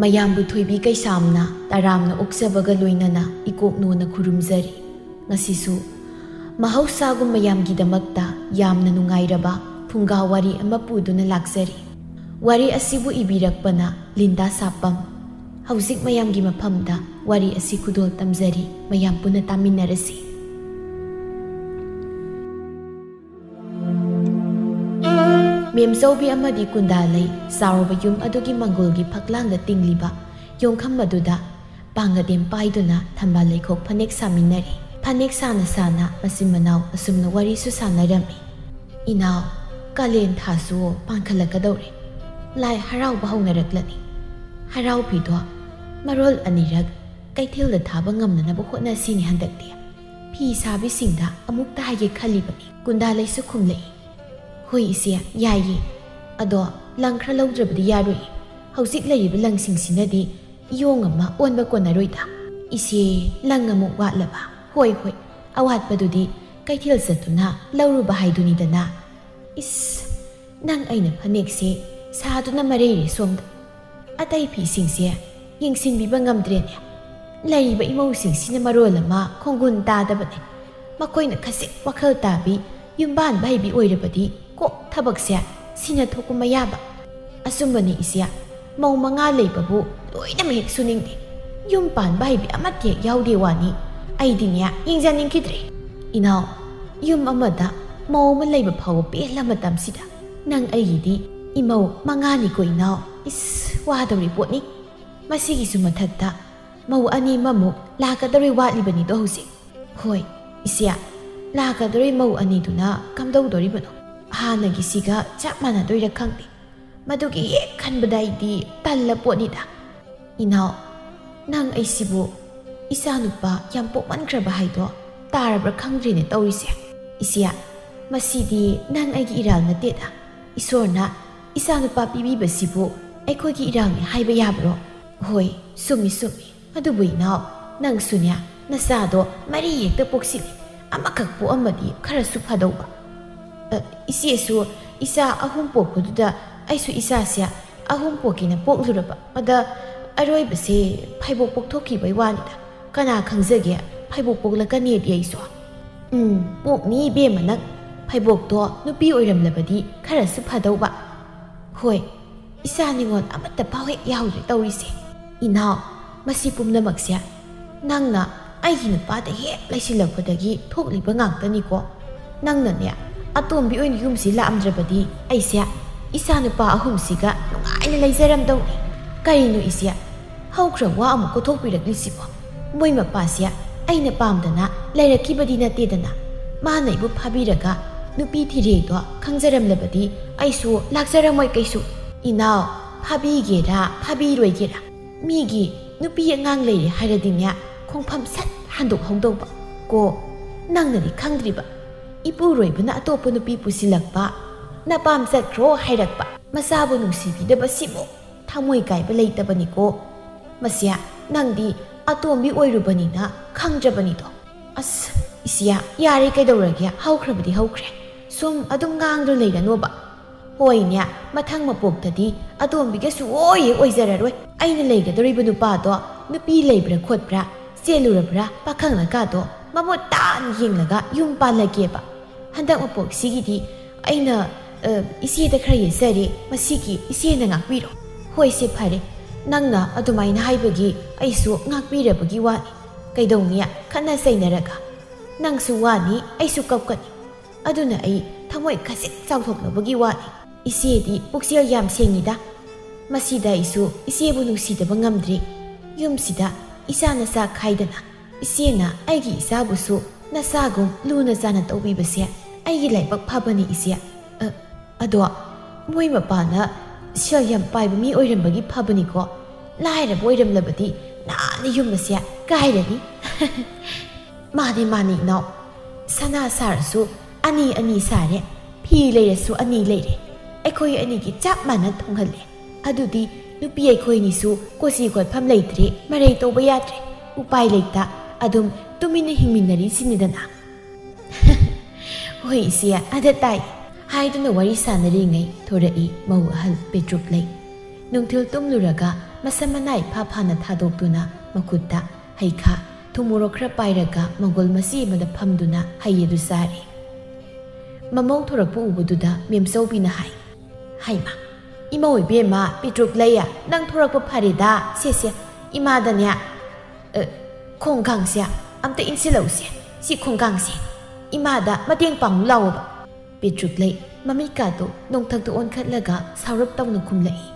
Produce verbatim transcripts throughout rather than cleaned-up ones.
ꯃꯌꯥꯝꯕꯨ ꯊꯣꯏꯕꯤ ꯀꯩꯁꯥꯝꯅ ꯇꯔꯥꯝꯅ ꯑꯣꯛꯆꯕꯒ ꯂꯣꯏꯅꯅ ꯏꯀꯣꯛꯅꯣꯅ ꯈꯨꯔꯨꯝꯖꯔꯤ꯫ ꯉꯁꯤꯁꯨ ꯃꯍꯧꯁꯥꯒꯨꯝ ꯃꯌꯥꯝꯒꯤꯗꯃꯛꯇ ꯌꯥꯝꯅ ꯅꯨꯡꯉꯥꯏꯔꯕ ꯐꯨꯡꯒꯥ ꯋꯥꯔꯤ ꯑꯃ ꯄꯨꯗꯨꯅ ꯂꯥꯛꯆꯔꯤ꯫ ꯋꯥꯔꯤ ꯑꯁꯤꯕꯨ ꯏꯕꯤꯔꯛꯄꯅ ꯂꯤꯟꯗꯥ ꯁꯥꯄꯝ꯫ ꯍꯧꯖꯤꯛ ꯃꯌꯥꯝꯒꯤ ꯃꯐꯝꯗ ꯋꯥꯔꯤ ꯑꯁꯤ ꯈꯨꯗꯣꯜ ꯇꯝꯖꯔꯤ, ꯃꯌꯥꯝ ꯄꯨꯟꯅ ꯇꯥꯃꯤꯟꯅꯔꯁꯤ꯫ ꯃꯦꯝꯆꯧꯕꯤ ꯑꯃꯗꯤ ꯀꯨꯟꯗꯥꯂꯩ ꯆꯥꯎꯔꯕ ꯌꯨꯝ ꯑꯗꯨꯒꯤ ꯃꯪꯒꯣꯜꯒꯤ ꯐꯛꯂꯥꯡꯗ ꯇꯤꯡꯂꯤꯕ ꯌꯣꯡꯈꯝ ꯑꯗꯨꯗ ꯄꯥꯡꯒꯗꯦꯝ ꯄꯥꯏꯗꯨꯅ ꯊꯝꯕꯥꯜ ꯂꯩꯈꯣꯛ ꯐꯅꯦꯛ ꯁꯥꯃꯤꯟꯅꯔꯤ꯫ ꯐꯅꯦꯛ ꯁꯥꯅ ꯁꯥꯅ ꯃꯆꯤꯟ ꯃꯅꯥꯎ ꯑꯁꯨꯝꯅ ꯋꯥꯔꯤꯁꯨ ꯁꯥꯟꯅꯔꯝꯃꯤ꯫ "ꯏꯅꯥꯎ, ꯀꯥꯂꯦꯟ ꯊꯥꯁꯨ ꯄꯥꯟꯈꯠꯂꯛꯀꯗꯧꯔꯦ꯫ ꯂꯥꯏ ꯍꯔꯥꯎꯕ ꯍꯧꯅꯔꯛꯂꯅꯤ꯫ ꯍꯔꯥꯎ ꯐꯤꯗꯣ ꯃꯔꯣꯜ ꯑꯅꯤꯔꯛ ꯀꯩꯊꯦꯜꯗ ꯊꯥꯕ ꯉꯝꯅꯅꯕ ꯍꯣꯠꯅꯁꯤꯅꯦ ꯍꯟꯗꯛꯇꯤ꯫ ꯐꯤ ꯁꯥꯕꯤꯁꯤꯡꯗ ꯑꯃꯨꯛꯇ ꯍꯥꯏꯒꯦ ꯈꯜꯂꯤꯕꯅꯤ꯫" ꯀꯨꯟꯗꯥꯂꯩꯁꯨ ꯈꯨꯝꯂꯛꯏ꯫ "ꯍꯣꯏ ꯏꯆꯦ, ꯌꯥꯏꯌꯦ꯫ ꯑꯗꯣ ꯂꯪ ꯈꯔ ꯂꯧꯗ꯭ꯔꯕꯗꯤ ꯌꯥꯔꯣꯏ꯫ ꯍꯧꯖꯤꯛ ꯂꯩꯔꯤꯕ ꯂꯪꯁꯤꯡꯁꯤꯅꯗꯤ ꯏꯌꯣꯡ ꯑꯃ ꯑꯣꯟꯕ ꯀꯣꯟꯅꯔꯣꯏꯗ꯫" "ꯏꯆꯦ, ꯂꯪ ꯑꯃꯨꯛ ꯋꯥꯠꯂꯕ?" "ꯍꯣꯏ, ꯍꯣꯏ, ꯑꯋꯥꯠꯄꯗꯨꯗꯤ ꯀꯩꯊꯦꯜ ꯆꯠꯇꯨꯅ ꯂꯧꯔꯨꯕ ꯍꯥꯏꯗꯨꯅꯤꯗꯅ꯫" "ꯏꯁ, ꯅꯪ ꯑꯩꯅ ꯐꯅꯦꯛꯁꯦ ꯁꯥꯗꯨꯅ ꯃꯔꯩꯔꯦ ꯁꯣꯝꯗ꯫ ꯑꯇꯩ ꯐꯤꯁꯤꯡꯁꯦ ꯌꯦꯡꯁꯤꯟꯕꯤꯕ ꯉꯝꯗ꯭ꯔꯦꯅꯦ꯫ ꯂꯩꯔꯤꯕ ꯏꯃꯧꯁꯤꯡꯁꯤꯅ ꯃꯔꯣꯜ ꯑꯃ ꯈꯣꯡꯒꯨꯟ ꯇꯥꯗꯕꯅꯦ꯫ ꯃꯈꯣꯏꯅ ꯈꯖꯤꯛ ꯋꯥꯈꯜ ꯇꯥꯕꯤ, ꯌꯨꯝꯕꯥꯟꯕ ꯍꯩꯕꯤ ꯑꯣꯏꯔꯕꯗꯤ ꯀꯣꯛ ꯊꯕꯛꯁꯦ ꯁꯤꯅ ꯊꯣꯛꯄ ꯃꯌꯥꯕ꯫ ꯑꯆꯨꯝꯕꯅꯤ ꯏꯆꯦ, ꯃꯧ ꯃꯉꯥ ꯂꯩꯕꯕꯨ ꯂꯣꯏꯅꯃꯛ ꯍꯦꯛ ꯁꯨꯅꯤꯡꯗꯦ꯫ ꯌꯨꯝ ꯄꯥꯟꯕ ꯍꯩꯕꯤ ꯑꯃꯠꯇ ꯍꯦꯛ ꯌꯥꯎꯗꯦ ꯋꯥꯅꯤ꯫ ꯑꯩꯗꯤꯅꯦ ꯌꯦꯡꯖꯅꯤꯡꯈꯤꯗ꯭ꯔꯦ꯫" "ꯏꯅꯥꯎ, ꯌꯨꯝ ꯑꯃꯗ ꯃꯧ ꯑꯃ ꯂꯩꯕ ꯐꯥꯎꯕ ꯄꯦꯜꯂ ꯃꯇꯝꯁꯤꯗ ꯅꯪ ꯑꯩꯒꯤꯗꯤ ꯏꯃꯧ ꯃꯉꯥꯅꯤꯀꯣ ꯏꯅꯥꯎ꯫ ꯏꯁ, ꯋꯥꯗꯧꯔꯤ ꯄꯣꯠꯅꯤ꯫ ꯃꯁꯤꯒꯤꯁꯨ ꯃꯊꯛꯇ ꯃꯧ ꯑꯅꯤ ꯑꯃꯃꯨꯛ ꯂꯥꯛꯀꯗꯧꯔꯤ ꯋꯥꯠꯂꯤꯕꯅꯤꯗꯣ ꯍꯧꯖꯤꯛ꯫" "ꯍꯣꯏ, ꯏꯆꯦ, ꯂꯥꯛꯀꯗꯧꯔꯤ ꯃꯧ ꯑꯅꯤꯗꯨꯅ ꯀꯝꯗꯧꯗꯣꯔꯤꯕꯅꯣ? ꯍꯥꯟꯅꯒꯤꯁꯤꯒ ꯆꯞ ꯃꯥꯟꯅꯗꯣꯏꯔꯥ ꯈꯪꯗꯦ꯫ ꯃꯗꯨꯒꯤ ꯍꯦꯛ ꯈꯟꯕꯗ ꯑꯩꯗꯤ ꯇꯜꯂ ꯄꯣꯠꯅꯤꯗ꯫" "ꯏꯅꯥꯎ, ꯅꯪ ꯑꯩꯁꯤꯕꯨ ꯏꯆꯥꯅꯨꯄꯥ ꯌꯥꯝ ꯄꯣꯛꯃꯟꯈ꯭ꯔꯕ ꯍꯥꯏꯗꯣ ꯇꯥꯔꯕ꯭ꯔꯥ ꯈꯪꯗ꯭ꯔꯦꯅꯦ ꯇꯧꯔꯤꯁꯦ꯫" "ꯏꯆꯦ, ꯃꯁꯤꯗꯤ ꯅꯪ ꯑꯩꯒꯤ ꯏꯔꯥꯜ ꯅꯠꯇꯦꯗ꯫ ꯏꯁꯣꯔꯅ ꯏꯆꯥꯅꯨꯄꯥ ꯄꯤꯕꯤꯕꯁꯤꯕꯨ ꯑꯩꯈꯣꯏꯒꯤ ꯏꯔꯥꯜꯅꯤ ꯍꯥꯏꯕ ꯌꯥꯕ꯭ꯔꯣ?" "ꯍꯣꯏ, ꯆꯨꯝꯃꯤ, ꯆꯨꯝꯃꯤ꯫ ꯑꯗꯨꯕꯨ ꯏꯅꯥꯎ, ꯅꯪꯁꯨꯅꯦ ꯅꯆꯥꯗꯣ ꯃꯔꯤ ꯍꯦꯛꯇ ꯄꯣꯛꯁꯤꯜꯂꯤ꯫ ꯑꯃꯈꯛ ꯄꯣꯛꯑꯝꯃꯗꯤ ꯈꯔꯁꯨ ꯐꯗꯧꯕ꯫" "ꯑ, ꯏꯆꯦꯁꯨ ꯏꯆꯥ ꯑꯍꯨꯝ ꯄꯣꯛꯄꯗꯨꯗ ꯑꯩꯁꯨ ꯏꯆꯥꯁꯦ ꯑꯍꯨꯝ ꯄꯣꯛꯀꯦꯅ ꯄꯣꯛꯂꯨꯔꯕ꯫ ꯑꯗ ꯑꯔꯣꯏꯕꯁꯦ ꯐꯩꯕꯣꯛ ꯄꯣꯛꯊꯣꯛꯈꯤꯕꯩ ꯋꯥꯅꯤꯗ꯫ ꯀꯅꯥ ꯈꯪꯖꯒꯦ, ꯐꯩꯕꯣꯛ ꯄꯣꯛꯂꯛꯀꯅꯦꯗꯤ ꯑꯩꯁꯨ꯫ ꯎꯝ, ꯄꯣꯛꯅꯤ ꯏꯕꯦꯝꯃ ꯅꯪ꯫ ꯐꯩꯕꯣꯛꯇꯣ ꯅꯨꯄꯤ ꯑꯣꯏꯔꯝꯂꯕꯗꯤ ꯈꯔꯁꯨ ꯐꯗꯧꯕ꯫ ꯍꯣꯏ, ꯏꯆꯥ ꯅꯤꯉꯣꯜ ꯑꯃꯠꯇ ꯐꯥꯎ ꯍꯦꯛ ꯌꯥꯎꯗ꯭ꯔꯦ ꯇꯧꯔꯤꯁꯦ꯫ ꯏꯅꯥꯎ, ꯃꯁꯤ ꯄꯨꯝꯅꯃꯛꯁꯦ ꯅꯪꯅ ꯑꯩꯒꯤ ꯅꯨꯄꯥꯗ ꯍꯦꯛ ꯂꯩꯁꯤꯜꯂꯛꯄꯗꯒꯤ ꯊꯣꯛꯂꯤꯕ ꯉꯥꯛꯇꯅꯤꯀꯣ꯫ ꯅꯪꯅꯅꯦ, ꯑꯇꯣꯝꯕꯤ ꯑꯣꯏꯅ ꯌꯨꯝꯁꯤ ꯂꯥꯛꯑꯝꯗ꯭ꯔꯕꯗꯤ ꯑꯩꯁꯦ ꯏꯆꯥ ꯅꯨꯄꯥ ꯑꯍꯨꯝꯁꯤꯒ ꯅꯨꯡꯉꯥꯏꯅ ꯂꯩꯖꯔꯝꯗꯧꯅꯤ꯫ ꯀꯔꯤꯅꯣ ꯏꯆꯦ? ꯍꯧꯈ꯭ꯔ ꯋꯥ ꯑꯃꯨꯛ ꯀꯣꯊꯣꯛꯄꯤꯔꯛꯂꯤꯁꯤꯕꯣ? ꯃꯣꯏ ꯃꯄꯥꯁꯦ ꯑꯩꯅ ꯄꯥꯝꯗꯅ ꯂꯩꯔꯛꯈꯤꯕꯗꯤ ꯅꯠꯇꯦꯗꯅ꯫ ꯃꯥꯅ ꯑꯩꯕꯨ ꯐꯥꯕꯤꯔꯒ ꯅꯨꯄꯤ ꯊꯤꯔꯦꯗꯣ ꯈꯪꯖꯔꯝꯂꯕꯗꯤ ꯑꯩꯁꯨ ꯂꯥꯛꯆꯔꯝꯃꯣꯏ ꯀꯩꯁꯨ꯫ ꯏꯅꯥꯎ, ꯐꯥꯕꯤꯒꯦꯔꯥ ꯐꯥꯕꯤꯔꯣꯏꯒꯦꯔꯥ, ꯃꯤꯒꯤ ꯅꯨꯄꯤ ꯑꯉꯥꯡ ꯂꯩꯔꯦ ꯍꯥꯏꯔꯗꯤꯅꯦ, ꯈꯣꯡꯐꯝ ꯁꯠ ꯍꯟꯗꯣꯛꯍꯧꯗꯧꯕ ꯀꯣ꯫ ꯅꯪꯅꯗꯤ ꯈꯪꯗ꯭ꯔꯤꯕ, ꯏꯄꯨꯔꯣꯏꯕꯅ ꯑꯇꯣꯞꯄ ꯅꯨꯄꯤ ꯄꯨꯁꯤꯜꯂꯛꯄ, ꯅꯄꯥꯝ ꯆꯠꯈ꯭ꯔꯣ ꯍꯥꯏꯔꯛꯄ, ꯃꯆꯥꯕꯨ ꯅꯨꯡꯁꯤꯕꯤꯗꯕꯁꯤꯕꯨ ꯊꯃꯣꯏ ꯀꯥꯏꯕ ꯂꯩꯇꯕꯅꯤꯀꯣ꯫ ꯃꯁꯤ ꯅꯪꯗꯤ ꯑꯇꯣꯝꯕꯤ ꯑꯣꯏꯔꯨꯕꯅꯤꯅ ꯈꯪꯗ꯭ꯔꯕꯅꯤꯗꯣ꯫ ꯑꯁ, ꯏꯆꯦ, ꯌꯥꯔꯦ ꯀꯩꯗꯧꯔꯒꯦ, ꯍꯧꯈ꯭ꯔꯕꯗꯤ ꯍꯧꯈ꯭ꯔꯦ꯫ ꯁꯨꯝ ꯑꯗꯨꯝ ꯉꯥꯡꯗꯨꯅ ꯂꯩꯔꯅꯣꯕ꯫ ꯍꯣꯏꯅꯦ, ꯃꯊꯪ ꯃꯄꯣꯛꯇꯗꯤ ꯑꯇꯣꯝꯕꯤꯒꯁꯨ ꯑꯣꯏ ꯍꯦꯛ ꯑꯣꯏꯖꯔꯔꯣꯏ꯫ ꯑꯩꯅ ꯂꯩꯒꯗꯧꯔꯤꯕ ꯅꯨꯄꯥꯗꯣ ꯅꯨꯄꯤ ꯂꯩꯕ꯭ꯔꯥ ꯈꯣꯠꯄ꯭ꯔꯥ, ꯆꯦꯜꯂꯨꯔꯕ꯭ꯔꯥ, ꯄꯥꯈꯪꯅꯀꯥꯗꯣ ꯃꯃꯨꯠ ꯇꯥꯅ ꯌꯦꯡꯂꯒ ꯌꯨꯝ ꯄꯥꯜꯂꯒꯦꯕ꯫ ꯍꯟꯗꯛ ꯃꯄꯣꯛꯁꯤꯒꯤꯗꯤ ꯑꯩꯅ, ꯑ, ꯏꯆꯦꯗ ꯈꯔ ꯌꯦꯠꯆꯔꯦ, ꯃꯁꯤꯒꯤ ꯏꯆꯦꯅ ꯉꯥꯛꯄꯤꯔꯣ꯫ ꯍꯣꯏꯁꯦ ꯐꯔꯦ, ꯅꯪꯅ ꯑꯗꯨꯃꯥꯏꯅ ꯍꯥꯏꯕꯒꯤ ꯑꯩꯁꯨ ꯉꯥꯛꯄꯤꯔꯕꯒꯤ ꯋꯥꯅꯤ꯫ ꯀꯩꯗꯧꯅꯤ ꯈꯠꯅ ꯆꯩꯅꯔꯒ? ꯅꯪꯁꯨ ꯋꯥꯅꯤ, ꯑꯩꯁꯨ ꯀꯞꯀꯅꯤ꯫ ꯑꯗꯨꯅ ꯑꯩ ꯊꯃꯣꯏ ꯈꯖꯤꯛ ꯆꯥꯎꯊꯣꯛꯅꯕꯒꯤ ꯋꯥꯅꯤ꯫ ꯏꯆꯦꯗꯤ ꯄꯨꯛꯆꯦꯜ ꯌꯥꯝ ꯁꯦꯡꯉꯤꯗ꯫ ꯃꯁꯤꯗ ꯑꯩꯁꯨ ꯏꯆꯦꯕꯨ ꯅꯨꯡꯁꯤꯗꯕ ꯉꯝꯗ꯭ꯔꯦ꯫ ꯌꯨꯝꯁꯤꯗ ꯏꯆꯥ ꯅꯆꯥ ꯈꯥꯏꯗꯅ ꯏꯆꯦꯅ ꯑꯩꯒꯤ ꯏꯆꯥꯕꯨꯁꯨ ꯅꯆꯥꯒꯨꯝ ꯂꯨꯅ ꯆꯥꯟꯅ ꯇꯧꯕꯤꯕꯁꯦ ꯑꯩꯒꯤ ꯂꯥꯏꯕꯛ ꯐꯕꯅꯤ ꯏꯆꯦ꯫ ꯑ, ꯑꯗꯣ ꯃꯣꯏ ꯃꯄꯥꯅ ꯁꯦꯜ ꯌꯥꯝ ꯄꯥꯏꯕ ꯃꯤ ꯑꯣꯏꯔꯝꯕꯒꯤ ꯐꯕꯅꯤꯀꯣ꯫ ꯂꯥꯏꯔꯕ ꯑꯣꯏꯔꯝꯂꯕꯗꯤ ꯅꯍꯥꯟꯅ ꯌꯨꯝ ꯑꯁꯦ ꯀꯥꯏꯔꯅꯤ꯫ ꯃꯥꯅꯦ, ꯃꯥꯅꯦ ꯏꯅꯥꯎ꯫ ꯁꯅꯥ ꯁꯥꯔꯁꯨ ꯑꯅꯤ ꯑꯅꯤ ꯁꯥꯔꯦ, ꯐꯤ ꯂꯩꯔꯁꯨ ꯑꯅꯤ ꯂꯩꯔꯦ꯫ ꯑꯩꯈꯣꯏ ꯑꯅꯤꯒꯤ ꯆꯞ ꯃꯥꯟꯅ ꯊꯨꯡꯍꯜꯂꯦ꯫ ꯑꯗꯨꯗꯤ ꯅꯨꯄꯤ ꯑꯩꯈꯣꯏꯅꯤꯁꯨ ꯀꯣꯆꯤ ꯈꯣꯠꯐꯝ ꯂꯩꯇ꯭ꯔꯦ, ꯃꯔꯩ ꯇꯧꯕ ꯌꯥꯗ꯭ꯔꯦ꯫ ꯎꯄꯥꯏ ꯂꯩꯇ ꯑꯗꯨꯝ ꯇꯨꯃꯤꯟꯅ ꯍꯤꯡꯃꯤꯟꯅꯔꯤꯁꯤꯅꯤꯗꯅ꯫ ꯍꯣꯏ ꯏꯆꯦ, ꯑꯗ ꯇꯥꯏ꯫ ꯍꯥꯏꯗꯨꯅ ꯋꯥꯔꯤ ꯁꯥꯟꯅꯔꯤꯉꯩ ꯊꯣꯔꯛꯏ ꯃꯧ ꯑꯍꯜ ꯄꯦꯇ꯭ꯔꯨꯛ ꯂꯩ꯫ ꯅꯨꯡꯊꯤꯜ ꯇꯨꯝꯂꯨꯔꯒ ꯃꯁꯝ ꯃꯅꯥ ꯏꯐꯥ ꯐꯥꯅ ꯊꯥꯗꯣꯛꯇꯨꯅ ꯃꯈꯨꯠꯇ ꯍꯩꯈꯥ, ꯊꯨꯝ ꯃꯣꯔꯣꯛ ꯈꯔ ꯄꯥꯏꯔꯒ ꯃꯪꯒꯣꯜ ꯃꯆꯦ ꯑꯃꯗ ꯐꯝꯗꯨꯅ ꯍꯩ ꯑꯗꯨ ꯆꯥꯔꯤ꯫ ꯃꯃꯧ ꯊꯣꯔꯛꯄ ꯎꯕꯗꯨꯗ ꯃꯦꯝꯆꯧꯕꯤꯅ ꯍꯥꯏ, "ꯍꯩꯃꯥ, ꯏꯃꯧ ꯏꯕꯦꯝꯃ ꯄꯤꯇ꯭ꯔꯨꯛ ꯂꯩꯌꯦ, ꯅꯪ ꯊꯣꯔꯛꯄ ꯐꯔꯦꯗ꯫ ꯁꯦ ꯁꯦ, ꯏꯃꯥꯗꯅꯦ, ꯑ, ꯈꯣꯡꯒꯥꯡꯁꯦ ꯑꯝꯇ ꯏꯟꯁꯤꯜꯂꯛꯎꯁꯦ, ꯁꯤ ꯈꯣꯡꯒꯥꯡꯁꯦ꯫ ꯏꯃꯥꯗ ꯃꯇꯦꯡ ꯄꯥꯡꯉꯨ ꯂꯥꯛꯑꯣꯕ꯫" ꯄꯤꯇ꯭ꯔꯨꯛ ꯂꯩ ꯃꯃꯤꯠꯀꯥꯗꯣ ꯅꯣꯡꯊꯛꯇ ꯑꯣꯟꯈꯠꯂꯒ ꯁꯥꯎꯔꯞ ꯇꯧꯅ ꯈꯨꯝꯂꯛꯏ꯫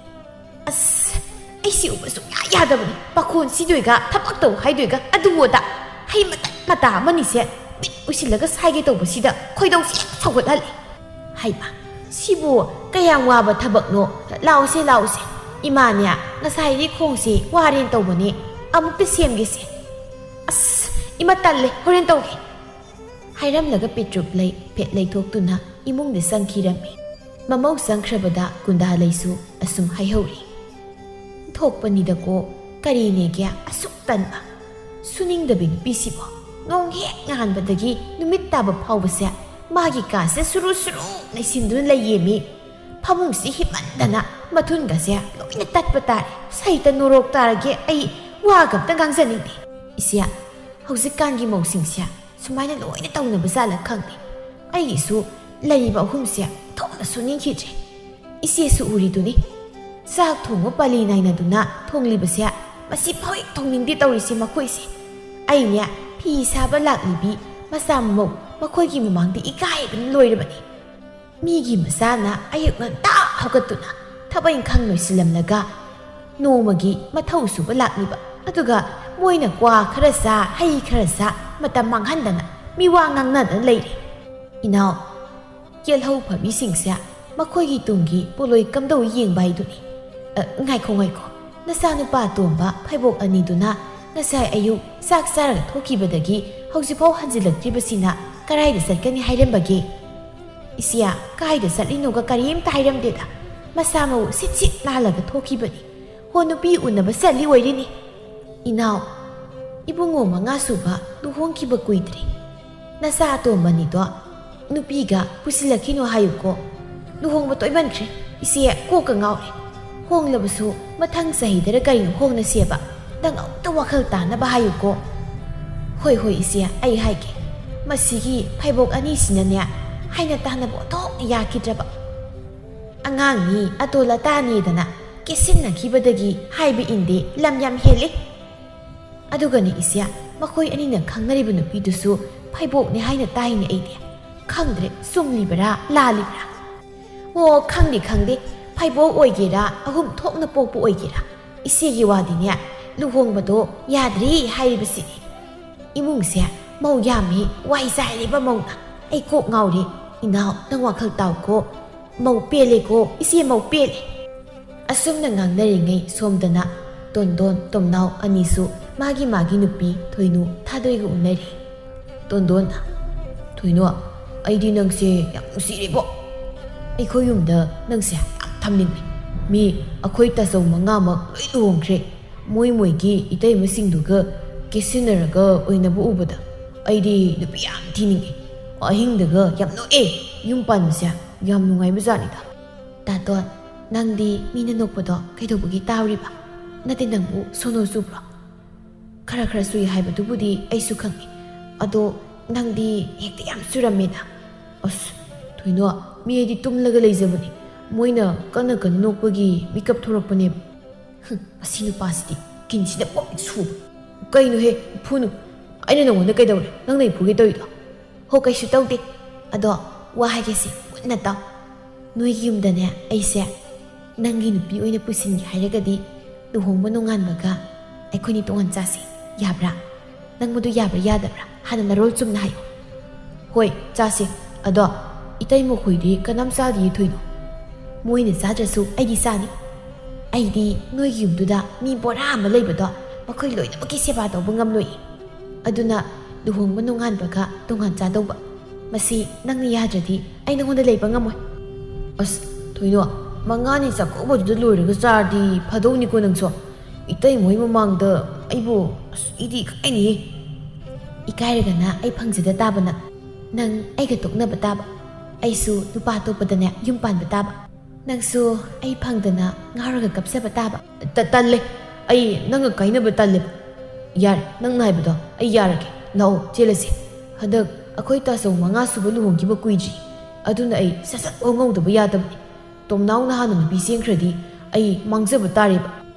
"ꯑꯁ, ꯑꯩ ꯁꯤ ꯎꯕ ꯁꯨꯡꯌꯥ ꯌꯥꯗꯕꯅꯤ꯫ ꯄꯥꯈꯣꯟ ꯁꯤꯗꯣꯏꯒ, ꯊꯕꯛ ꯇꯧ ꯍꯥꯏꯗꯣꯏꯒ, ꯑꯗꯨꯕꯨ ꯑꯗꯥ꯫ ꯍꯩ ꯃꯇꯠ ꯃꯇꯥ ꯑꯃꯅꯤꯁꯦ ꯃꯤꯠ ꯎꯏꯁꯤꯜꯂꯒ ꯁꯥꯏꯒꯦ ꯇꯧꯕꯁꯤꯗ ꯈꯣꯏꯗꯧꯁꯦ ꯍꯦꯛ ꯁꯧꯒꯠꯍꯜꯂꯦ꯫ ꯍꯩꯃꯥ, ꯁꯤꯕꯨ ꯀꯌꯥꯝ ꯋꯥꯕ ꯊꯕꯛꯅꯣ? ꯂꯥꯛꯎꯁꯦ, ꯂꯥꯛꯎꯁꯦ꯫ ꯏꯃꯥꯅꯦ, ꯉꯁꯥꯏꯗꯤ ꯈꯣꯡꯁꯦ ꯋꯥꯔꯦꯅ ꯇꯧꯕꯅꯦ꯫ ꯑꯃꯨꯛꯇ ꯁꯦꯝꯒꯦꯁꯦ꯫" "ꯑꯁ, ꯏꯃꯥ ꯇꯜꯂꯦ, ꯍꯣꯔꯦꯟ ꯇꯧꯒꯦ꯫" ꯍꯥꯏꯔꯝꯂꯒ ꯄꯤꯇ꯭ꯔꯨꯛ ꯂꯩ ꯐꯦꯠ ꯂꯩꯊꯣꯛꯇꯨꯅ ꯏꯃꯨꯡꯗ ꯆꯪꯈꯤꯔꯝꯃꯤ꯫ ꯃꯃꯧ ꯆꯪꯈ꯭ꯔꯕꯗ ꯀꯨꯟꯗꯥ ꯂꯩꯁꯨ ꯑꯁꯨꯝ ꯍꯥꯏꯍꯧꯔꯤ꯫ "ꯊꯣꯛꯄꯅꯤꯗꯀꯣ, ꯀꯔꯤꯅꯦꯒꯦ ꯑꯁꯨꯛ ꯇꯟꯕ? ꯁꯨꯅꯤꯡꯗꯕꯤ ꯅꯨꯄꯤꯁꯤꯕꯣ꯫ ꯅꯣꯡ ꯍꯦꯛ ꯉꯥꯟꯕꯗꯒꯤ ꯅꯨꯃꯤꯠ ꯇꯥꯕ ꯐꯥꯎꯕꯁꯦ ꯃꯥꯒꯤ ꯀꯥꯁꯦ ꯁꯨꯔꯨ ꯁꯨꯔꯨ ꯅꯩꯁꯤꯟꯗꯨꯅ ꯂꯩꯌꯦꯃꯤ꯫ ꯐꯃꯨꯡꯁꯤ ꯍꯤꯞꯃꯟꯗꯅ ꯃꯊꯨꯟꯒꯁꯦ ꯂꯣꯏꯅ ꯇꯠꯄ ꯇꯥꯔꯦ꯫ ꯁꯩꯇ ꯅꯣꯔꯣꯛ ꯇꯥꯔꯒꯦ, ꯑꯩ ꯋꯥꯒ ꯑꯝꯇ ꯉꯥꯡꯖꯅꯤꯡꯗꯦ꯫" "ꯏꯆꯦ, ꯍꯧꯖꯤꯛꯀꯥꯟꯒꯤ ꯃꯧꯁꯤꯡꯁꯦ ꯁꯨꯃꯥꯏꯅ ꯂꯣꯏꯅ ꯇꯧꯅꯕ ꯖꯥꯠꯂ ꯈꯪꯗꯦ꯫ ꯑꯩꯒꯤꯁꯨ ꯂꯩꯔꯤꯕ ꯑꯍꯨꯝꯁꯦ ꯊꯣꯛꯅ ꯁꯨꯅꯤꯡꯈꯤꯗ꯭ꯔꯦ꯫ ꯏꯆꯦꯁꯨ ꯎꯔꯤꯗꯨꯅꯤ, ꯆꯥꯛ ꯊꯣꯡꯕ ꯄꯥꯂꯤ ꯅꯥꯏꯅꯗꯨꯅ ꯊꯣꯡꯂꯤꯕꯁꯦ꯫ ꯃꯁꯤ ꯐꯥꯎ ꯍꯦꯛ ꯊꯣꯡꯅꯤꯡꯗꯦ ꯇꯧꯔꯤꯁꯦ ꯃꯈꯣꯏꯁꯦ꯫ ꯑꯩꯅꯦ, ꯐꯤ ꯁꯥꯕ ꯂꯥꯛꯂꯤꯕꯤ ꯃꯆꯥ ꯃꯃꯧ ꯃꯈꯣꯏꯒꯤ ꯃꯃꯥꯡꯗ ꯏꯀꯥꯏꯕꯅ ꯂꯣꯏꯔꯕꯅꯤ꯫ ꯃꯤꯒꯤ ꯃꯆꯥꯅ ꯑꯌꯨꯛ ꯉꯟꯇꯥ ꯍꯧꯒꯠꯇꯨꯅ ꯊꯕꯛ ꯏꯪꯈꯥꯡ ꯂꯣꯏꯁꯤꯜꯂꯝꯂꯒ ꯅꯣꯡꯃꯒꯤ ꯃꯊꯧ ꯁꯨꯕ ꯂꯥꯛꯂꯤꯕ, ꯑꯗꯨꯒ ꯃꯣꯏꯅ ꯀ꯭ꯋꯥ ꯈꯔ ꯆꯥ, ꯍꯩ ꯈꯔ ꯆꯥ, ꯃꯇꯝ ꯃꯥꯡꯍꯟꯗꯅ ꯃꯤꯋꯥ ꯉꯥꯡꯅꯗꯅ ꯂꯩꯔꯦ꯫" "ꯏꯅꯥꯎ, ꯀꯦꯜꯍꯧ ꯐꯕꯤꯁꯤꯡꯁꯦ ꯃꯈꯣꯏꯒꯤ ꯇꯨꯡꯒꯤ ꯄꯣꯂꯣꯏ ꯀꯝꯗꯧ ꯌꯦꯡꯕ ꯍꯥꯏꯗꯨꯅꯤ꯫ ꯑ, ꯉꯥꯏꯈꯣ, ꯉꯥꯏꯈꯣ, ꯅꯆꯥꯅꯨꯄꯥ ꯑꯇꯣꯝꯕ ꯐꯩꯕꯣꯛ ꯑꯅꯤꯗꯨꯅ ꯉꯁꯥꯏ ꯑꯌꯨꯛ ꯆꯥꯛ ꯆꯥꯔꯒ ꯊꯣꯛꯈꯤꯕꯗꯒꯤ ꯍꯧꯖꯤꯛꯐꯥꯎ ꯍꯟꯖꯤꯜꯂꯛꯇ꯭ꯔꯤꯕꯁꯤꯅ ꯀꯗꯥꯏꯗ ꯆꯠꯀꯅꯤ ꯍꯥꯏꯔꯝꯕꯒꯦ?" "ꯏꯆꯦ, ꯀꯥꯏꯗ ꯆꯠꯂꯤꯅꯣꯒ ꯀꯔꯤꯝꯇ ꯍꯥꯏꯔꯝꯗꯦꯗ꯫ ꯃꯁꯥ ꯃꯎ ꯁꯤꯠ ꯁꯤꯠ ꯅꯥꯜꯂꯒ ꯊꯣꯛꯈꯤꯕꯅꯤ꯫ ꯍꯣ, ꯅꯨꯄꯤ ꯎꯅꯕ ꯆꯠꯂꯤ ꯑꯣꯏꯔꯤꯅꯤ꯫" "ꯏꯅꯥꯎ, ꯏꯕꯨꯡꯉꯣ ꯃꯉꯥ ꯁꯨꯕ ꯂꯨꯍꯣꯡꯈꯤꯕ ꯀꯨꯏꯗ꯭ꯔꯤ꯫ ꯅꯆꯥ ꯑꯇꯣꯝꯕꯅꯤꯗꯣ ꯅꯨꯄꯤꯒ ꯄꯨꯁꯤꯜꯂꯛꯈꯤꯅꯣ ꯍꯥꯏꯌꯨꯀꯣ꯫ ꯂꯨꯍꯣꯡꯕ ꯇꯣꯏꯃꯟꯈ꯭ꯔꯦ꯫ ꯏꯆꯦ ꯀꯣꯛꯀ ꯉꯥꯎꯔꯦ꯫ ꯍꯣꯡꯂꯕꯁꯨ ꯃꯊꯪ ꯆꯍꯤꯗꯔ ꯀꯔꯤꯅꯣ ꯍꯣꯡꯅꯁꯦꯕ꯫ ꯅꯪ ꯑꯃꯨꯛꯇ ꯋꯥꯈꯜ ꯇꯥꯅꯕ ꯍꯥꯏꯌꯨꯀꯣ꯫ ꯍꯣꯏ, ꯍꯣꯏ, ꯏꯆꯦ, ꯑꯩ ꯍꯥꯏꯒꯦ꯫ ꯃꯁꯤꯒꯤ ꯐꯩꯕꯣꯛ ꯑꯅꯤꯁꯤꯅꯅꯦ, ꯍꯥꯏꯅ ꯇꯥꯅꯕ ꯑꯣꯟꯊꯣꯛꯅ ꯌꯥꯈꯤꯗ꯭ꯔꯕ꯫ ꯑꯉꯥꯡꯅꯤ, ꯑꯇꯣꯜ ꯑꯇꯥꯅꯤꯗꯅ ꯀꯦꯁꯤꯟꯅꯈꯤꯕꯗꯒꯤ ꯍꯥꯏꯕ ꯏꯟꯗꯦ, ꯂꯝ ꯌꯥꯝ ꯍꯦꯜꯂꯤ꯫ ꯑꯗꯨꯒꯅꯦ ꯏꯆꯦ, ꯃꯈꯣꯏ ꯑꯅꯤꯅ ꯈꯪꯅꯔꯤꯕ ꯅꯨꯄꯤꯗꯨꯁꯨ ꯐꯩꯕꯣꯛꯅꯦ ꯍꯥꯏꯅ ꯇꯥꯏꯅꯦ ꯑꯩꯗꯤ꯫ ꯈꯪꯗ꯭ꯔꯦ, ꯆꯨꯝꯂꯤꯕꯔꯥ ꯂꯥꯜꯂꯤꯕ꯭ꯔꯥ? ꯑꯣ, ꯈꯪꯗꯦ, ꯈꯪꯗꯦ꯫ ꯐꯩꯕꯣꯛ ꯑꯣꯏꯒꯦꯔꯥ, ꯑꯍꯨꯝ ꯊꯣꯛꯅ ꯄꯣꯛꯄ ꯑꯣꯏꯒꯦꯔꯥ, ꯏꯆꯦꯒꯤ ꯋꯥꯗꯤꯅꯦ, ꯂꯨꯍꯣꯡꯕꯗꯣ ꯌꯥꯗ꯭ꯔꯤ ꯍꯥꯏꯔꯤꯕꯁꯤꯅꯤ꯫ ꯏꯃꯨꯡꯁꯦ ꯃꯧ ꯌꯥꯝꯃꯤ, ꯋꯥꯏ ꯆꯥꯏꯔꯦꯕ ꯃꯧꯅ꯫ ꯑꯩ ꯀꯣꯛ ꯉꯥꯎꯔꯦ꯫ ꯏꯅꯥꯎ, ꯅꯪ ꯋꯥꯈꯜ ꯇꯥꯎꯀꯣ꯫ ꯃꯧ ꯄꯦꯜꯂꯦꯀꯣ, ꯏꯆꯦ ꯃꯧ ꯄꯦꯜꯂꯦ꯫ ꯑꯁꯨꯝꯅ ꯉꯥꯡꯅꯔꯤꯉꯩ ꯁꯣꯝꯗꯅ ꯇꯣꯟꯗꯣꯟ ꯇꯣꯝꯅꯥꯎ ꯑꯅꯤꯁꯨ ꯃꯥꯒꯤ ꯃꯥꯒꯤ ꯅꯨꯄꯤ ꯊꯣꯏꯅꯨ ꯊꯥꯗꯣꯏꯒ ꯎꯅꯔꯤ꯫ ꯇꯣꯟꯗꯣꯟꯅ, "ꯊꯣꯏꯅꯨ, ꯑꯩꯗꯤ ꯅꯪꯁꯦ ꯌꯥꯝ ꯅꯨꯡꯁꯤꯔꯦꯕꯣ꯫ ꯑꯩꯈꯣꯏ ꯌꯨꯝꯗ ꯅꯪꯁꯦ ꯌꯥꯝ ꯊꯝꯅꯤꯡꯉꯦ꯫ ꯃꯤ ꯑꯩꯈꯣꯏ ꯇꯥꯆꯧ ꯃꯉꯥꯃꯛ ꯂꯣꯏ ꯂꯨꯍꯣꯡꯈ꯭ꯔꯦ꯫ ꯃꯣꯏ ꯃꯣꯏꯒꯤ ꯏꯇꯩꯃꯁꯤꯡꯗꯨꯒ ꯀꯦꯁꯤꯟꯅꯔꯒ ꯑꯣꯏꯅꯕ ꯎꯕꯗ ꯑꯩꯗꯤ ꯅꯨꯄꯤ ꯌꯥꯝ ꯊꯤꯅꯤꯡꯉꯦ꯫ ꯑꯍꯤꯡꯗꯒ ꯌꯥꯝ ꯅꯣꯛꯑꯦ꯫ ꯌꯨꯝ ꯄꯥꯟꯕꯁꯦ ꯌꯥꯝ ꯅꯨꯡꯉꯥꯏꯕ ꯖꯥꯠꯅꯤꯗ꯫" "ꯇꯥꯇꯣꯟ, ꯅꯪꯗꯤ ꯃꯤꯅ ꯅꯣꯛꯄꯗꯣ ꯀꯩꯗꯧꯕꯒꯤ ꯇꯥꯔꯤꯕ? ꯅꯠꯇꯦ, ꯅꯪꯕꯨ ꯁꯣꯅꯣ ꯆꯨꯕ꯭ꯔꯣ? ꯈꯔ ꯈꯔ ꯆꯨꯏ ꯍꯥꯏꯕꯗꯨꯕꯨꯗꯤ ꯑꯩꯁꯨ ꯈꯪꯉꯤ꯫ ꯑꯗꯣ ꯅꯪꯗꯤ ꯍꯦꯛꯇ ꯌꯥꯝ ꯆꯨꯔꯝꯃꯦꯗ꯫" "ꯑꯁ, ꯊꯣꯏꯅꯣ, ꯃꯤ ꯑꯩꯗꯤ ꯇꯨꯝꯂꯒ ꯂꯩꯖꯕꯅꯤ꯫ ꯃꯣꯏꯅ ꯀꯟꯅ ꯀꯟꯅ ꯅꯣꯛꯄꯒꯤ ꯃꯤꯀꯞ ꯊꯣꯔꯛꯄꯅꯦꯕ꯫" "ꯍꯨꯝ, ꯃꯁꯤ ꯅꯨꯄꯥꯁꯤꯗꯤ ꯀꯤꯟꯁꯤꯗ ꯄꯣꯛ ꯁꯨꯕ꯫ ꯀꯩꯅꯣꯍꯦ, ꯐꯨꯅꯨ꯫ ꯑꯩꯅ ꯅꯉꯣꯟꯗ ꯀꯩꯗꯧꯔꯦ? ꯅꯪꯅ ꯑꯩ ꯐꯨꯒꯦ ꯇꯧꯔꯤꯗꯣ?" "ꯍꯣ, ꯀꯩꯁꯨ ꯇꯧꯗꯦ꯫ ꯑꯗꯣ ꯋꯥ ꯍꯥꯏꯒꯦꯁꯦ, ꯃꯨꯟꯅ ꯇꯥꯎ꯫ ꯅꯣꯏꯒꯤ ꯌꯨꯝꯗꯅꯦ, ꯑꯩꯁꯦ ꯅꯪꯒꯤ ꯅꯨꯄꯤ ꯑꯣꯏꯅ ꯄꯨꯁꯤꯟꯒꯦ ꯍꯥꯏꯔꯒꯗꯤ ꯂꯨꯍꯣꯡꯕ ꯅꯣꯡꯉꯥꯟꯕꯒ ꯑꯩꯈꯣꯏꯅꯤ ꯇꯣꯉꯥꯟ ꯆꯥꯁꯦ, ꯌꯥꯕ꯭ꯔꯥ? ꯅꯪ ꯃꯗꯨ ꯌꯥꯕ꯭ꯔꯥ ꯌꯥꯗꯕ꯭ꯔꯥ? ꯍꯥꯟꯅ ꯅꯔꯣꯜ ꯆꯨꯝꯅ ꯍꯥꯏꯌꯨ꯫" "ꯍꯣꯏ, ꯆꯥꯁꯦ꯫ ꯑꯗꯣ ꯏꯇꯩ ꯃꯈꯣꯏꯗꯤ ꯀꯅꯥꯝ ꯆꯥꯗꯤꯌꯦ ꯊꯣꯏꯅꯣ꯫ ꯃꯣꯏꯅ ꯆꯥꯗ꯭ꯔꯁꯨ ꯑꯩꯗꯤ ꯆꯥꯅꯤ꯫ ꯑꯩꯗꯤ ꯅꯣꯏꯒꯤ ꯌꯨꯝꯗꯨꯗ ꯃꯤ ꯕꯣꯔꯥ ꯑꯃ ꯂꯩꯕꯗꯣ, ꯃꯈꯣꯏ ꯂꯣꯏꯅꯃꯛꯀꯤ ꯁꯦꯕꯥ ꯇꯧꯕ ꯉꯝꯂꯣꯏꯌꯦ꯫ ꯑꯗꯨꯅ ꯂꯨꯍꯣꯡꯕ ꯅꯣꯡꯉꯥꯟꯕꯒ ꯇꯣꯉꯥꯟ ꯆꯥꯗꯧꯕ꯫ ꯃꯁꯤ ꯅꯪꯅ ꯌꯥꯗ꯭ꯔꯗꯤ ꯑꯩ ꯅꯉꯣꯟꯗ ꯂꯩꯕ ꯉꯝꯃꯣꯏ꯫" "ꯑꯁ, ꯊꯣꯏꯅꯣ, ꯃꯉꯥꯅꯤ ꯆꯥꯛꯀꯧꯕꯗꯨꯗ ꯂꯣꯏꯔꯒ ꯆꯥꯔꯗꯤ ꯐꯗꯧꯅꯤꯀꯣ ꯅꯪꯁꯨ꯫ ꯏꯇꯩ ꯃꯣꯏ ꯃꯃꯥꯡꯗ ꯑꯩꯕꯨ, ꯑꯁ, ꯑꯩꯗꯤ ꯏꯀꯥꯏꯅꯤꯌꯦ꯫" "ꯏꯀꯥꯏꯔꯒꯅ ꯑꯩ ꯐꯪꯖꯗ ꯇꯥꯕ ꯅꯪ꯫ ꯅꯪ ꯑꯩꯒ ꯇꯣꯛꯅꯕ ꯇꯥꯕ꯫ ꯑꯩꯁꯨ ꯅꯨꯄꯥ ꯑꯇꯣꯞꯄꯗꯅꯦ ꯌꯨꯝ ꯄꯥꯟꯕ ꯇꯥꯕ꯫" ꯅꯪꯁꯨ ꯑꯩ ꯐꯪꯗꯅ ꯉꯥꯎꯔꯒ ꯀꯞꯆꯕ ꯇꯥꯕ꯫ ꯇ-, ꯇꯜꯂꯦ꯫ ꯑꯩ ꯅꯪꯒ ꯀꯥꯏꯅꯕ ꯇꯜꯂꯦꯕ꯫ ꯌꯥꯔꯦ, ꯅꯪꯅ ꯍꯥꯏꯕꯗꯣ ꯑꯩ ꯌꯥꯔꯒꯦ꯫ ꯂꯥꯛꯑꯣ, ꯆꯦꯜꯂꯁꯤ꯫ ꯍꯟꯗꯛ ꯑꯩꯈꯣꯏ ꯇꯥꯆꯧ ꯃꯉꯥ ꯁꯨꯕ ꯂꯨꯍꯣꯡꯈꯤꯕ ꯀꯨꯏꯗ꯭ꯔꯤ꯫ ꯑꯗꯨꯅ ꯑꯩ ꯁꯠ ꯁꯠ ꯋꯥ ꯉꯧꯗꯕ ꯌꯥꯗꯕꯅꯤ꯫ ꯇꯣꯝꯅꯥꯎꯅ ꯍꯥꯟꯅ ꯅꯨꯄꯤ ꯆꯦꯟꯈ꯭ꯔꯗꯤ ꯑꯩ ꯃꯥꯡꯖꯕ ꯇꯥꯔꯦꯕ꯫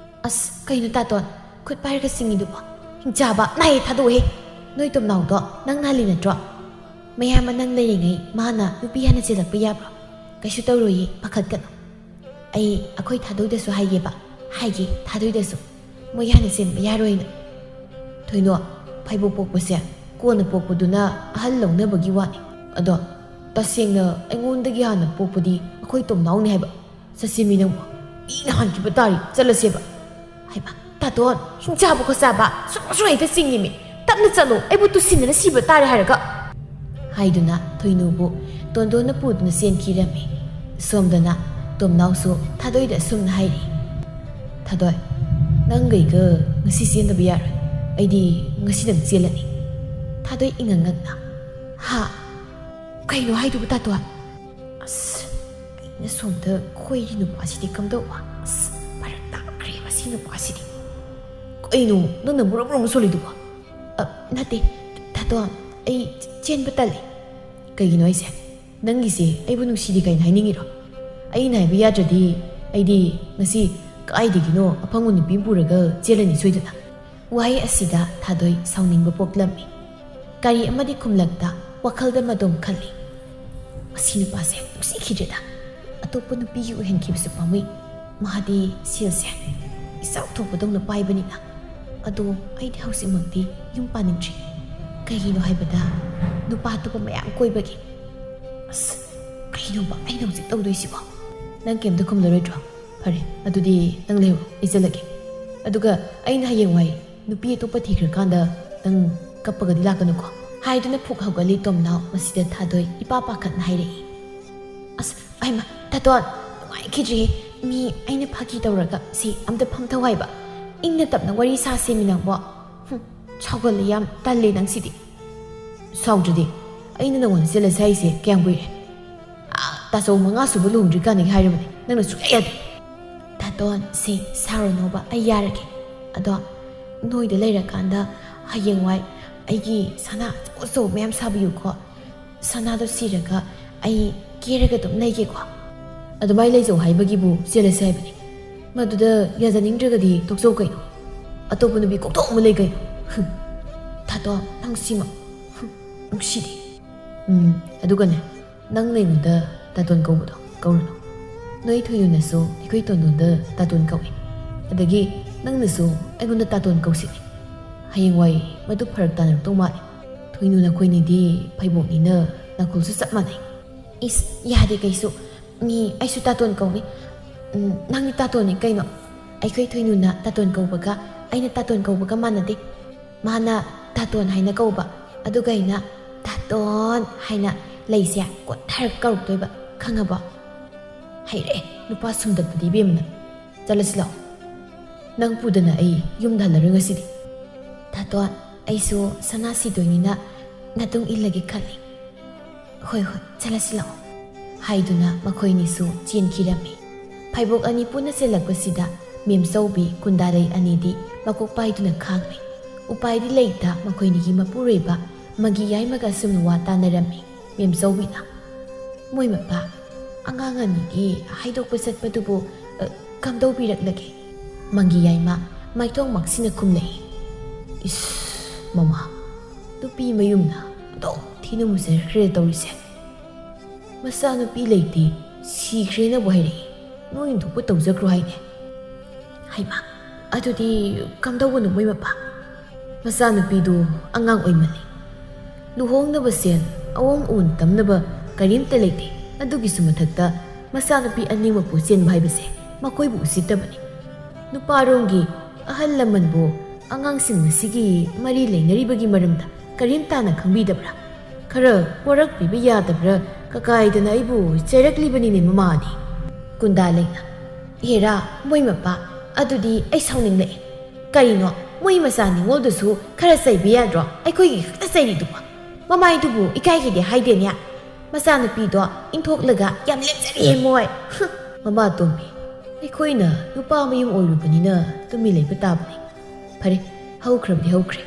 ꯑꯁ, ꯀꯩꯅꯣ ꯇꯥꯇꯣꯟ? ꯈꯨꯠ ꯄꯥꯏꯔꯒ ꯆꯤꯡꯉꯤꯗꯨꯕꯣ? ꯍꯤꯡꯆꯥꯕ, ꯅꯥꯏ ꯊꯥꯗꯣꯛꯑꯣꯍꯦ꯫ ꯅꯣꯏ ꯇꯣꯝꯅꯥꯎꯗꯣ ꯅꯪ ꯅꯥꯜꯂꯤ ꯅꯠꯇ꯭ꯔꯣ? ꯃꯌꯥꯝ ꯅꯪ ꯂꯩꯔꯤꯉꯩ ꯃꯥꯅ ꯅꯨꯄꯤ ꯍꯥꯟꯅ ꯆꯦꯜꯂꯛꯄ ꯌꯥꯕ꯭ꯔꯣ? ꯀꯩꯁꯨ ꯇꯧꯔꯣꯏꯌꯦ, ꯄꯥꯈꯠꯀꯅꯨ꯫ ꯑꯩ ꯑꯩꯈꯣꯏ ꯊꯥꯗꯣꯏꯗꯁꯨ ꯍꯥꯏꯒꯦꯕ꯫ ꯍꯥꯏꯒꯦ, ꯊꯥꯗꯣꯏꯗꯁꯨ꯫ ꯃꯣꯏ ꯍꯥꯟꯅ ꯆꯦꯟꯕ ꯌꯥꯔꯣꯏꯅ꯫ ꯊꯣꯏꯅꯣ, ꯐꯩꯕꯣꯛ ꯄꯣꯛꯄꯁꯦ ꯀꯣꯟꯅ ꯄꯣꯛꯄꯗꯨꯅ ꯑꯍꯜ ꯂꯧꯅꯕꯒꯤ ꯋꯥꯅꯤ꯫ ꯑꯗꯣ ꯇꯁꯦꯡꯅ ꯑꯩꯉꯣꯟꯗꯒꯤ ꯍꯥꯟꯅ ꯄꯣꯛꯄꯗꯤ ꯑꯩꯈꯣꯏ ꯇꯣꯝꯅꯥꯎꯅꯤ ꯍꯥꯏꯕ꯫ ꯆꯠꯁꯤ ꯃꯤ ꯅꯪꯕꯨ꯫ ꯃꯤꯅ ꯍꯥꯟꯈꯤꯕ ꯇꯥꯔꯤ, ꯆꯠꯂꯁꯦꯕ꯫ ꯍꯥꯏꯕ, ꯇꯥꯇꯣꯟ, ꯍꯤꯡꯆꯥꯕ ꯈꯣꯠꯆꯥꯕ, ꯁꯨꯔꯨ ꯁꯨꯔꯨ ꯍꯦꯛꯇ ꯆꯤꯡꯉꯤꯃꯤ꯫ ꯇꯞꯅ ꯆꯠꯂꯣ, ꯑꯩꯕꯨ ꯇꯨꯁꯤꯟꯅꯅ ꯁꯤꯕ ꯇꯥꯔꯦ ꯍꯥꯏꯔꯒ꯫ ꯍꯥꯏꯗꯨꯅ ꯊꯣꯏꯅꯨꯕꯨ ꯇꯣꯟꯗꯣꯟꯅ ꯄꯨꯗꯨꯅ ꯆꯦꯟꯈꯤꯔꯝꯃꯤ꯫ ꯁꯣꯝꯗꯅ ꯇꯣꯝꯅꯥꯎꯁꯨ ꯊꯥꯗꯣꯏꯗ ꯑꯁꯨꯝꯅ ꯍꯥꯏꯔꯤ, "ꯊꯥꯗꯣꯏ, ꯅꯪꯒ ꯑꯩꯒ ꯉꯁꯤ ꯆꯦꯟꯗꯕ ꯌꯥꯔꯣꯏ꯫ ꯑꯩꯗꯤ ꯉꯁꯤꯗꯪ ꯆꯦꯜꯂꯅꯤ꯫" ꯊꯥꯗꯣꯏ ꯏꯉꯛ ꯉꯛꯅ, "ꯍꯥ? ꯀꯩꯅꯣ ꯍꯥꯏꯗꯨꯕꯨ, ꯇꯥꯇꯣꯟ?" ꯑꯁ, ꯑꯩꯅ ꯁꯣꯝꯗ ꯈꯣꯏꯔꯤ ꯅꯨꯄꯥꯁꯤꯗꯤ ꯀꯝꯗꯧꯕ? ꯑꯁ, ꯐꯔꯛ ꯇꯥꯈ꯭ꯔꯦ ꯃꯁꯤ ꯅꯨꯄꯥꯁꯤꯗꯤ꯫ ꯀꯩꯅꯣ ꯅꯪꯅ ꯃꯨꯔꯨꯝ ꯃꯨꯔꯨꯝ ꯁꯣꯜꯂꯤꯗꯨꯕꯣ? ꯑ, ꯅꯠꯇꯦ, ꯇꯥꯇꯣꯟ, ꯑꯩ ꯆꯦꯟꯕ ꯇꯜꯂꯦ꯫ ꯀꯩꯒꯤꯅꯣ ꯍꯥꯏꯁꯦ? ꯅꯪꯒꯤꯁꯦ ꯑꯩꯕꯨ ꯅꯨꯡꯁꯤꯗꯦ ꯀꯥꯏꯅ ꯍꯥꯏꯅꯤꯡꯉꯤꯔꯣ? ꯑꯩꯅ ꯍꯥꯏꯕ ꯌꯥꯗ꯭ꯔꯗꯤ ꯑꯩꯗꯤ ꯉꯁꯤ ꯀꯥꯏꯗꯒꯤꯅꯣ ꯑꯐꯪꯕ ꯅꯨꯄꯤ ꯑꯃ ꯄꯨꯔꯒ ꯆꯦꯜꯂꯅꯤ ꯁꯣꯏꯗꯅ꯫ ꯋꯥꯍꯩ ꯑꯁꯤꯗ ꯊꯥꯗꯣꯏ ꯁꯥꯎꯅꯤꯡꯕ ꯄꯣꯛꯂꯝꯃꯤ꯫ ꯀꯔꯤ ꯑꯃꯗꯤ ꯈꯨꯝꯂꯛꯇ ꯋꯥꯈꯜꯗ ꯃꯗꯣꯝ ꯈꯜꯂꯤ, "ꯃꯁꯤ ꯅꯨꯄꯥꯁꯦ ꯅꯨꯡꯁꯤꯈꯤꯗ꯭ꯔꯦꯗ꯫ ꯑꯇꯣꯞꯄ ꯅꯨꯄꯤꯒꯤ ꯑꯣꯏꯍꯟꯈꯤꯕꯁꯨ ꯄꯥꯝꯃꯨꯏ꯫ ꯃꯥꯗꯤ ꯁꯦꯜꯁꯦ ꯏꯆꯥꯎ ꯊꯣꯛꯄꯗꯧꯅ ꯄꯥꯏꯕꯅꯤꯅ꯫ ꯑꯗꯣ ꯑꯩꯗꯤ ꯍꯧꯖꯤꯛꯃꯛꯇꯤ ꯌꯨꯝ ꯄꯥꯅꯤꯡꯗ꯭ꯔꯤ꯫ ꯀꯩꯒꯤꯅꯣ ꯍꯥꯏꯕꯗ ꯅꯨꯄꯥ ꯑꯇꯣꯞꯄ ꯃꯌꯥꯝ ꯀꯣꯏꯕꯒꯤ꯫" ꯑꯁ, ꯀꯩꯅꯣꯕ ꯑꯩꯅ ꯍꯧꯖꯤꯛ ꯇꯧꯗꯣꯏꯁꯤꯕꯣ? ꯅꯪ ꯀꯩꯝꯇ ꯈꯨꯝꯂꯔꯣꯏꯗ꯭ꯔꯣ? ꯐꯔꯦ, ꯑꯗꯨꯗꯤ ꯅꯪ ꯂꯩꯍꯧꯔꯣ, ꯑꯩ ꯆꯠꯂꯒꯦ꯫ ꯑꯗꯨꯒ ꯑꯩꯅ ꯍꯌꯦꯡꯋꯥꯏ ꯅꯨꯄꯤ ꯑꯇꯣꯞꯄ ꯊꯤꯈ꯭ꯔꯀꯥꯟꯗ ꯅꯪ ꯀꯞꯄꯒꯗꯤ ꯂꯥꯛꯀꯅꯨꯀꯣ꯫ ꯍꯥꯏꯗꯨꯅ ꯐꯨꯛ ꯍꯧꯒꯠꯂꯤ ꯇꯣꯝꯅꯥꯎ꯫ ꯃꯁꯤꯗ ꯊꯥꯗꯣꯏ ꯏꯄꯥ ꯄꯥꯈꯠꯅ ꯍꯥꯏꯔꯛꯏ, "ꯑꯁ, ꯑꯩꯃ, ꯇꯥꯇꯣꯟ, ꯅꯨꯡꯉꯥꯏꯈꯤꯗ꯭ꯔꯦꯍꯦ꯫ ꯃꯤ ꯑꯩꯅ ꯐꯥꯒꯤ ꯇꯧꯔꯒ ꯁꯤ ꯑꯝꯇ ꯐꯝꯊꯧ ꯍꯥꯏꯕ꯫ ꯏꯪꯅ ꯇꯞꯅ ꯋꯥꯔꯤ ꯁꯥꯁꯦꯃꯤ ꯅꯪꯕꯣ꯫ ꯍꯨꯝ, ꯁꯥꯎꯒꯜꯂꯤ ꯌꯥꯝ, ꯇꯜꯂꯦ ꯅꯪꯁꯤꯗꯤ꯫" "ꯁꯥꯎꯗ꯭ꯔꯗꯤ? ꯑꯩꯅ ꯅꯉꯣꯟꯗ ꯆꯦꯜꯂꯁꯦ ꯍꯥꯏꯁꯦ ꯀꯌꯥꯝ ꯀꯨꯏꯔꯦ? ꯑꯥ, ꯇꯥꯆꯧ ꯃꯉꯥ ꯁꯨꯕ ꯂꯨꯍꯣꯡꯗ꯭ꯔꯤꯀꯥꯟꯗꯒꯤ ꯍꯥꯏꯔꯕꯅꯦ꯫ ꯅꯪꯅ ꯁꯨꯛꯌꯥ ꯌꯥꯗꯦ꯫ ꯇꯥꯇꯣꯟ, ꯁꯦ, ꯁꯥꯎꯔꯅꯣꯕ, ꯑꯩ ꯌꯥꯔꯒꯦ꯫ ꯑꯗꯣ ꯅꯣꯏꯗ ꯂꯩꯔꯀꯥꯟꯗ ꯍꯌꯦꯡꯋꯥꯏ ꯑꯩꯒꯤ ꯁꯅꯥ ꯑꯆꯧ ꯑꯆꯧꯕ ꯃꯌꯥꯝ ꯁꯥꯕꯤꯌꯨꯀꯣ꯫ ꯁꯅꯥꯗꯣ ꯁꯤꯔꯒ ꯑꯩ ꯀꯦꯔꯒ ꯑꯗꯨꯝ ꯂꯩꯒꯦꯀꯣ꯫ ꯑꯗꯨꯃꯥꯏꯅ ꯂꯩꯖꯧ ꯍꯥꯏꯕꯒꯤꯕꯨ ꯆꯦꯜꯂꯁꯦ ꯍꯥꯏꯕꯅꯤ꯫ ꯃꯗꯨꯗ ꯌꯥꯖꯅꯤꯡꯗ꯭ꯔꯒꯗꯤ ꯇꯣꯛꯆꯧ ꯀꯩꯅꯣ꯫ ꯑꯇꯣꯞꯄ ꯅꯨꯄꯤ ꯀꯣꯛꯊꯣꯛ ꯑꯃ ꯂꯩ ꯀꯩꯅꯣ꯫ ꯍꯨꯝ꯫ ꯇꯥꯇꯣꯟ, ꯅꯪ ꯁꯤꯃ꯫ ꯍꯨꯝ꯫ ꯅꯨꯡꯁꯤꯗꯦ꯫ ꯎꯝ, ꯑꯗꯨꯒꯅꯦ, ꯅꯪꯅ ꯑꯩꯉꯣꯟꯗ ꯇꯥꯇꯣꯟ ꯀꯧꯕꯗꯣ ꯀꯧꯔꯨꯅꯨ꯫ ꯅꯣꯏ ꯊꯣꯏꯅꯨꯅꯁꯨ ꯑꯩꯈꯣꯏ ꯇꯣꯟꯗꯣꯟꯗ ꯇꯥꯇꯣꯟ ꯀꯧꯏ꯫ ꯑꯗꯒꯤ ꯅꯪꯅꯁꯨ ꯑꯩꯉꯣꯟꯗ ꯇꯥꯇꯣꯟ ꯀꯧꯁꯤꯅꯦ꯫ ꯍꯌꯦꯡꯋꯥꯏ ꯃꯗꯨ ꯐꯔꯛ ꯇꯥꯅꯔꯛꯇꯧ ꯃꯥꯜꯂꯦ꯫ ꯊꯣꯏꯅꯨ, ꯅꯈꯣꯏꯅꯤꯗꯤ ꯐꯩꯕꯣꯛꯅꯤꯅ ꯅꯥꯀꯣꯜꯁꯨ ꯆꯞ ꯃꯥꯟꯅꯩ꯫ ꯏꯁ, ꯌꯥꯗꯦ ꯀꯩꯁꯨ꯫ ꯃꯤ ꯑꯩꯁꯨ ꯇꯥꯇꯣꯟ ꯀꯧꯏ꯫ ꯎꯝ, ꯅꯪꯗꯤ ꯇꯥꯇꯣꯟꯅꯤ ꯀꯩꯅꯣ꯫ ꯑꯩꯈꯣꯏ ꯊꯣꯏꯅꯨꯅ ꯇꯥꯇꯣꯟ ꯀꯧꯕꯒ ꯑꯩꯅ ꯇꯥꯇꯣꯟ ꯀꯧꯕꯒ ꯃꯥꯟꯅꯗꯦ꯫ ꯃꯥꯅ ꯇꯥꯇꯣꯟ ꯍꯥꯏꯅ ꯀꯧꯕ, ꯑꯗꯨꯒ ꯑꯩꯅ ꯇꯥꯇꯣꯟ ꯍꯥꯏꯅ ꯂꯩꯁꯦ ꯀꯣꯟꯊꯔ ꯀꯧꯔꯛꯇꯣꯏꯕ, ꯈꯪꯉꯕꯣ? ꯍꯩꯔꯦ, ꯅꯨꯄꯥ ꯁꯨꯝꯗꯠꯄꯗꯤ ꯏꯕꯦꯝꯃꯅ꯫ ꯆꯠꯂꯁꯤ ꯂꯥꯛꯑꯣ꯫ ꯅꯪ ꯄꯨꯗꯅ ꯑꯩ ꯌꯨꯝꯗ ꯍꯜꯂꯔꯣꯏ ꯉꯁꯤꯗꯤ꯫ ꯇꯥꯇꯣꯟ, ꯑꯩꯁꯨ ꯁꯅꯥ ꯁꯤꯗꯣꯏꯅꯤꯅ ꯅꯇꯨꯡ ꯏꯜꯂꯒꯦ ꯈꯜꯂꯤ꯫ ꯍꯣꯏ, ꯍꯣꯏ, ꯆꯠꯂꯁꯤ ꯂꯥꯛꯑꯣ꯫ ꯍꯥꯏꯗꯨꯅ ꯃꯈꯣꯏꯅꯤꯁꯨ ꯆꯦꯟꯈꯤꯔꯝꯃꯤ꯫ ꯐꯩꯕꯣꯛ ꯑꯅꯤ ꯄꯨꯟꯅ ꯆꯦꯜꯂꯛꯄꯁꯤꯗ ꯃꯦꯝꯆꯧꯕꯤ ꯀꯨꯟꯗꯥꯔꯩ ꯑꯅꯤꯗꯤ ꯃꯀꯣꯛ ꯄꯥꯏꯗꯨꯅ ꯈꯥꯡꯂꯦ꯫ ꯎꯄꯥꯏꯗꯤ ꯂꯩꯇ ꯃꯈꯣꯏꯅꯤꯒꯤ ꯃꯄꯨꯔꯣꯏꯕ ꯃꯪꯒꯤ ꯌꯥꯏꯃꯒ ꯑꯁꯨꯝꯅ ꯋꯥ ꯇꯥꯅꯔꯝꯃꯤ꯫ ꯃꯦꯝꯆꯧꯕꯤꯅ, "ꯃꯣꯏ ꯃꯄꯥ, ꯑꯉꯥꯡ ꯑꯅꯤꯒꯤ ꯍꯥꯏꯗꯣꯛꯄ ꯆꯠꯄꯗꯨꯕꯨ, ꯑ, ꯀꯝꯗꯧꯕꯤꯔꯛꯂꯒꯦ?" ꯃꯪꯒꯤ ꯌꯥꯏꯃ ꯃꯥꯏꯊꯣꯡ ꯃꯛꯁꯤꯟꯅ ꯈꯨꯝꯂꯛꯏ꯫ "ꯏꯁ, ꯃꯃꯥ, ꯅꯨꯄꯤ ꯃꯌꯨꯝꯅ ꯑꯗꯨꯛ ꯊꯤꯅ ꯃꯨꯖꯔꯛꯈ꯭ꯔꯦ ꯇꯧꯔꯤꯁꯦ꯫ ꯃꯆꯥꯅꯨꯄꯤ ꯂꯩꯇꯦ, ꯁꯤꯈ꯭ꯔꯦꯅꯕꯨ ꯍꯥꯏꯔꯛꯏ꯫ ꯅꯣꯏꯅ ꯊꯣꯛꯄ ꯇꯧꯖꯈ꯭ꯔꯣ ꯍꯥꯏꯅꯦ꯫ ꯍꯩꯃꯥ, ꯑꯗꯨꯗꯤ ꯀꯝꯗꯧꯕꯅꯣ ꯃꯣꯏ ꯃꯄꯥ? ꯃꯆꯥꯅꯨꯄꯤꯗꯨ ꯑꯉꯥꯡ ꯑꯣꯏꯃꯜꯂꯤ꯫ ꯂꯨꯍꯣꯡꯅꯕ ꯁꯦꯜ, ꯑꯋꯣꯡ ꯑꯋꯣꯟ ꯇꯝꯅꯕ ꯀꯔꯤꯝꯇ ꯂꯩꯇꯦ꯫ ꯑꯗꯨꯒꯤꯁꯨ ꯃꯊꯛꯇ ꯃꯆꯥꯅꯨꯄꯤ ꯑꯅꯤꯃꯛꯄꯨ ꯆꯦꯟꯕ ꯍꯥꯏꯕꯁꯦ ꯃꯈꯣꯏꯕꯨ ꯎꯁꯤꯠꯇꯕꯅꯤ꯫ ꯅꯨꯄꯥꯔꯣꯝꯒꯤ ꯑꯍꯜ ꯂꯃꯟꯕꯨ ꯑꯉꯥꯡꯁꯤꯡ ꯑꯁꯤꯒꯤ ꯃꯔꯤ ꯂꯩꯅꯔꯤꯕꯒꯤ ꯃꯔꯝꯗ ꯀꯔꯤꯝ ꯇꯥꯅ ꯈꯪꯕꯤꯗꯕ꯭ꯔꯥ? ꯈꯔ ꯋꯥꯔꯛꯄꯤꯕ ꯌꯥꯗꯕ꯭ꯔꯥ ꯀꯀꯥꯏꯗꯅ ꯑꯩꯕꯨ ꯆꯩꯔꯛꯂꯤꯕꯅꯤꯅꯦ ꯃꯃꯥ ꯑꯅꯤ꯫" ꯀꯨꯟꯗꯥ ꯂꯩꯅ, "ꯍꯦꯔꯥ, ꯃꯣꯏ ꯃꯄꯥ, ꯑꯗꯨꯗꯤ ꯑꯩ ꯁꯥꯎꯅꯤꯡꯂꯛꯑꯦ꯫ ꯀꯔꯤꯅꯣ, ꯃꯣꯏ ꯃꯆꯥ ꯅꯤꯉꯣꯜꯗꯨꯁꯨ ꯈꯔ ꯆꯩꯕ ꯌꯥꯗ꯭ꯔꯣ? ꯑꯩꯈꯣꯏꯒꯤ ꯈꯛꯇ ꯆꯩꯔꯤꯗꯨꯕꯨ꯫ ꯃꯃꯥꯏꯗꯨꯕꯨ ꯏꯀꯥꯏꯒꯤꯗꯦ ꯍꯥꯏꯗꯦꯅꯦ꯫ ꯃꯆꯥꯅꯨꯄꯤꯗꯣ ꯏꯟꯊꯣꯛꯂꯒ ꯌꯥꯝ ꯂꯦꯝꯖꯔꯤꯌꯦ ꯃꯣꯏ꯫ ꯍꯨꯝ, "ꯃꯃꯥ ꯇꯣꯝꯕꯤ, ꯑꯩꯈꯣꯏꯅ ꯅꯨꯄꯥ ꯃꯌꯨꯝ ꯑꯣꯏꯔꯨꯕꯅꯤꯅ ꯇꯨꯃꯤꯟ ꯂꯩꯕ ꯇꯥꯕꯅꯤ꯫ ꯐꯔꯦ, ꯍꯧꯈ꯭ꯔꯕꯗꯤ ꯍꯧꯈ꯭ꯔꯦ꯫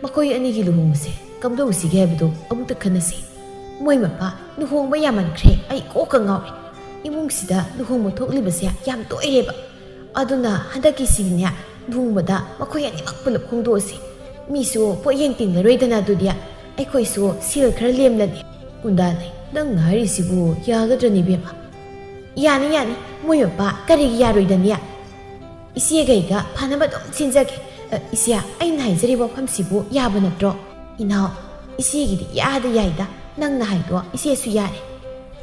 ꯃꯈꯣꯏ ꯑꯅꯤꯒꯤ ꯂꯨꯍꯣꯡꯕꯁꯦ ꯀꯝꯗꯧꯁꯤꯒꯦ ꯍꯥꯏꯕꯗꯣ ꯑꯃꯨꯛꯇ ꯈꯟꯅꯁꯤ꯫ ꯃꯣꯏ ꯃꯄꯥ ꯂꯨꯍꯣꯡꯕ ꯌꯥꯝꯃꯟꯈ꯭ꯔꯦ, ꯑꯩ ꯀꯣꯛꯀ ꯉꯥꯎꯔꯦ꯫ ꯏꯃꯨꯡꯁꯤꯗ ꯂꯨꯍꯣꯡꯕ ꯊꯣꯛꯂꯤꯕꯁꯦ ꯌꯥꯝ ꯇꯣꯏꯔꯦꯕ꯫ ꯑꯗꯨꯅ ꯍꯟꯗꯛꯀꯤꯁꯤꯗꯤꯅꯦ, ꯂꯨꯍꯣꯡꯕꯗ ꯃꯈꯣꯏ ꯑꯅꯤꯃꯛ ꯄꯨꯂꯞ ꯍꯣꯡꯗꯣꯛꯑꯁꯤ꯫ ꯃꯤꯁꯨ ꯄꯣꯠꯌꯦꯡ ꯇꯤꯡꯂꯔꯣꯏꯗꯅ, ꯑꯗꯨꯗꯤ ꯑꯩꯈꯣꯏꯁꯨ ꯁꯦꯜ ꯈꯔ ꯂꯦꯝꯂꯅꯤ꯫" "ꯀꯨꯟꯗꯥꯅꯤ, ꯅꯪꯅ ꯍꯥꯏꯔꯤꯁꯤꯕꯨ ꯌꯥꯒꯗ꯭ꯔꯅꯤ, ꯏꯕꯦꯝꯃ?" "ꯌꯥꯅꯤ, ꯌꯥꯅꯤ, ꯃꯣꯏ ꯃꯄꯥ ꯀꯔꯤꯒꯤ ꯌꯥꯔꯣꯏꯗꯅꯤ? ꯏꯆꯦꯒꯩꯒ ꯐꯅꯕ ꯑꯗꯨꯝ ꯁꯤꯟꯖꯒꯦ꯫ ꯑ, ꯏꯆꯦ, ꯑꯩꯅ ꯍꯥꯏꯖꯔꯤꯕ ꯋꯥꯐꯝꯁꯤꯕꯨ ꯌꯥꯕ ꯅꯠꯇ꯭ꯔꯣ?" "ꯏꯅꯥꯎ, ꯏꯆꯦꯒꯤꯗꯤ ꯌꯥꯗ ꯌꯥꯏꯗ, ꯅꯪꯅ ꯍꯥꯏꯗꯣ ꯏꯆꯦꯁꯨ ꯌꯥꯔꯦ꯫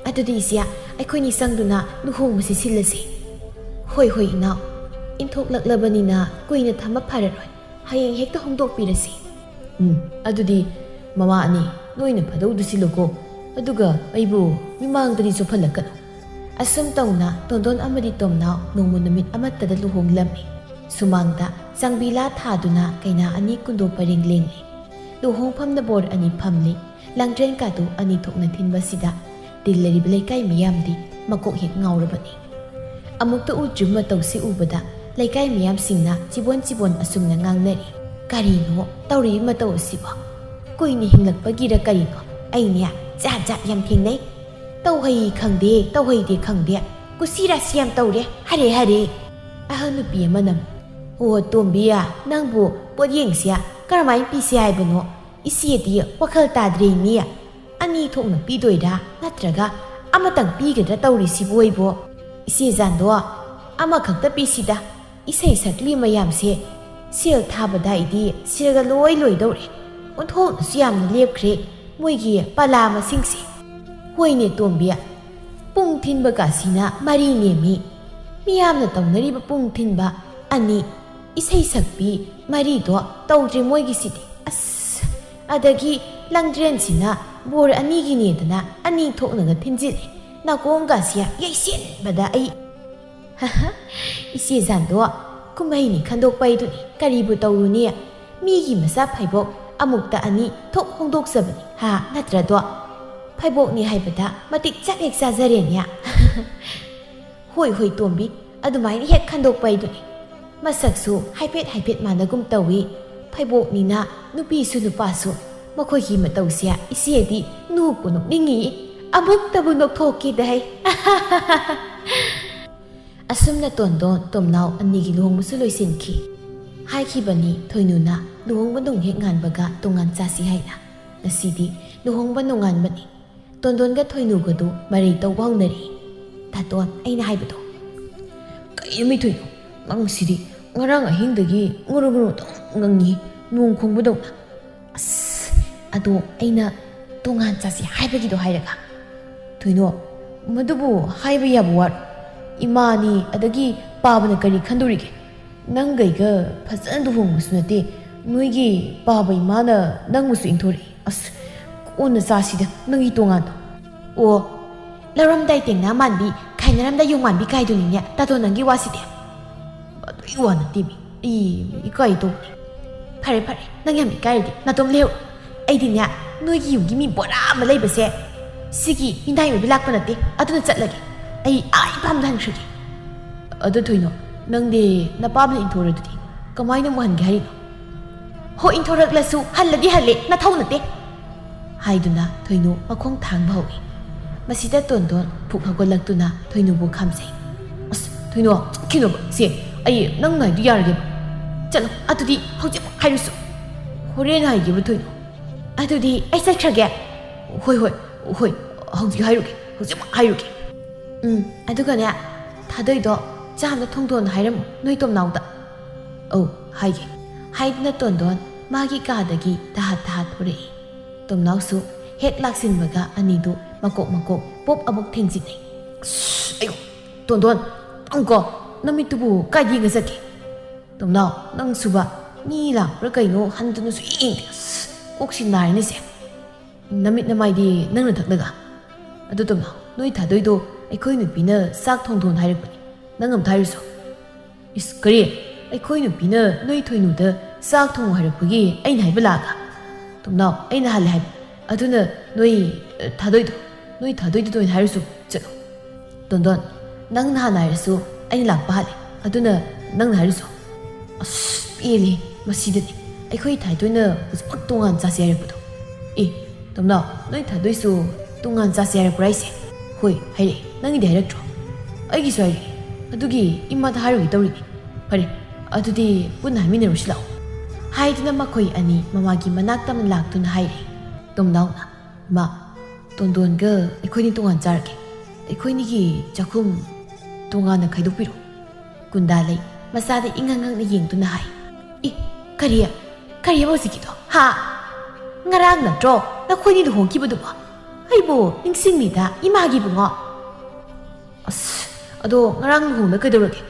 ꯑꯗꯨꯗꯤ ꯏꯆꯦ, ꯑꯩꯈꯣꯏꯅꯤ ꯆꯪꯗꯨꯅ ꯂꯨꯍꯣꯡꯕꯁꯤ ꯁꯤꯜꯂꯁꯤ꯫" "ꯍꯣꯏ, ꯍꯣꯏ, ꯏꯅꯥꯎ, ꯏꯟꯊꯣꯛꯂꯛꯂꯕꯅꯤꯅ ꯀꯨꯏꯅ ꯊꯝꯕ ꯐꯔꯔꯣꯏ, ꯍꯌꯦꯡ ꯍꯦꯛꯇ ꯍꯣꯡꯗꯣꯛꯄꯤꯔꯁꯤ꯫" "ꯎꯝ, ꯑꯗꯨꯗꯤ ꯃꯃꯥ ꯑꯅꯤ, ꯅꯣꯏꯅ ꯐꯗꯧꯗꯨ ꯁꯤꯜꯂꯨꯀꯣ, ꯑꯗꯨꯒ ꯑꯩꯕꯨ ꯃꯤꯃꯥꯡꯗꯗꯤ ꯆꯣꯞꯍꯜꯂꯛꯀꯅꯨ꯫" ꯑꯁꯨꯝ ꯇꯧꯅ ꯇꯣꯟꯗꯣꯟ ꯑꯃꯗꯤ ꯇꯣꯝꯅꯥꯎ ꯅꯣꯡꯃ ꯅꯨꯃꯤꯠ ꯑꯃꯠꯇꯗ ꯂꯨꯍꯣꯡꯂꯝꯃꯤ꯫ ꯁꯨꯃꯥꯡꯗ ꯆꯥꯡꯕꯤꯂꯥ ꯊꯥꯗꯨꯅ ꯀꯩꯅꯥ ꯑꯅꯤ ꯀꯨꯟꯗꯣ ꯄꯔꯦꯡ ꯂꯦꯡꯂꯤ꯫ ꯂꯨꯍꯣꯡꯐꯝꯗ ꯕꯣꯔ ꯑꯅꯤ ꯐꯝꯂꯤ꯫ ꯂꯥꯡꯗ꯭ꯔꯦꯟ ꯀꯥꯗꯨ ꯑꯅꯤ ꯊꯣꯛꯅ ꯊꯤꯟꯕꯁꯤꯗ ꯇꯤꯜꯂꯔꯤꯕ ꯂꯩꯀꯥꯏ ꯃꯤꯌꯥꯝꯗꯤ ꯃꯀꯣꯛ ꯍꯦꯛ ꯉꯥꯎꯔꯕꯅꯤ꯫ ꯑꯃꯨꯛꯇ ꯎꯗ꯭ꯔꯤꯕ ꯃꯇꯧꯁꯤ ꯎꯕꯗ ꯂꯩꯀꯥꯏ ꯃꯤꯌꯥꯝꯁꯤꯡꯅ ꯆꯤꯕꯣꯟ ꯆꯤꯕꯣꯟ ꯑꯁꯨꯝꯅ ꯉꯥꯡꯅꯔꯤ꯫ "ꯀꯔꯤꯅꯣ ꯇꯧꯔꯤꯕ ꯃꯇꯧ ꯑꯁꯤꯕꯣ? ꯀꯨꯏꯅ ꯍꯤꯡꯂꯛꯄꯒꯤꯔ ꯀꯔꯤꯅꯣ? ꯑꯩꯅꯦ ꯖꯥꯠ ꯖꯥꯠ ꯌꯥꯝ ꯊꯦꯡꯅꯩ꯫ ꯇꯧꯍꯩ ꯈꯪꯗꯦ, ꯇꯧꯍꯩꯗꯦ ꯈꯪꯗꯦ, ꯀꯨꯁꯤ ꯔꯥꯁꯤ ꯌꯥꯝ ꯇꯧꯔꯦ, ꯍꯔꯦ ꯍꯔꯦ꯫" ꯑꯍꯜ ꯅꯨꯄꯤ ꯑꯃꯅ, "ꯑꯣ ꯇꯣꯝꯕꯤ, ꯅꯪꯕꯨ ꯄꯣꯠꯌꯦꯡꯁꯦ ꯀꯔꯝꯍꯥꯏꯅ ꯄꯤꯁꯤ ꯍꯥꯏꯕꯅꯣ? ꯏꯆꯦꯗꯤ ꯋꯥꯈꯜ ꯇꯥꯗ꯭ꯔꯦ ꯏꯅꯦ꯫ ꯑꯅꯤ ꯊꯣꯛꯅ ꯄꯤꯗꯣꯏꯔꯥ ꯅꯠꯇ꯭ꯔꯒ ꯑꯃꯇꯪ ꯄꯤꯒꯗ꯭ꯔꯥ ꯇꯧꯔꯤꯁꯤꯕꯨ ꯑꯩꯕꯣ? ꯏꯆꯦ ꯖꯥꯟꯗꯣ, ꯑꯃꯈꯛꯇ ꯄꯤꯁꯤꯗ꯫ ꯏꯁꯩ ꯁꯛꯂꯤ ꯃꯌꯥꯝꯁꯦ ꯁꯦꯜ ꯊꯥꯕꯗ ꯑꯩꯗꯤ ꯁꯦꯜꯒ ꯂꯣꯏ ꯂꯣꯏꯗꯧꯔꯦ꯫ ꯑꯣꯟꯊꯣꯛꯅꯁꯨ ꯌꯥꯝꯅ ꯂꯦꯞꯈ꯭ꯔꯦ ꯃꯣꯏꯒꯤ ꯄꯂꯥ ꯃꯁꯤꯡꯁꯦ꯫" "ꯍꯣꯏꯅꯦ ꯇꯣꯝꯕꯤ, ꯄꯨꯡ ꯊꯤꯟꯕ ꯀꯥꯁꯤꯅ ꯃꯔꯤ ꯅꯦꯝꯃꯤ꯫ ꯃꯤꯌꯥꯝꯅ ꯇꯧꯅꯔꯤꯕ ꯄꯨꯡ ꯊꯤꯟꯕ ꯑꯅꯤ, ꯏꯁꯩ ꯁꯛꯄꯤ ꯃꯔꯤꯗꯣ ꯇꯧꯗ꯭ꯔꯤ ꯃꯣꯏꯒꯤꯁꯤꯗꯤ꯫ ꯑꯁ, ꯑꯗꯒꯤ ꯂꯪꯗ꯭ꯔꯦꯟꯁꯤꯅ ꯕꯣꯔ ꯑꯅꯤꯒꯤꯅꯦꯗꯅ ꯑꯅꯤ ꯊꯣꯛꯅꯒ ꯊꯤꯟꯖꯤꯜꯂꯦ꯫ ꯅꯥꯀꯣꯡꯒꯁꯦ ꯌꯩꯁꯤꯟꯕꯗ ꯑꯩ꯫ ꯏꯆꯦ ꯖꯥꯟꯗꯣ, ꯀꯨꯝꯍꯩꯅꯤ ꯈꯟꯗꯣꯛꯄ ꯍꯥꯏꯗꯨꯅꯤ, ꯀꯔꯤꯕꯨ ꯇꯧꯔꯨꯅꯤ? ꯃꯤꯒꯤ ꯃꯆꯥ ꯐꯩꯕꯣꯛ ꯑꯃꯨꯛꯇ ꯑꯅꯤ ꯊꯣꯛ ꯍꯣꯡꯗꯣꯛꯆꯕꯅꯤ, ꯍꯥ, ꯅꯠꯇ꯭ꯔꯗꯣ? ꯐꯩꯕꯣꯛꯅꯤ ꯍꯥꯏꯕꯗ ꯃꯇꯤꯛ ꯆꯥꯛ ꯍꯦꯛ ꯆꯥꯖꯔꯦꯅꯦ꯫" "ꯍꯣꯏ, ꯍꯣꯏ, ꯇꯣꯝꯕꯤ, ꯑꯗꯨꯃꯥꯏꯅ ꯍꯦꯛ ꯈꯟꯗꯣꯛꯄ ꯍꯥꯏꯗꯨꯅꯤ꯫ ꯃꯁꯛꯁꯨ ꯍꯥꯏꯐꯦꯠ ꯍꯥꯏꯐꯦꯠ ꯃꯥꯟꯅꯒꯨꯝ ꯇꯧꯏ꯫ ꯐꯩꯕꯣꯛꯅꯤꯅ ꯅꯨꯄꯤꯁꯨ ꯅꯨꯄꯥꯁꯨ꯫ ꯃꯈꯣꯏꯒꯤ ꯃꯇꯧꯁꯦ ꯏꯆꯦꯗꯤ ꯅꯣꯛꯄꯨ ꯅꯣꯛꯅꯤꯡꯉꯤ꯫ ꯑꯃꯨꯛꯇꯕꯨ ꯅꯣꯛꯊꯣꯛꯀꯦꯗ ꯍꯩ꯫" ꯑꯁꯨꯝꯅ ꯇꯣꯟꯗꯣꯟ ꯇꯣꯝꯅꯥꯎ ꯑꯅꯤꯒꯤ ꯂꯨꯍꯣꯡꯕꯁꯨ ꯂꯣꯏꯁꯤꯟꯈꯤ꯫ ꯍꯥꯏꯈꯤꯕꯅꯤ ꯊꯣꯏꯅꯨꯅ ꯂꯨꯍꯣꯡꯕ ꯅꯣꯡ ꯍꯦꯛ ꯉꯥꯟꯕꯒ ꯇꯣꯉꯥꯟ ꯆꯥꯁꯤ ꯍꯥꯏꯅ꯫ ꯉꯁꯤꯗꯤ ꯂꯨꯍꯣꯡꯕ ꯅꯣꯡꯉꯥꯟꯕꯅꯤ꯫ ꯇꯣꯟꯗꯣꯟꯒ ꯊꯣꯏꯅꯨꯒꯗꯨ ꯃꯔꯩ ꯇꯧꯕ ꯍꯧꯅꯔꯦ꯫ "ꯇꯥꯇꯣꯟ, ꯑꯩꯅ ꯍꯥꯏꯕꯗꯣ꯫" "ꯀꯩꯅꯣ ꯃꯤ ꯊꯣꯏꯅꯨ, ꯅꯪꯁꯤꯗꯤ ꯉꯔꯥꯡ ꯑꯍꯤꯡꯗꯒꯤ ꯉꯨꯔꯨ ꯉꯨꯔꯨ ꯑꯗꯨꯝ ꯉꯪꯉꯤ, ꯅꯣꯡ ꯈꯣꯡꯕꯗꯧꯅ꯫" "ꯑꯁ, ꯑꯗꯣ ꯑꯩꯅ ꯇꯣꯉꯥꯟ ꯆꯥꯁꯤ ꯍꯥꯏꯕꯒꯤꯗꯣ ꯍꯥꯏꯔꯒ꯫" "ꯊꯣꯏꯅꯣ, ꯃꯗꯨꯕꯨ ꯍꯥꯏꯕ ꯌꯥꯕ ꯋꯥꯔꯣ? ꯏꯃꯥꯅꯤ, ꯑꯗꯒꯤ ꯄꯥꯕꯅ ꯀꯔꯤ ꯈꯟꯗꯣꯔꯤꯒꯦ? ꯅꯪꯒꯩꯒ ꯐꯖꯅ ꯂꯨꯍꯣꯡꯕꯁꯨ ꯅꯠꯇꯦ, ꯅꯣꯏꯒꯤ ꯄꯥꯕ ꯏꯃꯥꯅ ꯅꯪꯕꯨꯁꯨ ꯏꯟꯊꯣꯔꯛꯏ꯫ ꯑꯁ, ꯀꯣꯟꯅ ꯆꯥꯁꯤꯗ ꯅꯪꯒꯤ ꯇꯣꯉꯥꯟꯗꯣ꯫" "ꯑꯣ, ꯂꯧꯔꯝꯗꯥꯏ ꯇꯦꯡꯅ ꯃꯥꯟꯕꯤ, ꯈꯥꯏꯅꯔꯝꯗꯥꯏ ꯌꯣꯡ ꯃꯥꯟꯕꯤ ꯀꯥꯏꯗꯨꯅꯤꯅꯦ ꯇꯥꯇꯣꯟ ꯅꯪꯒꯤ ꯋꯥꯁꯤꯗꯤ꯫" "ꯑꯗꯨꯒꯤ ꯋꯥ ꯅꯠꯇꯦꯃꯤ, ꯑꯩ ꯏꯀꯥꯏ ꯇꯧꯕꯅꯤ꯫" "ꯐꯔꯦ, ꯐꯔꯦ, ꯅꯪ ꯌꯥꯝ ꯏꯀꯥꯏꯔꯗꯤ ꯅꯥꯇꯣꯝ ꯂꯩꯍꯧꯔꯣ꯫ ꯑꯩꯗꯤꯅꯦ, ꯅꯣꯏꯒꯤ ꯌꯨꯝꯒꯤ ꯃꯤ ꯕꯣꯔꯥ ꯑꯃ ꯂꯩꯕꯁꯦ, ꯁꯤꯒꯤ ꯃꯤꯅꯥꯏ ꯑꯣꯏꯕ ꯂꯥꯛꯄ ꯅꯠꯇꯦ, ꯑꯗꯨꯅ ꯆꯠꯂꯒꯦ꯫ ꯑꯩ ꯑꯥ ꯏꯄꯥꯝꯗ ꯍꯟꯈ꯭ꯔꯒꯦ꯫" "ꯑꯗꯣ ꯊꯣꯏꯅꯣ, ꯅꯪꯗꯤ ꯅꯄꯥꯝꯗ ꯏꯟꯊꯣꯔꯗꯨꯗꯤ ꯀꯃꯥꯏꯅ ꯑꯃꯨꯛ ꯍꯟꯒꯦ ꯍꯥꯏꯔꯤꯅꯣ?" "ꯍꯣ, ꯏꯟꯊꯣꯔꯛꯂꯁꯨ ꯍꯜꯂꯗꯤ ꯍꯜꯂꯦ, ꯅꯊꯧ ꯅꯠꯇꯦ," ꯍꯥꯏꯗꯨꯅ ꯊꯣꯏꯅꯨ ꯃꯈꯣꯡ ꯊꯥꯡꯕ ꯍꯧꯏ꯫ ꯃꯁꯤꯗ ꯇꯣꯟꯗꯣꯟ ꯐꯨꯛ ꯍꯧꯒꯠꯂꯛꯇꯨꯅ ꯊꯣꯏꯅꯨꯕꯨ ꯈꯥꯝꯖꯩ꯫ "ꯑꯁ, ꯊꯣꯏꯅꯨ, ꯆꯠꯈꯤꯅꯣꯕ꯫ ꯁꯦ, ꯑꯩ ꯅꯪ ꯅꯥꯏꯗꯨ ꯌꯥꯔꯒꯦꯕ꯫ ꯆꯠꯂꯣ, ꯑꯗꯨꯗꯤ ꯍꯧꯖꯤꯛꯃꯛ ꯍꯥꯏꯔꯨꯁꯨ꯫" "ꯍꯣꯔꯦꯟ ꯍꯥꯏꯒꯦꯕ ꯊꯣꯏꯅꯨ꯫" "ꯑꯗꯨꯗꯤ ꯑꯩ ꯆꯠꯈ꯭ꯔꯒꯦ꯫" "ꯍꯣꯏ, ꯍꯣꯏ, ꯍꯣꯏ, ꯍꯧꯖꯤꯛ ꯍꯥꯏꯔꯨꯒꯦ, ꯍꯧꯖꯤꯛꯃꯛ ꯍꯥꯏꯔꯨꯒꯦ꯫" "ꯎꯝ, ꯑꯗꯨꯒꯅꯦ, ꯊꯥꯗꯣꯏꯗꯣ ꯆꯥ ꯑꯝꯇ ꯊꯣꯡꯗꯣꯟ ꯍꯥꯏꯔꯝꯃꯨ, ꯅꯣꯏ ꯇꯣꯝꯅꯥꯎꯗ꯫" "ꯑꯧ, ꯍꯥꯏꯒꯦ꯫" ꯍꯥꯏꯗꯨꯅ ꯇꯣꯟꯗꯣꯟ ꯃꯥꯒꯤ ꯀꯥꯗꯒꯤ ꯇꯍꯥꯠ ꯇꯍꯥꯠ ꯊꯣꯔꯛꯏ꯫ ꯇꯣꯝꯅꯥꯎꯁꯨ ꯍꯦꯛ ꯂꯥꯛꯁꯤꯟꯕꯒ ꯑꯅꯤꯗꯨ ꯃꯀꯣꯛ ꯃꯀꯣꯛ ꯄꯣꯞ ꯑꯃꯨꯛ ꯊꯦꯡꯖꯤꯟꯅꯩ꯫ "ꯑꯁ, ꯑꯌꯣ, ꯇꯣꯟꯗꯣꯟ, ꯅꯪꯀꯣ, ꯅꯃꯤꯠꯇꯨꯕꯨ ꯀꯥꯏꯗ ꯌꯦꯡꯉ ꯆꯠꯀꯦ? ꯇꯣꯝꯅꯥꯎ, ꯅꯪꯁꯨꯕ, ꯃꯤ ꯂꯥꯛꯄ꯭ꯔꯥ ꯀꯩꯅꯣ ꯍꯟꯗꯨꯅꯁꯨ ꯌꯦꯡꯗꯦ꯫ ꯑꯁ, ꯀꯣꯛꯁꯤ ꯅꯥꯔꯦꯅꯦꯁꯦ꯫ ꯅꯃꯤꯠ ꯅꯃꯥꯏꯗꯤ ꯅꯪꯅ ꯊꯛꯂꯒ꯫ ꯑꯗꯨ ꯇꯣꯝꯅꯥꯎ, ꯅꯣꯏ ꯊꯥꯗꯣꯏꯗꯣ ꯑꯩꯈꯣꯏ ꯅꯨꯄꯤꯅ ꯆꯥꯛ ꯊꯣꯡꯗꯣꯟ ꯍꯥꯏꯔꯛꯄꯅꯤ꯫ ꯅꯪ ꯑꯝꯇ ꯍꯥꯏꯔꯨꯁꯣ꯫" "ꯏꯁ, ꯀꯔꯤ? ꯑꯩꯈꯣꯏ ꯅꯨꯄꯤꯅ ꯅꯣꯏ ꯊꯣꯏꯅꯨꯗ ꯆꯥꯛ ꯊꯣꯡꯉꯨ ꯍꯥꯏꯔꯛꯄꯒꯤ ꯑꯩꯅ ꯍꯥꯏꯕ ꯂꯥꯛꯑꯒ?" "ꯇꯣꯝꯅꯥꯎ, ꯑꯩꯅ ꯍꯥꯜꯂꯦ ꯍꯥꯏꯕ꯫ ꯑꯗꯨꯅ ꯅꯣꯏ, ꯑ, ꯊꯥꯗꯣꯏꯗꯣ, ꯅꯣꯏ ꯊꯥꯗꯣꯏꯗꯨꯗ ꯑꯣꯏꯅ ꯍꯥꯏꯔꯨꯁꯣ꯫ ꯆꯠꯂꯣ꯫" "ꯇꯣꯟꯗꯣꯟ, ꯅꯪ ꯅꯍꯥꯟ ꯍꯥꯏꯔꯁꯨ ꯑꯩꯅ ꯂꯥꯛꯄ ꯍꯥꯜꯂꯦ꯫ ꯑꯗꯨꯅ ꯅꯪꯅ ꯍꯥꯏꯔꯤꯁꯨ? ꯑꯁ, ꯄꯦꯜꯂꯦ꯫ ꯃꯁꯤꯗꯅꯤ ꯑꯩꯈꯣꯏ ꯊꯥꯏꯗꯣꯏꯅ ꯍꯧꯖꯤꯛꯃꯛ ꯇꯣꯉꯥꯟ ꯆꯥꯁꯦ ꯍꯥꯏꯔꯛꯄꯗꯣ꯫ ꯑꯦ, ꯇꯣꯝꯅꯥꯎ, ꯅꯣꯏ ꯊꯥꯗꯣꯏꯁꯨ ꯇꯣꯉꯥꯟ ꯆꯥꯁꯦ ꯍꯥꯏꯔꯛꯄ꯭ꯔꯥ ꯍꯥꯏꯁꯦ? ꯍꯣꯏ, ꯍꯥꯏꯔꯛꯑꯦ꯫ ꯅꯪꯒꯤꯗꯤ ꯍꯥꯏꯔꯛꯇ꯭ꯔꯣ? ꯑꯩꯒꯤꯁꯨ ꯍꯥꯏꯔꯛꯑꯦ꯫ ꯑꯗꯨꯒꯤ ꯏꯃꯥꯗ ꯍꯥꯏꯔꯨꯒꯦ ꯇꯧꯔꯤꯅꯤ꯫ ꯐꯔꯦ, ꯑꯗꯨꯗꯤ ꯄꯨꯟꯅ ꯍꯥꯏꯃꯤꯟꯅꯔꯨꯁꯤ ꯂꯥꯛꯑꯣ꯫ ꯍꯥꯏꯗꯨꯅ ꯃꯈꯣꯏ ꯑꯅꯤ ꯃꯃꯥꯒꯤ ꯃꯅꯥꯛꯇ ꯂꯥꯛꯇꯨꯅ ꯍꯥꯏꯔꯛꯑꯦ꯫ ꯇꯣꯝꯅꯥꯎꯅ, ꯏꯃꯥ, ꯇꯣꯟꯗꯣꯟꯒ ꯑꯩꯈꯣꯏꯅꯤ ꯇꯣꯉꯥꯟ ꯆꯥꯔꯒꯦ꯫ ꯑꯩꯈꯣꯏꯅꯤꯒꯤ ꯆꯥꯛꯈꯨꯝ ꯇꯣꯉꯥꯟꯅ ꯈꯥꯏꯗꯣꯛꯄꯤꯔꯣ꯫ ꯀꯨꯟꯗꯥ ꯂꯩ ꯃꯆꯥꯗ ꯏꯉꯛ ꯉꯛꯅ ꯌꯦꯡꯗꯨꯅ ꯍꯥꯏ꯫ ꯏ, ꯀꯔꯤ? ꯀꯔꯤꯕ ꯍꯧꯖꯤꯛꯀꯤꯗꯣ? ꯍꯥ? ꯉꯔꯥꯡ ꯅꯠꯇ꯭ꯔꯣ ꯅꯈꯣꯏꯅꯤ ꯂꯨꯍꯣꯡꯈꯤꯕꯗꯨꯕꯣ? ꯑꯩꯕꯨ ꯅꯤꯡꯁꯤꯡꯂꯤꯗ, ꯏꯃꯥꯒꯤ ꯏꯕꯨꯡꯉꯣ꯫ ꯑꯁ, ꯑꯗꯣ ꯉꯔꯥꯡ ꯂꯨꯍꯣꯡꯕ ꯀꯩꯗꯧꯔꯒꯦ?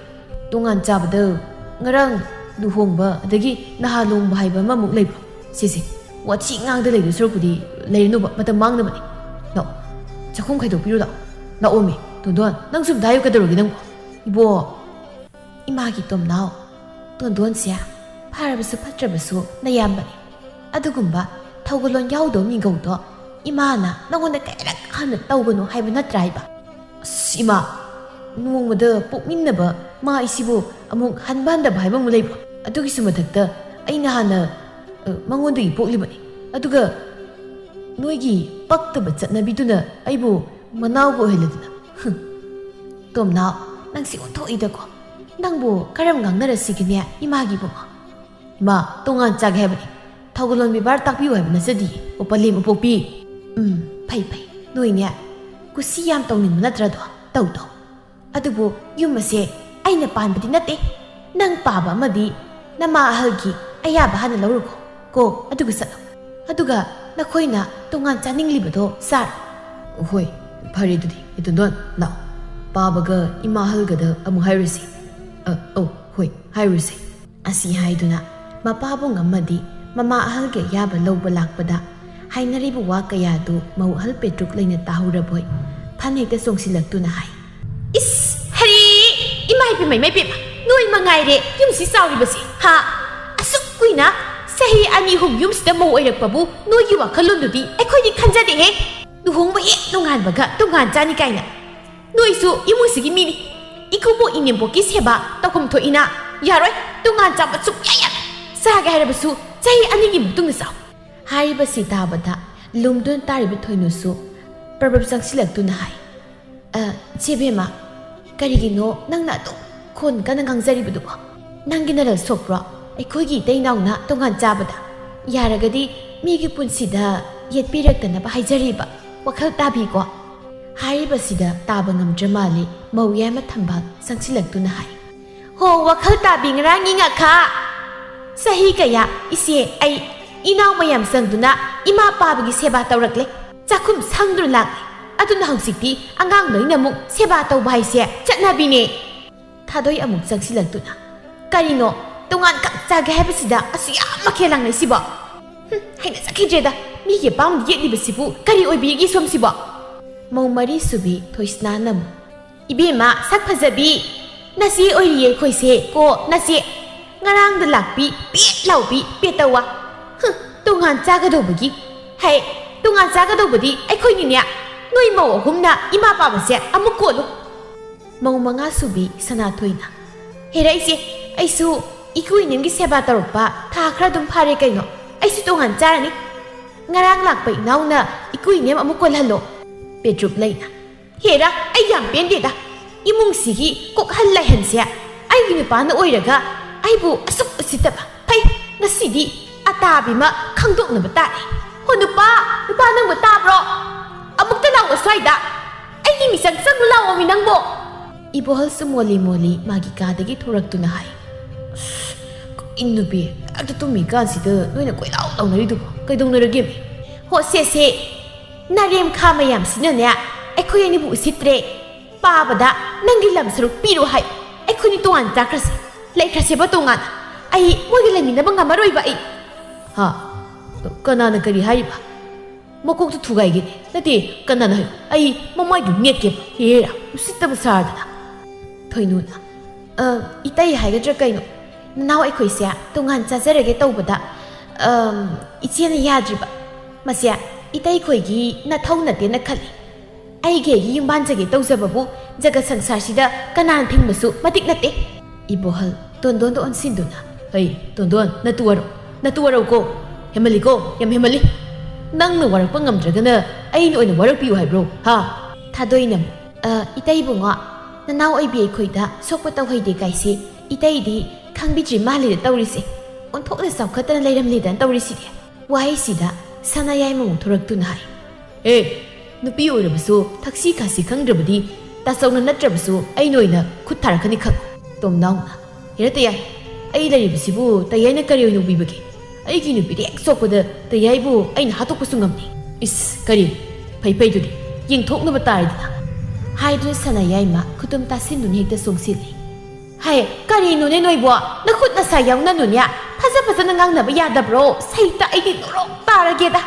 ꯇꯣꯉꯥꯟ ꯆꯥꯕꯗ ꯉꯔꯥꯡ ꯂꯨꯍꯣꯡꯕ ꯑꯗꯒꯤ ꯅꯍꯥ ꯂꯨꯍꯣꯡꯕ ꯍꯥꯏꯕ ꯑꯃꯃꯨꯛ ꯂꯩꯕ꯭ꯔꯣ? ꯁꯤꯁꯦ, ꯋꯥꯊꯤ ꯉꯥꯡꯗ ꯂꯩꯗꯣꯏ ꯁꯔꯨꯛꯄꯨꯗꯤ ꯂꯩꯔꯅꯨꯕ, ꯃꯇꯝ ꯃꯥꯡꯅꯕꯅꯤ꯫ ꯂꯥꯛꯑꯣ, ꯆꯥꯛꯈꯨꯝ ꯈꯥꯏꯗꯣꯛꯄꯤꯔꯨ ꯂꯥꯛꯑꯣ꯫ ꯂꯥꯛꯑꯣꯃꯤ, ꯇꯣꯟꯗꯣꯟ, ꯅꯪꯁꯨ ꯑꯝꯇ ꯍꯥꯏꯌꯨ, ꯀꯩꯗꯧꯔꯒꯦ ꯅꯪꯕꯣ? ꯏꯕꯣ, ꯏꯃꯥꯒꯤ ꯇꯣꯝꯅꯥꯎ, ꯇꯣꯟꯗꯣꯟꯁꯦ ꯐꯔꯕꯁꯨ ꯐꯠꯇ꯭ꯔꯕꯁꯨ ꯅꯌꯥꯝꯕꯅꯤ꯫ ꯑꯗꯨꯒꯨꯝꯕ ꯊꯧꯒꯜꯂꯣꯟ ꯌꯥꯎꯗꯕ ꯃꯤꯒꯧꯗꯣ ꯏꯃꯥꯅ ꯅꯉꯣꯟꯗ ꯀꯌꯥꯔꯛ ꯍꯟꯅ ꯇꯧꯒꯅꯨ ꯍꯥꯏꯕ ꯅꯠꯇ꯭ꯔꯥ ꯍꯥꯏꯕ? ꯑꯁ, ꯏꯃꯥ, ꯅꯣꯡꯃꯗ ꯄꯣꯛꯃꯤꯟꯅꯕ ꯃꯥ ꯑꯩꯁꯤꯕꯨ ꯑꯃꯨꯛ ꯍꯟꯕ ꯍꯟꯗꯕ ꯍꯥꯏꯕ ꯑꯃꯨꯛ ꯂꯩꯕ꯭ꯔꯣ? ꯑꯗꯨꯒꯤꯁꯨ ꯃꯊꯛꯇ ꯑꯩꯅ ꯍꯥꯟꯅ, ꯑ, ꯃꯉꯣꯟꯗꯒꯤ ꯄꯣꯛꯂꯤꯕꯅꯤ꯫ ꯑꯗꯨꯒ ꯅꯣꯏꯒꯤ ꯄꯛꯇꯕ ꯆꯠꯅꯕꯤꯗꯨꯅ ꯑꯩꯕꯨ ꯃꯅꯥꯎꯒ ꯑꯣꯏꯍꯜꯂꯗꯅ꯫ ꯍꯨꯝ꯫ ꯇꯣꯝꯅꯥꯎ, ꯅꯪꯁꯤ ꯑꯣꯟꯊꯣꯛꯏꯗꯀꯣ꯫ ꯅꯪꯕꯨ ꯀꯔꯝ ꯉꯥꯡꯅꯔꯁꯤꯒꯦꯅꯦ, ꯏꯃꯥꯒꯤ ꯏꯕꯨꯡꯉꯣ? ꯏꯃꯥ, ꯇꯣꯉꯥꯟ ꯆꯥꯒꯦ ꯍꯥꯏꯕꯅꯤ꯫ ꯊꯧꯒꯜꯂꯣꯟ ꯕꯦꯕꯥꯔ ꯇꯥꯛꯄꯤꯌꯨ ꯍꯥꯏꯕ ꯅꯠꯆꯗꯤꯌꯦ, ꯎꯄꯜꯂꯦꯝ ꯎꯄꯣꯛꯄꯤ꯫ ꯎꯝ, ꯐꯩ, ꯐꯩ꯫ ꯅꯣꯏꯅꯦ, ꯀꯨꯁꯤ ꯌꯥꯝ ꯇꯧꯅꯤꯡꯕ ꯅꯠꯇ꯭ꯔꯗꯣ? ꯇꯧ, ꯇꯧ꯫ ꯑꯗꯨꯕꯨ ꯌꯨꯝ ꯑꯁꯦ ꯑꯩꯅ ꯄꯥꯟꯕꯗꯤ ꯅꯠꯇꯦ꯫ ꯅꯪ ꯄꯥꯕ ꯑꯃꯗꯤ ꯅꯃꯥ ꯑꯍꯜꯒꯤ ꯑꯌꯥꯕ ꯍꯥꯟꯅ ꯂꯧꯔꯨꯀꯣ꯫ ꯀꯣ, ꯑꯗꯨꯒ ꯆꯠꯂꯣ꯫ ꯑꯗꯨꯒ ꯅꯈꯣꯏꯅ ꯇꯣꯉꯥꯟ ꯆꯥꯅꯤꯡꯂꯤꯕꯗꯣ ꯆꯥꯔꯣ꯫ ꯍꯣꯏ, ꯐꯔꯦ ꯑꯗꯨꯗꯤ, ꯏꯇꯣꯟꯗꯣꯟ, ꯂꯥꯛꯑꯣ꯫ ꯄꯥꯕꯒ ꯏꯃꯥ ꯑꯍꯜꯒꯗ ꯑꯃꯨꯛ ꯍꯥꯏꯔꯨꯁꯤ꯫ ꯑ, ꯑꯧ, ꯍꯣꯏ, ꯍꯥꯏꯔꯨꯁꯤ꯫ ꯑꯁꯤ ꯍꯥꯏꯗꯨꯅ ꯃꯄꯥꯕꯨꯡ ꯑꯃꯗꯤ ꯃꯃꯥ ꯑꯍꯜꯒꯤ ꯑꯌꯥꯕ ꯂꯧꯕ ꯂꯥꯛꯄꯗ ꯍꯥꯏꯅꯔꯤꯕ ꯋꯥ ꯀꯌꯥꯗꯨ ꯃꯧ ꯑꯍꯜ ꯄꯦꯇ꯭ꯔꯨꯛ ꯂꯩꯅ ꯇꯥꯍꯧꯔꯕꯣꯏ ꯐꯟ ꯍꯦꯛꯇ ꯆꯣꯡꯁꯤꯜꯂꯛꯇꯨꯅ ꯍꯥꯏ꯫ ꯏꯁ, ꯍꯔꯤ! ꯏꯃꯥ ꯏꯄꯦꯝꯃ, ꯏꯃꯥ ꯏꯄꯦꯝꯃ! ꯅꯣꯏ ꯃꯉꯥꯏꯔꯦ ꯌꯨꯝꯁꯤ ꯆꯥꯎꯔꯤꯕꯁꯦ, ꯍꯥ? ꯑꯁꯨꯛ ꯀꯨꯏꯅ, ꯆꯍꯤ ꯑꯅꯤ ꯑꯍꯨꯝ ꯌꯨꯝꯁꯤꯗ ꯃꯧ ꯑꯣꯏꯔꯛꯄꯕꯨ ꯅꯣꯏꯒꯤ ꯋꯥꯈꯜꯂꯣꯟꯗꯨꯗꯤ ꯑꯩꯈꯣꯏꯗꯤ ꯈꯟꯖꯗꯦꯍꯦ꯫ ꯂꯨꯍꯣꯡꯕ ꯍꯦꯛ ꯅꯣꯡꯉꯥꯟꯕꯒ ꯇꯣꯉꯥꯟ ꯆꯥꯅꯤ ꯀꯥꯏꯅ꯫ ꯅꯣꯏꯁꯨ ꯏꯃꯨꯡꯁꯤꯒꯤ ꯃꯤꯅꯤ꯫ ꯏꯀꯨꯕꯣꯛ ꯏꯅꯦꯝꯕꯣꯛꯀꯤ ꯁꯦꯕꯥ ꯇꯧꯐꯝ ꯊꯣꯛꯏꯅ꯫ ꯌꯥꯔꯣꯏ, ꯇꯣꯉꯥꯟ ꯆꯥꯕ ꯁꯨꯛꯌꯥ ꯌꯥꯔꯣꯏ꯫ ꯆꯥꯒꯦ ꯍꯥꯏꯔꯕꯁꯨ ꯆꯍꯤ ꯑꯅꯤꯒꯤ ꯃꯇꯨꯡꯗ ꯆꯥꯎ꯫ ꯍꯥꯏꯔꯤꯕꯁꯤ ꯇꯥꯕꯗ ꯂꯨꯝꯗꯨꯅ ꯇꯥꯔꯤꯕ ꯊꯣꯏꯅꯨꯁꯨ ꯄ꯭ꯔꯕ꯭ꯔꯞ ꯆꯪꯁꯤꯜꯂꯛꯇꯨꯅ ꯍꯥꯏ, "ꯑ, ꯆꯦ ꯕꯦꯝꯃ, ꯀꯔꯤꯒꯤꯅꯣ ꯅꯪꯅ ꯑꯗꯨꯝ ꯈꯣꯟ ꯀꯟꯅ ꯉꯥꯡꯖꯔꯤꯕꯗꯨꯕꯣ? ꯅꯪꯒꯤ ꯅꯔꯜ ꯁꯣꯛꯄ꯭ꯔꯣ? ꯑꯩꯈꯣꯏꯒꯤ ꯏꯇꯩ ꯏꯅꯥꯎꯅ ꯇꯣꯉꯥꯟ ꯆꯥꯕꯗ? ꯌꯥꯔꯒꯗꯤ ꯃꯤꯒꯤ ꯄꯨꯟꯁꯤꯗ ꯌꯦꯠꯄꯤꯔꯛꯇꯅꯕ ꯍꯥꯏꯖꯔꯤꯕ꯫ ꯋꯥꯈꯜ ꯇꯥꯕꯤꯀꯣ꯫" ꯍꯥꯏꯔꯤꯕꯁꯤꯗ ꯇꯥꯕ ꯉꯝꯗ꯭ꯔ ꯃꯥꯜꯂꯦ ꯃꯧ ꯌꯥꯏꯃ ꯊꯝꯕꯥꯜ ꯆꯪꯁꯤꯜꯂꯛꯇꯨꯅ ꯍꯥꯏ, "ꯍꯣ, ꯋꯥꯈꯜ ꯇꯥꯕꯤ ꯉꯔꯥꯡꯒꯤ ꯉꯥꯈꯥ꯫ ꯆꯍꯤ ꯀꯌꯥ ꯏꯆꯦ ꯑꯩ ꯏꯅꯥꯎ ꯃꯌꯥꯝ ꯆꯪꯗꯨꯅ ꯏꯃꯥ ꯄꯥꯕꯒꯤ ꯁꯦꯕꯥ ꯇꯧꯔꯛꯂꯦ꯫ ꯆꯥꯛꯈꯨꯝ ꯁꯪꯗꯨꯅ ꯂꯥꯛꯂꯦ꯫ ꯑꯗꯨꯅ ꯍꯧꯖꯤꯛꯇꯤ ꯑꯉꯥꯡ ꯂꯣꯏꯅꯃꯛ ꯁꯦꯕꯥ ꯇꯧꯕ ꯍꯥꯏꯁꯦ ꯆꯠꯅꯕꯤꯅꯦ꯫" ꯊꯥꯗꯣꯏ ꯑꯃꯨꯛ ꯆꯪꯁꯤꯜꯂꯛꯇꯨꯅ, "ꯀꯔꯤꯅꯣ ꯇꯣꯉꯥꯟ ꯈꯛ ꯆꯥꯒꯦ ꯍꯥꯏꯕꯁꯤꯗ ꯑꯁꯨꯛ ꯌꯥꯝ ꯃꯈꯦꯜ ꯂꯥꯡꯅꯩꯁꯤꯕꯣ? ꯍꯨꯝ, ꯍꯩꯅꯖꯈꯤꯗ꯭ꯔꯦꯗ꯫ ꯃꯤꯒꯤ ꯑꯄꯥꯝꯕ ꯌꯦꯠꯂꯤꯕꯁꯤꯕꯨ ꯀꯔꯤ ꯑꯣꯏꯕꯤꯒꯦ ꯁꯣꯝꯁꯤꯕꯣ?" ꯃꯧ ꯃꯔꯤ ꯁꯨꯕꯤ ꯊꯣꯏꯁꯅꯥꯅ ꯑꯃꯨꯛ, "ꯏꯕꯦꯝꯃ ꯁꯛ ꯐꯖꯕꯤ, ꯅꯆꯦ ꯑꯣꯏꯔꯤꯌꯦ ꯑꯩꯈꯣꯏꯁꯦ ꯀꯣ, ꯅꯆꯦ꯫ ꯉꯔꯥꯡꯗ ꯂꯥꯛꯄꯤ ꯄꯦꯠ ꯂꯥꯎꯕꯤ ꯄꯦꯇꯋꯥ꯫ ꯍꯨꯝ, ꯇꯣꯉꯥꯟ ꯆꯥꯒꯗꯧꯕꯒꯤ꯫ ꯍꯦ, ꯇꯣꯉꯥꯟ ꯆꯥꯒꯗꯧꯕꯗꯤ ꯑꯩꯈꯣꯏꯅꯤꯅꯦ꯫ ꯅꯣꯏ ꯃꯧ ꯑꯍꯨꯝꯅ ꯏꯃꯥ ꯄꯥꯕꯁꯦ ꯑꯃꯨꯛ ꯀꯣꯜꯂꯨ꯫" ꯃꯧ ꯃꯉꯥ ꯁꯨꯕꯤ ꯁꯅꯥꯊꯣꯏꯅ, "ꯍꯦꯔꯥ ꯏꯆꯦ, ꯑꯩꯁꯨ ꯏꯀꯨ ꯏꯅꯦꯝꯒꯤ ꯁꯦꯕꯥ ꯇꯧꯔꯛꯄ ꯊꯥ ꯈꯔ ꯑꯗꯨꯝ ꯐꯥꯔꯦ ꯀꯩꯅꯣ꯫ ꯑꯩꯁꯨ ꯇꯣꯉꯥꯟ ꯆꯥꯔꯅꯤ꯫ ꯉꯔꯥꯡ ꯂꯥꯛꯄ ꯏꯅꯥꯎꯅ ꯏꯀꯨ ꯏꯅꯦꯝ ꯑꯃꯨꯛ ꯀꯣꯜꯍꯜꯂꯣ꯫" ꯄꯦꯇ꯭ꯔꯨꯞ ꯂꯩꯅ, "ꯍꯦꯔꯥ, ꯑꯩ ꯌꯥꯝ ꯄꯦꯟꯗꯦꯗ꯫ ꯏꯃꯨꯡꯁꯤꯒꯤ ꯀꯣꯛꯍꯜ ꯂꯥꯏꯍꯟꯁꯦ ꯑꯩꯒꯤ ꯅꯨꯄꯥꯅ ꯑꯣꯏꯔꯒ ꯑꯩꯕꯨ ꯑꯁꯨꯛ ꯎꯁꯤꯠꯇꯕ꯫ ꯐꯩ, ꯉꯁꯤꯗꯤ ꯑꯇꯥꯕꯤꯃ ꯈꯪꯗꯣꯛꯅꯕ ꯇꯥꯔꯦ꯫ ꯍꯣ ꯅꯨꯄꯥ, ꯅꯨꯄꯥ ꯅꯪꯕꯨ ꯇꯥꯕ꯭ꯔꯣ? ꯑꯃꯨꯛꯇ ꯂꯥꯛꯑꯣ ꯁ꯭ꯋꯥꯏꯗ꯫ ꯑꯩꯒꯤ ꯃꯤꯆꯪ ꯆꯪꯕ ꯂꯥꯛꯑꯣꯃꯤ ꯅꯪꯕꯣ꯫" ꯏꯕꯣꯍꯜꯁꯨ ꯃꯣꯜꯂꯤ ꯃꯣꯜꯂꯤ ꯃꯥꯒꯤ ꯀꯥꯗꯒꯤ ꯊꯣꯔꯛꯇꯨꯅ ꯍꯥꯏ, "ꯑꯁ, ꯀꯩꯅꯣ ꯅꯨꯄꯤ, ꯍꯦꯛꯇ ꯇꯨꯝꯃꯤꯀꯥꯟꯁꯤꯗ ꯅꯣꯏꯅ ꯀꯣꯏꯂꯥꯎ ꯂꯥꯎꯅꯔꯤꯗꯨꯕꯣ? ꯀꯩꯗꯧꯅꯔꯒꯦꯃꯤ?" "ꯍꯣ ꯁꯦ ꯁꯦ, ꯅꯔꯦꯝꯈꯥ ꯃꯌꯥꯝꯁꯤꯅꯅꯦ ꯑꯩꯈꯣꯏ ꯑꯅꯤꯕꯨ ꯎꯁꯤꯠꯇ꯭ꯔꯦ꯫ ꯄꯥꯕꯗ ꯅꯪꯒꯤ ꯂꯝ ꯁꯔꯨꯛ ꯄꯤꯔꯣ ꯍꯥꯏ꯫ ꯑꯩꯈꯣꯏꯅꯤ ꯇꯣꯉꯥꯟ ꯆꯥꯈ꯭ꯔꯁꯦ꯫ ꯂꯩꯈ꯭ꯔꯁꯦꯕ ꯇꯣꯉꯥꯟ꯫ ꯑꯩ ꯃꯣꯏꯒ ꯂꯩꯃꯤꯟꯅꯕ ꯉꯝꯃꯔꯣꯏꯕ ꯑꯩ꯫" "ꯍꯥ? ꯀꯅꯥꯅ ꯀꯔꯤ ꯍꯥꯏꯔꯤꯕ? ꯃꯀꯣꯛꯇꯨ ꯊꯨꯒꯥꯏꯒꯦꯅꯦ꯫ ꯅꯠꯇꯦ, ꯀꯅꯥꯅ ꯍꯥꯏ? ꯑꯩ ꯃꯃꯥꯏꯗꯨ ꯅꯦꯠꯀꯦꯕ꯫ ꯍꯦꯔꯥ, ꯎꯁꯤꯠꯇꯕ ꯁꯥꯔꯗꯅ꯫" ꯊꯣꯏꯅꯨꯅ, "ꯑ, ꯏꯇꯩ ꯍꯥꯏꯒꯗ꯭ꯔꯥ ꯀꯩꯅꯣ? ꯅꯅꯥꯎ ꯑꯩꯈꯣꯏꯁꯦ ꯇꯣꯉꯥꯟ ꯆꯥꯖꯔꯒꯦ ꯇꯧꯕꯗ, ꯑꯝ, ꯏꯆꯦꯅ ꯌꯥꯗ꯭ꯔꯤꯕ꯫ ꯃꯁꯦ ꯏꯇꯩꯈꯣꯏꯒꯤ ꯅꯊꯧ ꯅꯠꯇꯦꯅ ꯈꯜꯂꯤ꯫ ꯑꯩꯒꯤ ꯑꯩꯒꯤ ꯌꯨꯝ ꯄꯥꯟꯖꯒꯦ ꯇꯧꯖꯕꯕꯨ ꯖꯒꯠ ꯁꯪꯁꯥꯔꯁꯤꯗ ꯀꯅꯥꯅ ꯊꯤꯡꯕꯁꯨ ꯃꯇꯤꯛ ꯅꯠꯇꯦ꯫ ꯏꯕꯣꯍꯜ ꯇꯣꯟꯗꯣꯟꯗ ꯑꯣꯟꯁꯤꯟꯗꯨꯅ, "ꯍꯩ, ꯇꯣꯟꯗꯣꯟ, ꯅꯇꯨ ꯋꯥꯔꯧ, ꯅꯇꯨ ꯋꯥꯔꯧꯀꯣ꯫ ꯍꯦꯟꯃꯜꯂꯤꯀꯣ, ꯌꯥꯝ ꯍꯦꯟꯃꯜꯂꯤ꯫ ꯅꯪꯅ ꯋꯥꯔꯛꯄ ꯉꯝꯗ꯭ꯔꯒꯅ ꯑꯩꯅ ꯑꯣꯏꯅ ꯋꯥꯔꯛꯄꯤꯌꯨ ꯍꯥꯏꯕ꯭ꯔꯣ, ꯍꯥ?" ꯊꯥꯗꯣꯏꯅ, "ꯑ, ꯏꯇꯩ ꯏꯕꯨꯡꯉꯣ, ꯅꯅꯥꯎ ꯑꯣꯏꯕꯤ ꯑꯩꯈꯣꯏꯗ ꯁꯣꯛꯄ ꯇꯧꯍꯩꯗꯦ ꯀꯥꯏꯁꯦ ꯏꯇꯩꯗꯤ ꯈꯪꯕꯤꯗ꯭ꯔꯤ ꯃꯥꯜꯂꯦꯗ ꯇꯧꯔꯤꯁꯦ꯫ ꯑꯣꯟꯊꯣꯛꯅ ꯆꯥꯎꯈꯠꯇꯅ ꯂꯩꯔꯝꯂꯦꯗꯅ ꯇꯧꯔꯤꯁꯤꯗꯤ꯫" ꯋꯥꯍꯩꯁꯤꯗ ꯁꯅꯥꯌꯥꯏꯃ ꯑꯃꯨꯛ ꯊꯣꯔꯛꯇꯨꯅ ꯍꯥꯏ, "ꯑꯦ, ꯅꯨꯄꯤ ꯑꯣꯏꯔꯕꯁꯨ ꯊꯛꯁꯤ ꯈꯥꯁꯤ ꯈꯪꯗ꯭ꯔꯕꯗꯤ ꯇꯥꯆꯧꯅ ꯅꯠꯇ꯭ꯔꯕꯁꯨ ꯑꯩꯅ ꯑꯣꯏꯅ ꯈꯨꯠ ꯊꯥꯔꯛꯀꯅꯤ ꯈꯪꯉꯨ꯫" ꯇꯣꯝꯅꯥꯎꯅ, "ꯍꯦꯔꯥ ꯇꯌꯥꯏ, ꯑꯩ ꯂꯩꯔꯤꯕꯁꯤꯕꯨ ꯇꯌꯥꯏꯅ ꯀꯔꯤ ꯑꯣꯏꯅ ꯎꯕꯤꯕꯒꯦ? ꯑꯩꯒꯤ ꯅꯨꯄꯤꯗ ꯍꯦꯛ ꯁꯣꯛꯄꯗ ꯇꯌꯥꯏꯕꯨ ꯑꯩꯅ ꯍꯥꯠꯇꯣꯛꯄꯁꯨ ꯉꯝꯅꯤ꯫" "ꯏꯁ, ꯀꯔꯤ? ꯐꯩ ꯐꯩꯗꯨꯗꯤ, ꯌꯦꯡꯊꯣꯛꯅꯕ ꯇꯥꯔꯦꯗꯅ꯫" ꯍꯥꯏꯗꯨꯅ ꯁꯅꯥꯌꯥꯏꯃ ꯈꯨꯇꯨꯝ ꯇꯥꯁꯤꯟꯗꯨꯅ ꯍꯦꯛꯇ ꯆꯣꯡꯁꯤꯜꯂꯤ꯫ "ꯍꯥꯏ, ꯀꯔꯤꯅꯣꯅꯦ ꯅꯣꯏꯕꯣ? ꯅꯈꯨꯠ ꯅꯁꯥ ꯌꯥꯎꯅꯅꯨꯅꯦ꯫ ꯐꯖ ꯐꯖꯅ ꯉꯥꯡꯅꯕ ꯌꯥꯗꯕ꯭ꯔꯣ? ꯁꯩꯇ ꯑꯩꯗꯤ ꯅꯣꯔꯣꯛ ꯇꯥꯔꯒꯦꯗ꯫"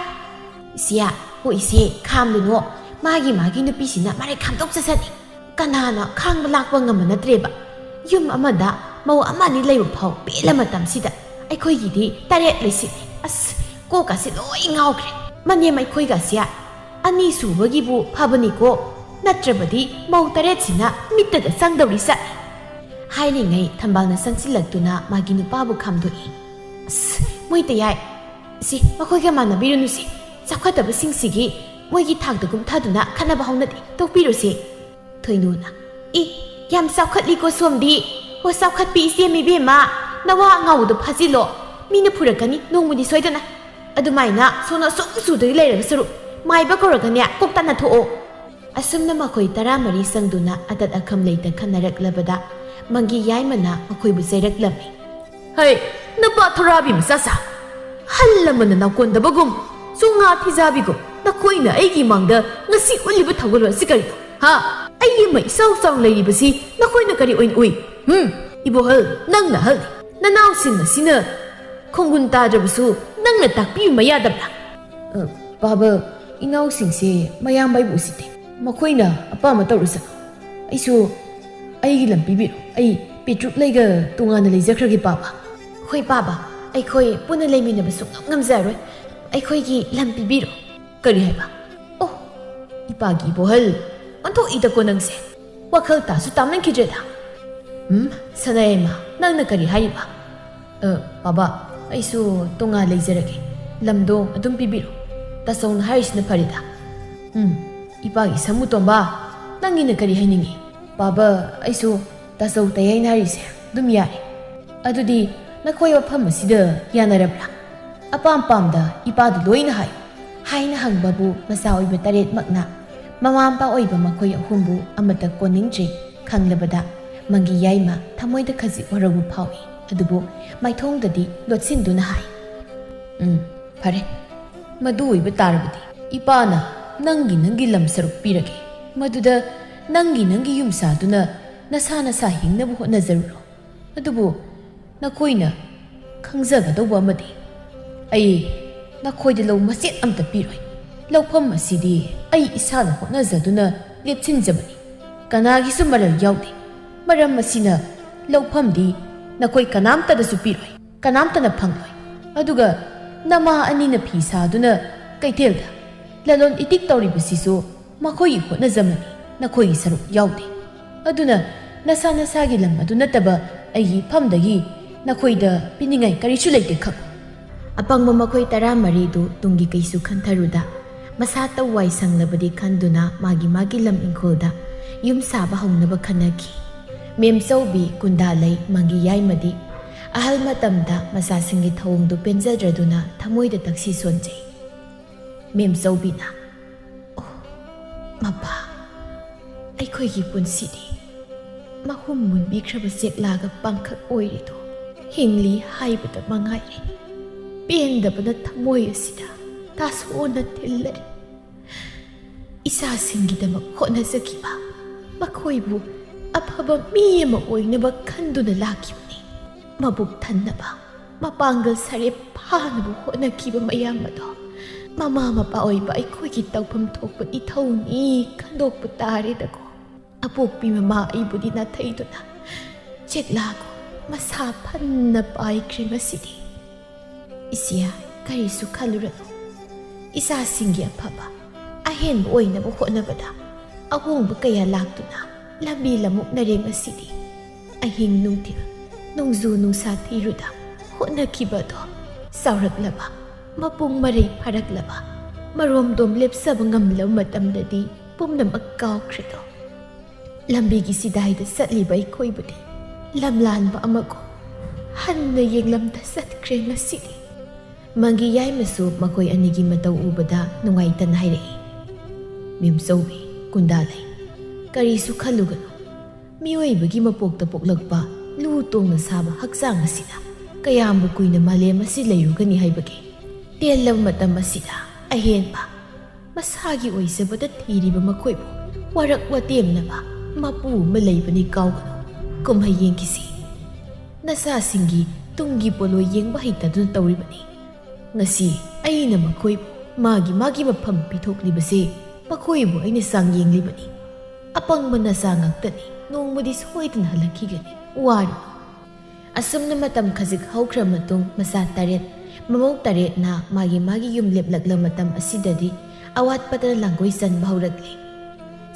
"ꯏꯆꯦ, ꯍꯣ ꯏꯆꯦ, ꯈꯥꯝꯂꯨꯅꯣ꯫ ꯃꯥꯒꯤ ꯃꯥꯒꯤ ꯅꯨꯄꯤꯁꯤꯅ ꯃꯔꯩ ꯈꯥꯝꯗꯣꯛꯆꯁꯅꯤ꯫ ꯀꯅꯥꯅ ꯈꯥꯡꯕ ꯂꯥꯛꯄ ꯉꯝꯕ ꯅꯠꯇ꯭ꯔꯦꯕ꯫ ꯌꯨꯝ ꯑꯃꯗ ꯃꯧ ꯑꯃ ꯑꯅꯤ ꯂꯩꯕ ꯐꯥꯎ ꯄꯦꯜꯂ ꯃꯇꯝꯁꯤꯗ ꯑꯩꯈꯣꯏꯒꯤꯗꯤ ꯇꯔꯦꯠ ꯂꯩꯁꯤꯜꯂꯦ꯫ ꯑꯁ, ꯀꯣꯛꯀꯁꯦ ꯂꯣꯏ ꯉꯥꯎꯈ꯭ꯔꯦ꯫ ꯃꯅꯦꯝ ꯑꯩꯈꯣꯏꯒꯁꯦ ꯑꯅꯤ ꯁꯨꯕꯒꯤꯕꯨ ꯐꯕꯅꯤꯀꯣ, ꯅꯠꯇ꯭ꯔꯕꯗꯤ ꯃꯧ ꯇꯔꯦꯠꯁꯤꯅ ꯃꯤꯠꯇꯒ ꯆꯪꯗꯧꯔꯤ ꯆꯠꯂꯦ꯫" ꯍꯥꯏꯔꯤꯉꯩ ꯊꯝꯕꯥꯜꯅ ꯆꯪꯁꯤꯜꯂꯛꯇꯨꯅ ꯃꯥꯒꯤ ꯅꯨꯄꯥꯕꯨ ꯈꯥꯝꯗꯣꯛꯏ꯫ "ꯑꯁ, ꯃꯣꯏ ꯇꯌꯥꯏ꯫ ꯁꯤ ꯃꯈꯣꯏꯒ ꯃꯥꯟꯅꯕꯤꯔꯨꯅꯨꯁꯤ꯫ ꯆꯥꯎꯈꯠꯇꯕꯁꯤꯡꯁꯤꯒꯤ ꯃꯣꯏꯒꯤ ꯊꯥꯛꯇ ꯀꯨꯝꯊꯗꯨꯅ ꯈꯠꯅꯕ ꯍꯧꯅꯗꯦ꯫ ꯇꯣꯛꯄꯤꯔꯨꯁꯤ꯫" ꯊꯣꯏꯅꯨꯅ, "ꯏ, ꯌꯥꯝ ꯆꯥꯎꯈꯠꯂꯤꯀꯣ ꯁꯣꯝꯗꯤ꯫ ꯍꯣ, ꯆꯥꯎꯈꯠꯄꯤ ꯏꯆꯦꯝ ꯏꯕꯦꯝꯃ, ꯅꯋꯥ ꯑꯉꯥꯎꯕꯗꯣ ꯐꯥꯖꯤꯜꯂꯣ꯫ ꯃꯤꯅ ꯐꯨꯔꯛꯀꯅꯤ ꯅꯣꯡꯃꯗꯤ ꯁꯣꯏꯗꯅ꯫ ꯑꯗꯨꯃꯥꯏꯅ ꯁꯣꯟꯅ ꯁꯨꯝ ꯆꯨꯗꯨꯅ ꯂꯩꯔꯒ ꯁꯔꯨꯛ, ꯃꯥꯏꯕ ꯀꯧꯔꯒꯅꯦ ꯀꯣꯛ ꯇꯥꯟꯅ ꯊꯣꯛꯑꯣ꯫" ꯑꯁꯨꯝꯅ ꯃꯈꯣꯏ ꯇꯔꯥꯃꯔꯤ ꯆꯪꯗꯨꯅ ꯑꯇꯠ ꯑꯈꯝ ꯂꯩꯇ ꯈꯟꯅꯔꯛꯂꯕꯗ ꯃꯪꯒꯤ ꯌꯥꯏꯃꯅ ꯃꯈꯣꯏꯕꯨ ꯆꯩꯔꯛꯂꯝꯃꯤ꯫ "ꯍꯩ, ꯅꯄꯥ ꯊꯣꯔꯥꯕꯤ ꯃꯆꯥꯁꯥ! ꯑꯍꯜ ꯂꯃꯟꯅ ꯅꯥꯎꯀꯣꯟꯗꯕꯒꯨꯝ, ꯆꯣꯉꯥ ꯊꯤꯖꯥꯕꯤꯒꯨꯝ ꯅꯈꯣꯏꯅ ꯑꯩꯒꯤ ꯃꯥꯡꯗ ꯉꯁꯤ ꯎꯠꯂꯤꯕ ꯊꯧꯒꯜꯂꯣꯟ ꯑꯁꯤ ꯀꯔꯤꯅꯣ? ꯍꯥ? ꯑꯩ ꯑꯃ ꯏꯆꯥꯎ ꯆꯥꯎ ꯂꯩꯔꯤꯕꯁꯤ ꯅꯈꯣꯏꯅ ꯀꯔꯤ ꯑꯣꯏꯅ ꯎꯏ? ꯍꯨꯝ? ꯏꯕꯣꯍꯜ, ꯅꯪꯅ ꯑꯍꯜꯅꯤ꯫ ꯅꯅꯥꯎꯁꯤꯡ ꯑꯁꯤꯅ ꯈꯣꯡꯒꯨꯟ ꯇꯥꯗ꯭ꯔꯕꯁꯨ ꯅꯪꯅ ꯇꯥꯛꯄꯤꯕ ꯌꯥꯗꯕ꯭ꯔꯥ?" "ꯑ, ꯄꯥꯕ, ꯏꯅꯥꯎꯁꯤꯡꯁꯦ ꯃꯌꯥꯝꯕ ꯑꯩꯕꯨ ꯎꯁꯤꯠꯇꯦ꯫ ꯃꯈꯣꯏꯅ ꯑꯄꯥꯝꯕ ꯇꯧꯔꯁꯅꯨ꯫ ꯑꯩꯁꯨ ꯑꯩꯒꯤ ꯂꯝ ꯄꯤꯕꯤꯔꯣ꯫ ꯑꯩ ꯄꯤꯇ꯭ꯔꯨꯛ ꯂꯩꯒ ꯇꯣꯉꯥꯟꯅ ꯂꯩꯖꯈ꯭ꯔꯒꯦ, ꯄꯥꯕ꯫" "ꯍꯣꯏ ꯄꯥꯕ, ꯑꯩꯈꯣꯏ ꯄꯨꯟꯅ ꯂꯩꯃꯤꯟꯅꯕ ꯁꯨꯡꯉꯝ ꯉꯝꯖꯔꯣꯏ꯫ ꯑꯩꯈꯣꯏꯒꯤ ꯂꯝ ꯄꯤꯕꯤꯔꯣ꯫" "ꯀꯔꯤ ꯍꯥꯏꯕ?" "ꯑꯣ, ꯏꯄꯥꯒꯤ ꯏꯕꯣꯍꯜ, ꯑꯣꯟꯊꯣꯛꯏꯗꯀꯣ ꯅꯪꯁꯦ꯫ ꯋꯥꯈꯜ ꯇꯥꯁꯨ ꯇꯥꯃꯟꯈꯤꯗ꯭ꯔꯦꯗ꯫ ꯎꯝ, ꯁꯅꯥꯌꯥꯏꯃ, ꯅꯪꯅ ꯀꯔꯤ ꯍꯥꯏꯔꯤꯕ? ꯑ, ꯕꯥꯕꯥ, ꯑꯩꯁꯨ ꯇꯣꯉꯥꯟ ꯂꯩꯖꯔꯒꯦ꯫ ꯂꯝꯗꯣ ꯑꯗꯨꯝ ꯄꯤꯕꯤꯔꯣ꯫ ꯇꯥꯆꯧꯅ ꯍꯥꯏꯔꯤꯁꯤꯅ ꯐꯔꯦꯗ꯫ ꯎꯝ, ꯏꯄꯥꯒꯤ ꯁꯃꯨ ꯇꯣꯝꯕ, ꯅꯪꯒꯤꯅ ꯀꯔꯤ ꯍꯥꯏꯅꯤꯡꯉꯤ? ꯕꯥꯕꯥ, ꯑꯩꯁꯨ ꯇꯥꯆꯧ ꯇꯌꯥꯏꯅ ꯍꯥꯏꯔꯤꯁꯦ ꯑꯗꯨꯝ ꯌꯥꯔꯦ꯫ ꯑꯗꯨꯗꯤ ꯅꯈꯣꯏ ꯋꯥꯐꯝ ꯑꯁꯤꯗ ꯌꯥꯅꯔꯕ꯭ꯔꯥ? ꯑꯄꯥꯝ ꯄꯥꯝꯗ ꯏꯄꯥꯗꯨ ꯂꯣꯏꯅ ꯍꯥꯏꯌꯨ ꯍꯥꯏꯅ ꯍꯪꯕꯕꯨ ꯃꯆꯥ ꯑꯣꯏꯕ ꯇꯔꯦꯠꯃꯛꯅ ꯃꯃꯥ ꯃꯄꯥ ꯑꯣꯏꯕ ꯃꯈꯣꯏ ꯑꯍꯨꯝꯕꯨ ꯑꯃꯠꯇ ꯀꯣꯟꯅꯤꯡꯗ꯭ꯔꯦ ꯈꯪꯂꯕꯗ ꯃꯪꯒꯤ ꯌꯥꯏꯃ ꯊꯃꯣꯏꯗ ꯈꯖꯤꯛ ꯋꯥꯔꯧꯕ ꯐꯥꯎꯏ꯫ ꯑꯗꯨꯕꯨ ꯃꯥꯏꯊꯣꯡꯗꯗꯤ ꯂꯣꯠꯁꯤꯟꯗꯨꯅ ꯍꯥꯏ, "ꯎꯝ, ꯐꯔꯦ꯫ ꯃꯗꯨ ꯑꯣꯏꯕ ꯇꯥꯔꯕꯗꯤ ꯏꯄꯥꯅ ꯅꯪꯒꯤ ꯅꯪꯒꯤ ꯂꯝ ꯁꯔꯨꯛ ꯄꯤꯔꯒꯦ꯫ ꯃꯗꯨꯗ ꯅꯪꯒꯤ ꯅꯪꯒꯤ ꯌꯨꯝ ꯁꯥꯗꯨꯅ ꯅꯁꯥ ꯅꯁꯥ ꯍꯤꯡꯅꯕ ꯍꯣꯠꯅꯖꯔꯨꯔꯣ꯫ ꯑꯗꯨꯕꯨ ꯅꯈꯣꯏꯅ ꯈꯪꯖꯒꯗꯧꯕ ꯑꯃꯗꯤ, ꯑꯩ ꯅꯈꯣꯏꯗ ꯂꯧ ꯃꯆꯦꯠ ꯑꯃꯠꯇ ꯄꯤꯔꯣꯏ꯫ ꯂꯧꯐꯝ ꯑꯁꯤꯗꯤ ꯑꯩ ꯏꯁꯥꯅ ꯍꯣꯠꯅꯖꯗꯨꯅ ꯂꯦꯞꯁꯤꯟꯖꯕꯅꯤ꯫ ꯀꯅꯥꯒꯤꯁꯨ ꯃꯔꯜ ꯌꯥꯎꯗꯦ꯫ ꯃꯔꯝ ꯑꯁꯤꯅ ꯂꯧꯐꯝꯗꯤ ꯅꯈꯣꯏ ꯀꯅꯥꯝꯇꯗꯁꯨ ꯄꯤꯔꯣꯏ, ꯀꯅꯥꯝꯇꯅ ꯐꯪꯂꯣꯏ꯫ ꯑꯗꯨꯒ ꯅꯃꯥ ꯑꯅꯤꯅ ꯐꯤ ꯁꯥꯗꯨꯅ ꯀꯩꯊꯦꯜꯗ ꯂꯂꯣꯟ ꯏꯇꯤꯛ ꯇꯧꯔꯤꯕꯁꯤꯁꯨ ꯃꯈꯣꯏꯒꯤ ꯍꯣꯠꯅꯖꯃꯅꯤ, ꯅꯈꯣꯏꯒꯤ ꯁꯔꯨꯛ ꯌꯥꯎꯗꯦ꯫ ꯑꯗꯨꯅ ꯅꯁꯥ ꯅꯁꯥꯒꯤ ꯂꯝ ꯑꯗꯨ ꯅꯠꯇꯕ ꯑꯩꯒꯤ ꯏꯐꯝꯗꯒꯤ ꯅꯈꯣꯏꯗ ꯄꯤꯅꯤꯡꯉꯥꯏ ꯀꯔꯤꯁꯨ ꯂꯩꯇꯦ ꯈꯪꯉꯨ꯫" ꯑꯄꯪꯕ ꯃꯈꯣꯏ ꯇꯔꯥꯃꯔꯤꯗꯨ ꯇꯨꯡꯒꯤ ꯀꯩꯁꯨ ꯈꯟꯊꯔꯨꯗ ꯃꯁꯥ ꯇꯧ ꯋꯥꯏ ꯁꯪꯂꯕꯗꯤ ꯈꯟꯗꯨꯅ ꯃꯥꯒꯤ ꯃꯥꯒꯤ ꯂꯝ ꯏꯪꯈꯣꯜꯗ ꯌꯨꯝ ꯁꯥꯕ ꯍꯧꯅꯕ ꯈꯟꯅꯈꯤ꯫ ꯃꯦꯝꯆꯧꯕꯤ, ꯀꯨꯟꯗꯥꯂꯩ, ꯃꯪꯒꯤ ꯌꯥꯏꯃꯗꯤ ꯑꯍꯜ ꯃꯇꯝꯗ ꯃꯆꯥꯁꯤꯡꯒꯤ ꯊꯧꯑꯣꯡꯗꯨ ꯄꯦꯟꯖꯗ꯭ꯔꯗꯨꯅ ꯊꯃꯣꯏꯗ ꯇꯛꯁꯤ ꯁꯣꯟꯖꯩ꯫ ꯃꯦꯝꯆꯧꯕꯤꯅ, "ꯑꯣ, ꯃꯄꯥ, ꯑꯩꯈꯣꯏꯒꯤ ꯄꯨꯟꯁꯤꯗꯤ ꯃꯍꯨꯝ ꯃꯨꯟꯕꯤꯈ꯭ꯔꯕ ꯆꯦꯛꯂꯥꯒ ꯄꯥꯡꯈꯛ ꯑꯣꯏꯔꯤꯗꯣ ꯍꯤꯡꯂꯤ ꯍꯥꯏꯕꯗ ꯃꯉꯥꯏꯔꯦ꯫ ꯄꯦꯟꯗꯕꯅ ꯊꯃꯣꯏ ꯑꯁꯤꯗ ꯇꯥꯁꯣꯟꯅ ꯊꯤꯜꯂꯔꯤ꯫ ꯏꯆꯥꯁꯤꯡꯒꯤꯗꯃꯛ ꯍꯣꯠꯅꯖꯈꯤꯕ, ꯃꯈꯣꯏꯕꯨ ꯑꯐꯕ ꯃꯤ ꯑꯃ ꯑꯣꯏꯅꯕ ꯈꯟꯗꯨꯅ ꯂꯥꯛꯈꯤꯕꯅꯤ꯫ ꯃꯕꯨꯛ ꯊꯟꯅꯕ, ꯃꯄꯥꯡꯒꯜ ꯁꯥꯔꯦꯞ ꯐꯥꯅꯕ ꯍꯣꯠꯅꯈꯤꯕ ꯃꯌꯥꯝ ꯑꯗꯣ ꯃꯃꯥ ꯃꯄꯥ ꯑꯣꯏꯕ ꯑꯩꯈꯣꯏꯒꯤ ꯇꯧꯐꯝ ꯊꯣꯛꯄ ꯏꯊꯧꯅꯤ ꯈꯟꯗꯣꯛꯄ ꯇꯥꯔꯦꯗꯀꯣ꯫ ꯑꯄꯣꯛꯄꯤ ꯃꯃꯥ ꯑꯩꯕꯨꯗꯤ ꯅꯥꯊꯩꯗꯨꯅ ꯆꯦꯛꯂꯥꯒꯨꯝ ꯃꯁꯥ ꯐꯟꯅ ꯄꯥꯏꯈ꯭ꯔꯦ ꯉꯁꯤꯗꯤ꯫ ꯏꯆꯦ, ꯀꯔꯤꯁꯨ ꯈꯜꯂꯨꯔꯅꯨ꯫ ꯏꯆꯥꯁꯤꯡꯒꯤ ꯑꯐꯕ ꯑꯍꯦꯟꯕ ꯑꯣꯏꯅꯕ ꯍꯣꯠꯅꯕꯗ ꯑꯍꯣꯡꯕ ꯀꯌꯥ ꯂꯥꯛꯇꯨꯅ ꯂꯝꯕꯤ ꯂꯝꯃꯨꯛ ꯅꯔꯦꯡ ꯑꯁꯤꯗꯤ ꯑꯍꯤꯡ ꯅꯨꯡꯊꯤꯜ, ꯅꯣꯡꯖꯨ ꯅꯨꯡꯁꯥ ꯊꯤꯔꯨꯗ ꯍꯣꯠꯅꯈꯤꯕ ꯑꯗꯣ ꯆꯥꯎꯔꯛꯂꯕ, ꯃꯄꯨꯡ ꯃꯔꯩ ꯐꯥꯔꯛꯂꯕ, ꯃꯔꯣꯝꯗꯣꯝ ꯂꯦꯞꯆꯕ ꯉꯝꯂꯕ ꯃꯇꯝꯗꯗꯤ ꯄꯨꯝꯅꯃꯛ ꯀꯥꯎꯈ꯭ꯔꯦꯗꯣ꯫ ꯂꯝꯕꯤꯒꯤ ꯁꯤꯗꯥꯏꯗ ꯆꯠꯂꯤꯕ ꯑꯩꯈꯣꯏꯕꯨꯗꯤ ꯂꯝꯂꯥꯟꯕ ꯑꯃꯒꯨꯝ ꯍꯟꯅ ꯌꯦꯡꯂꯝꯗ ꯆꯠꯈ꯭ꯔꯦ ꯉꯁꯤꯗꯤ꯫ ꯃꯪꯒꯤ ꯌꯥꯏꯃꯁꯨ ꯃꯈꯣꯏ ꯑꯅꯤꯒꯤ ꯃꯇꯧ ꯎꯕꯗ ꯅꯨꯡꯉꯥꯏꯇꯅ ꯍꯥꯏꯔꯛꯏ, "ꯃꯦꯝꯆꯧꯕꯤ, ꯀꯨꯟꯗꯥ ꯂꯩ, ꯀꯔꯤꯁꯨ ꯈꯜꯂꯨꯒꯅꯨ꯫ ꯃꯤꯑꯣꯏꯕꯒꯤ ꯃꯄꯣꯛꯇ ꯄꯣꯛꯂꯛꯄ ꯂꯨ ꯇꯣꯡꯅ ꯁꯥꯕ ꯍꯛꯆꯥꯡ ꯑꯁꯤꯅ ꯀꯌꯥꯝꯕꯨ ꯀꯨꯏꯅ ꯃꯥꯂꯦꯝ ꯑꯁꯤ ꯂꯩꯔꯨꯒꯅꯤ ꯍꯥꯏꯕꯒꯦ? ꯇꯦꯜꯂꯕ ꯃꯇꯝ ꯑꯁꯤꯗ ꯑꯍꯦꯟꯕ ꯃꯁꯥꯒꯤ ꯑꯣꯏꯖꯕꯗ ꯊꯤꯔꯤꯕ ꯃꯈꯣꯏꯕꯨ ꯋꯥꯔꯛ ꯋꯥꯇꯦꯝꯅꯕ ꯃꯄꯨ ꯑꯃ ꯂꯩꯕꯅꯤ ꯀꯥꯎꯒꯅꯨ꯫ ꯀꯨꯝꯍꯩ ꯌꯦꯡꯈꯤꯁꯤ꯫ ꯅꯆꯥꯁꯤꯡꯒꯤ ꯇꯨꯡꯒꯤ ꯄꯣꯠꯂꯣꯏ ꯌꯦꯡꯕ ꯍꯩꯇꯗꯨꯅ ꯇꯧꯔꯤꯕꯅꯤ꯫ ꯉꯁꯤ ꯑꯩꯅ ꯃꯈꯣꯏꯕꯨ ꯃꯥꯒꯤ ꯃꯥꯒꯤ ꯃꯐꯝ ꯄꯤꯊꯣꯛꯂꯤꯕꯁꯦ ꯃꯈꯣꯏꯕꯨ ꯑꯩꯅ ꯆꯥꯡꯌꯦꯡꯂꯤꯕꯅꯤ꯫ ꯑꯄꯪꯕ ꯅꯆꯥ ꯉꯥꯛꯇꯅꯤ, ꯅꯣꯡꯃꯗꯤ ꯁꯣꯏꯗꯅ ꯍꯜꯂꯛꯈꯤꯒꯅꯤ, ꯋꯥꯔꯨꯅꯨ꯫" ꯑꯁꯨꯝꯅ ꯃꯇꯝ ꯈꯖꯤꯛ ꯍꯧꯈ꯭ꯔ ꯃꯇꯨꯡ ꯃꯆꯥ ꯇꯔꯦꯠ, ꯃꯃꯧ ꯇꯔꯦꯠꯅ ꯃꯥꯒꯤ ꯃꯥꯒꯤ ꯌꯨꯝ ꯂꯦꯞꯂꯛꯂ ꯃꯇꯝ ꯑꯁꯤꯗꯗꯤ ꯑꯋꯥꯠꯄꯗ ꯂꯥꯡꯒꯣꯏ ꯆꯟꯕ ꯍꯧꯔꯛꯂꯦ꯫